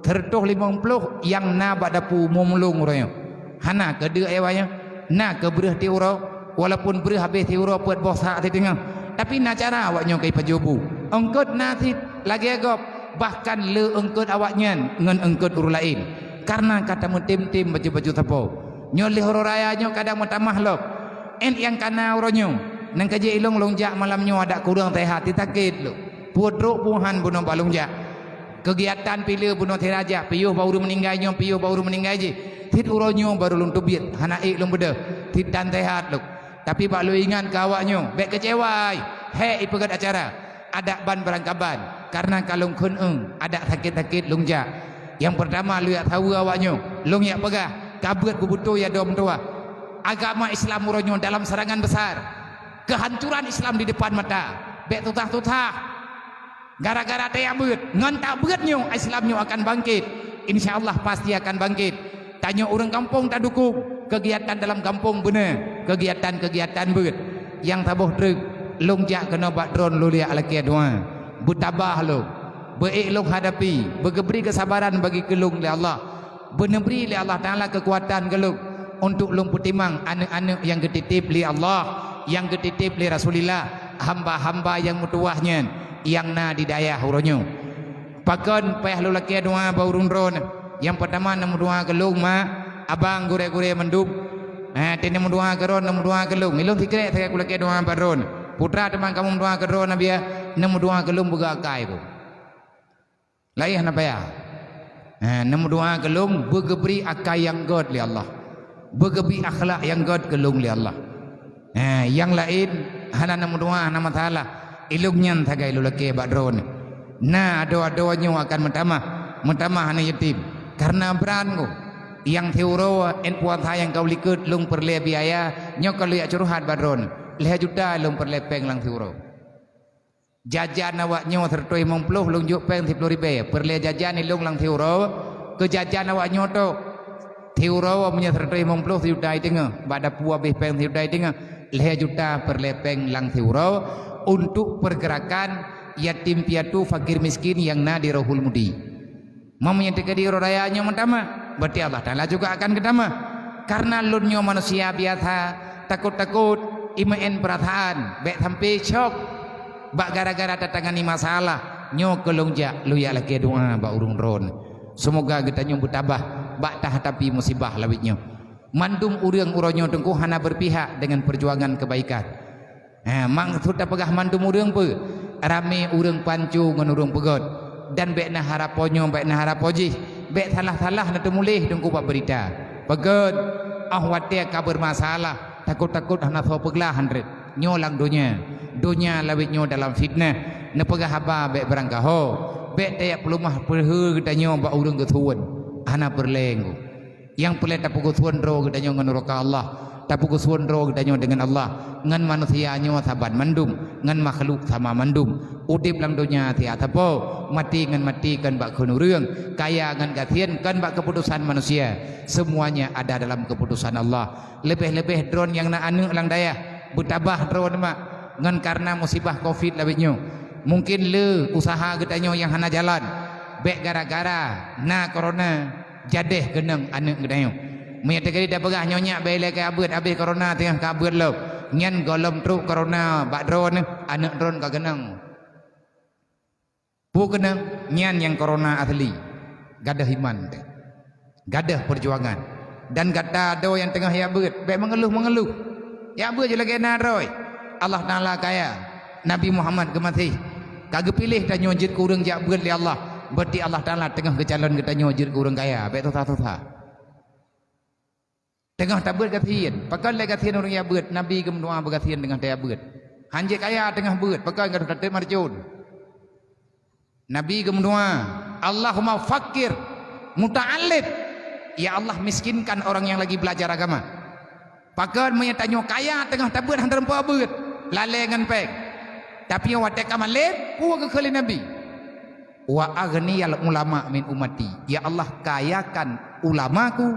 Seureutôh limong ploh nyang na bak dapu umum lôn uroe nyoe. Hana keu deuk awaknyan, na keu breueh tiep uroe, walaupun breueh habéh tiep uroe peuet boh sak siteungoh, tapi na cara awaknyan ka jipajoh bu. Eungkôt na cit lagée gob, bahkan le eungkôt awaknyan ngon eungkôt ureuëng laén, kareuna ka tameutem-tem baju-baju sapo. Nyoe lheueh uroe raya nyoe kadang meutamah lom. Ét nyang ka na uroe nyoe, nyang ka jeuet ilong lôn jak malam nyoe adak kureueng seuhat, sakét lom. Peuet trok buhan bunoe bak lôn jak. Keugiatan pih le bunoe sira jak, piôh bak ureuëng meuninggai nyoe, piôh bak ureuëng meuninggai jih. Cit uroe nyoe barô lôn teubiet, hana ék lôn beudôh. Cit tan seuhat lôn. Tapi bak lôn ingat keu awak nyoe, bék keucewa ai. Hék ipeugét acara. Adak ban beurangkaban, kareuna ka lôn kheun eng, adak sakét-sakét lôn jak. Nyang peurtama lôn jak saweue awak nyoe, lôn jak peugah, ka beuet beubeutôi ya dom tuha. Agama Islam uroe nyoe dalam serangan besar. Kehancuran Islam di depan mata. Bék tuthah-tuthah. Gara-gara tajak beuet, ngon tabeuet nyoe Islam nyoe akan bangkét. Insya Allah pasti akan bangkét. Tanyoe ureuëng gampông tadukong keugiatan dalam gampông beuna, keugiatan-keugiatan beuet. Nyang saboh treuk, lôn jak keunoe bak droeneuh lôn jak lakée doá. Beutabah lôn, beu-ék lôn hadapi, beugeubri keusabaran bagi keu lôn lé Allah. Beuneubri lé Allah Taala keukuatan keu lôn untuk lôn peutimang aneuëk-aneuëk nyang geutitép lé Allah, nyang geutitép lé Rasulullah, hamba-hamba nyang meutuwah nyan nyang na di dayah uroe nyoe. Pakon payah lôn lakée doá bak ureuëng droeneuh? Nyang peurtama neumeudoá keu lôn ma, abang, gurée-gurée mandum. Eh, teuh neumeudoá keu droeneuh, neumeudoá keu lôn. Ilôn sikrek sagai kulakée doá bak droeneuh. Putra teuma kamoe meudoá keu droeneuh biya, neumeudoá keu lôn beugét akai ku. Laén hana payah. Eh, neumeudoá keu lôn beugeubri akai nyang gét lé Allah. Beugeubri akhlak nyang gét keu lôn lé Allah. Eh, nyang laén hana neumeudoá hana masalah. Ilôn nyan sagai lôn lakée bak droeneuh. Na adoe-adoe nyoe akan meutamah, meutamah hana yatim. Kareuna brat ku, nyang siuroe ét puasa nyang ka likot lôn peureulée biaya, nyoe ka lôn jak curhat bak droeneuh. Lhée juta lôn peureulée péng lam siuroe. Jajan awak nyoe seureutôh limong ploh, lôn jok péng siploh ribée. Peureulée jajan ilôn lam siuroe, keu jajan awak nyoe tok. Siuroe meunyoe seureutôh limong ploh, sijuta iteungoh. Bak dapu habéh péng sijuta iteungoh. Lhée juta peureulée péng lam siuroe untuk pergerakan yatim piatu, fakir miskin nyang na di Rohul Mudi. Meunyoe teukeudi uroe raya nyoe meutamah, berarti Allah Taala juga akan geutamah. Kareuna lôn nyoe manusia biasa, takot-takot, imeu'en peurasaan, bék sampai syok. Bak gara-gara tatangani masalah, nyoe keu lôn jak, lôn jak lakée doá bak ureuëng droeneuh. Seumoga geutanyoe beutabah bak tahadapi musibah lawét nyoe. Mandum ureuëng uroe nyoe teungku hana berpihak dengan perjuangan kebaikan. Ha, maksud tapeugah mandum ureuëng peue? Ramé ureuëng panco ngon ureuëng peugét. Dan bék na harap po nyoe, bék na harap po jih. Bék salah-salah na teumuléh teungku bak beurita. Peugét, oh watée ka beurmasalah, takot-takot hana soe peuglah han rhot. Nyoe lam donya. Donya lawét nyoe dalam fitnah. Neupeugah haba bék beurangkaho. Bék tajak peuleumah peureuhe geutanyoe bak ureuëng geusuon. Hana peureulée teungku. Nyang peureulée tapeugeusuon droe geutanyoe ngon ruka Allah, tapeugeusuon droe geutanyoe deungon Allah, ngon manusia nyoe saban mandum, ngon makhluk sama mandum. Udeb lam donya siat sapo, maté ngon maté kon bak kheun ureuëng, kaya ngon gasien kon bak keuputosan manusia. Semuanya ada dalam keputusan Allah. Leubeh-leubeh droeneuh nyang na aneuëk lam dayah, beutabah droeneuh mak, ngon kareuna musibah covid lawét nyoe. Mungkin le usaha geutanyoe nyang hana jalan. Bék gara-gara na korona jadeh keunong aneuk geutanyoe. Meunyoe teukeudi tapeugah nyoe nyak bék ilée keu abeuet, abéh korona teungoh keu abeuet lom, nyan gohlom trok korona bak droeneuh, aneuk droeneuh ka keunong. Peue keunong? Nyan nyang korona asli. Gadôh iman teuh. Gadôh peujuangan. Dan gata droe nyang teungoh jak beuet, bék meungeuluh-meungeuluh. Jak beuet jih lagée na droe. Allah Taala kaya. Nabi Muhammad geumaséh. Ka geupiléh tanyoe jeuet keu ureuëng jak beuet lé Allah. Berarti Allah Taala teungoh geucalon geutanyoe jeuet keu ureuëng kaya. Bék susah-susah. Teungoh tabeuet gasien. Pakon lé gasien ureuëng jak beuet? Nabi geumeudoá beugasien teungoh tajak beuet. Han jeuet kaya teungoh beuet. Pakon gadôh tatem marcon. Nabi geumeudoá, "Allahumma faqqir muta'allim." Ya Allah, miskinkan orang yang lagi belajar agama. Pakon meunyoe tanyoe kaya teungoh tabeuet han teurumpok beuet, lalée ngon péng. Tapi watée ka malém, peue geukheun lé Nabi? "Wa aghniyal ulama min ummati." Ya Allah, kayakan ulamaku,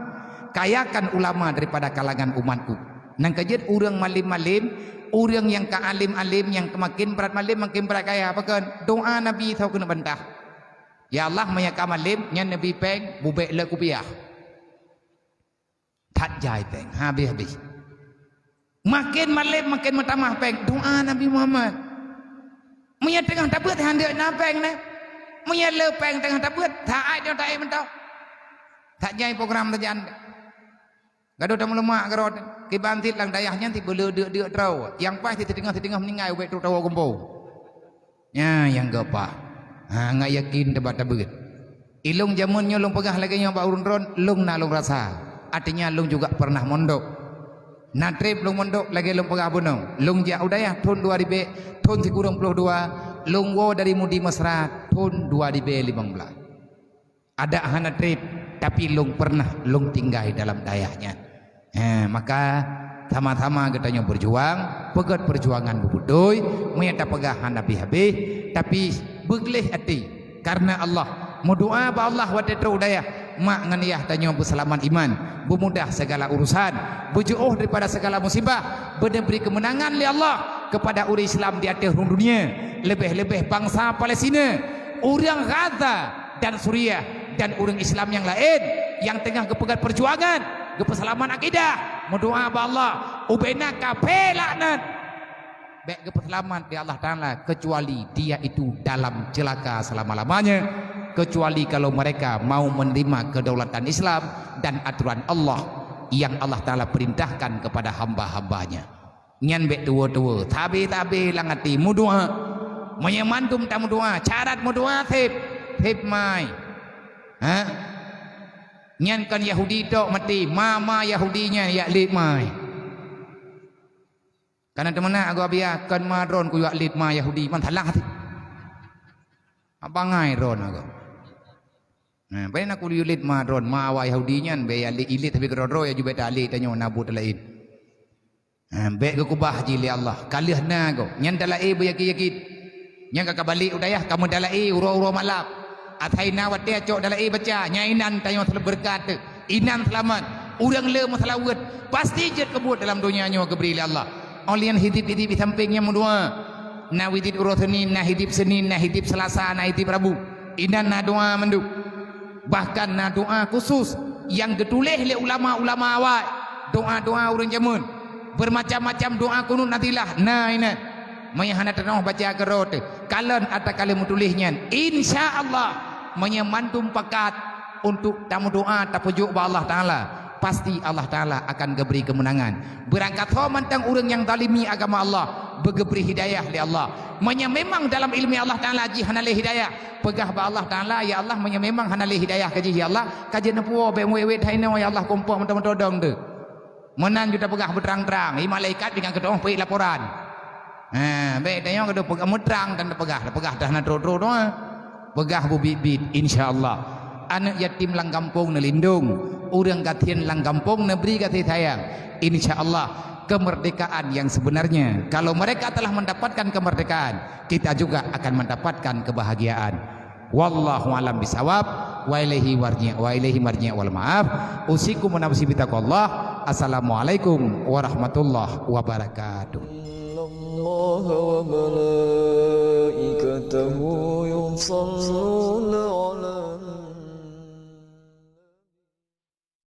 kayakan ulama daripada kalangan umatku. Nang ka jeuet ureuëng malém-malém, ureuëng nyang ka além-além, nyang makin brat malém, makin brat kaya. Pakon? Doa Nabi soe keuneuk bantah. Ya Allah, meunyoe ka malém, nyan neubri péng bubek le kupiah. That jai péng, habéh-habéh. Makin malém, makin meutamah péng. Doa Nabi Muhammad. Meunyoe teungoh tabeuet, han jeuet na péng neh. Meunyoe le péng teungoh tabeuet, that jai taék mantong. That jai program sajan. Gadôh tameuleumak keurot, kiban cit lam dayah nyan cit beuleuek deuk-deuk droe. Nyang paih cit siteungoh-siteungoh meuninggai ubak trok tawoe gampông. Nyan nyang geupah. Ha, ngat yakin teuma tabeuet. Ilông jamén nyoe lông peugah lagée nyoe bak ureuëng droe, lông na lông rasa. Artinya lông juga pernah mondok. Na treb lông mondok lagée lông peugah bunoe. Lông jak u dayah thon dua ribée, thon sikureueng ploh dua, lông woe dari Mudi Mesra thon dua ribée limong blaih. Adak hana treb, tapi lông pernah lông tinggai dalam dayah nyan. He, maka sama-sama geutanyoe beujuang, peugét peujuangan beubeutôi, meunyoe tapeugah hana habéh-habéh, tapi beugleh até. Kareuna Allah, meudoá bak Allah watée trok u dayah, mak ngon yah tanyoe beuseulamat iman, beumudah segala urusan, beujiôh daripada segala musibah, beuneubri keumeunangan lé Allah keupada ureuëng Islam di ateueh rhueng dunia, leubeh-leubeh bansa Palestina, ureuëng Gaza, dan Suriah dan ureuëng Islam nyang laén nyang teungoh geupeugét peujuangan, geupeuseulamat akidah, meudoá bak Allah, ubena kafé laknat, bék geupeuseulamat lé Allah Taala, kecuali dia itu dalam celaka selama-lamanya, kecuali kalau mereka mau menerima kedaulatan Islam dan aturan Allah yang Allah Taala perintahkan kepada hamba-hambanya. Nyan bék tuwo-tuwo, sabe-sabe lam até meudoá. Meunyoe mandum tameudoá, syarat meudoá seb, seb mai. Ha? Nyan kon Yahudi tok maté, ma-ma Yahudi nyan jak lét mai. Kana teumeunak agoe biah, kon ma droen kujak lét ma Yahudi, man salah até. Bangai droen agoe. Nah, pai na kuyue lét ma droen, ma awak Yahudi nyan, bék jak lét, ilét tapi keudroe-droe ya jubé talét tanyoe na buet laén. Ha, bék geukubah jih lé Allah. Ka lheueh na gob. Nyan talaé beuyakét-yakét. Nyan ka kabalek u dayah, ka meutalaé uroe-uroe malam. Asai na watée cok talaé baca, nyan inan tanyoe sel-, beureukat teuh. Inan seulamat. Ureuëng le meuseulaweuet, pasti jeuet keu buet dalam donya nyoe geubri lé Allah. Óh lheueh nyan hidéb-hidéb di sampéng nyan meudoá. Na hidéb uroe Senin, na hidéb Senin, na hidéb Selasa, na hidéb Rabu. Inan na doá mandum. Bahkan na doá khusus nyang geutuléh lé ulama-ulama awai, doá-doá ureuëng jameun. Beumacam-macam doá kunut nazilah na inan. Meunyoe hana teunoh baca keudroe teuh, kalon ata ka lheueh meutuléh nyan. Insya Allah, meunyoe mandum pakat untuk tameudoá tapeujok bak Allah Taala, pasti Allah Taala akan geubri keumeunangan. Beurangkat ho mantong ureuëng nyang zalimi agama Allah, beugeubri hidayah lé Allah. Meunyoe memang dalam iéleumé Allah Taala jih hana lé hidayah, peugah bak Allah Taala, "Ya Allah, meunyoe memang hana lé hidayah keu jih, ya Allah, ka jeuet neupuwoe bék muwét-wét hai nyoe, ya Allah, kumpok mantong-mantong dong teuh." Meunan ju tapeugah beutrang-trang, i malaikat deungon keudroe peuék laporan. Ha, bék tanyoe ka peugah meutrang dan tapeugah, tapeugah dah na trok-trok doa. Peugah beubiet-biet, insya Allah. Aneuk yatim lam gampông neulindong, ureuëng gasien lam gampông neubri gaséh sayang. Insya Allah, kemerdekaan yang sebenarnya, kalau mereka telah mendapatkan kemerdekaan, kita juga akan mendapatkan kebahagiaan. Wallahu a'lam bisawab. Wa ilaihi warji-, wa ilaihi marji' wal ma'af. Usikum wa nafsi bitaqwallah. Assalamualaikum warahmatullahi wabarakatuh. Innallaha wa malaikatahu yusalluna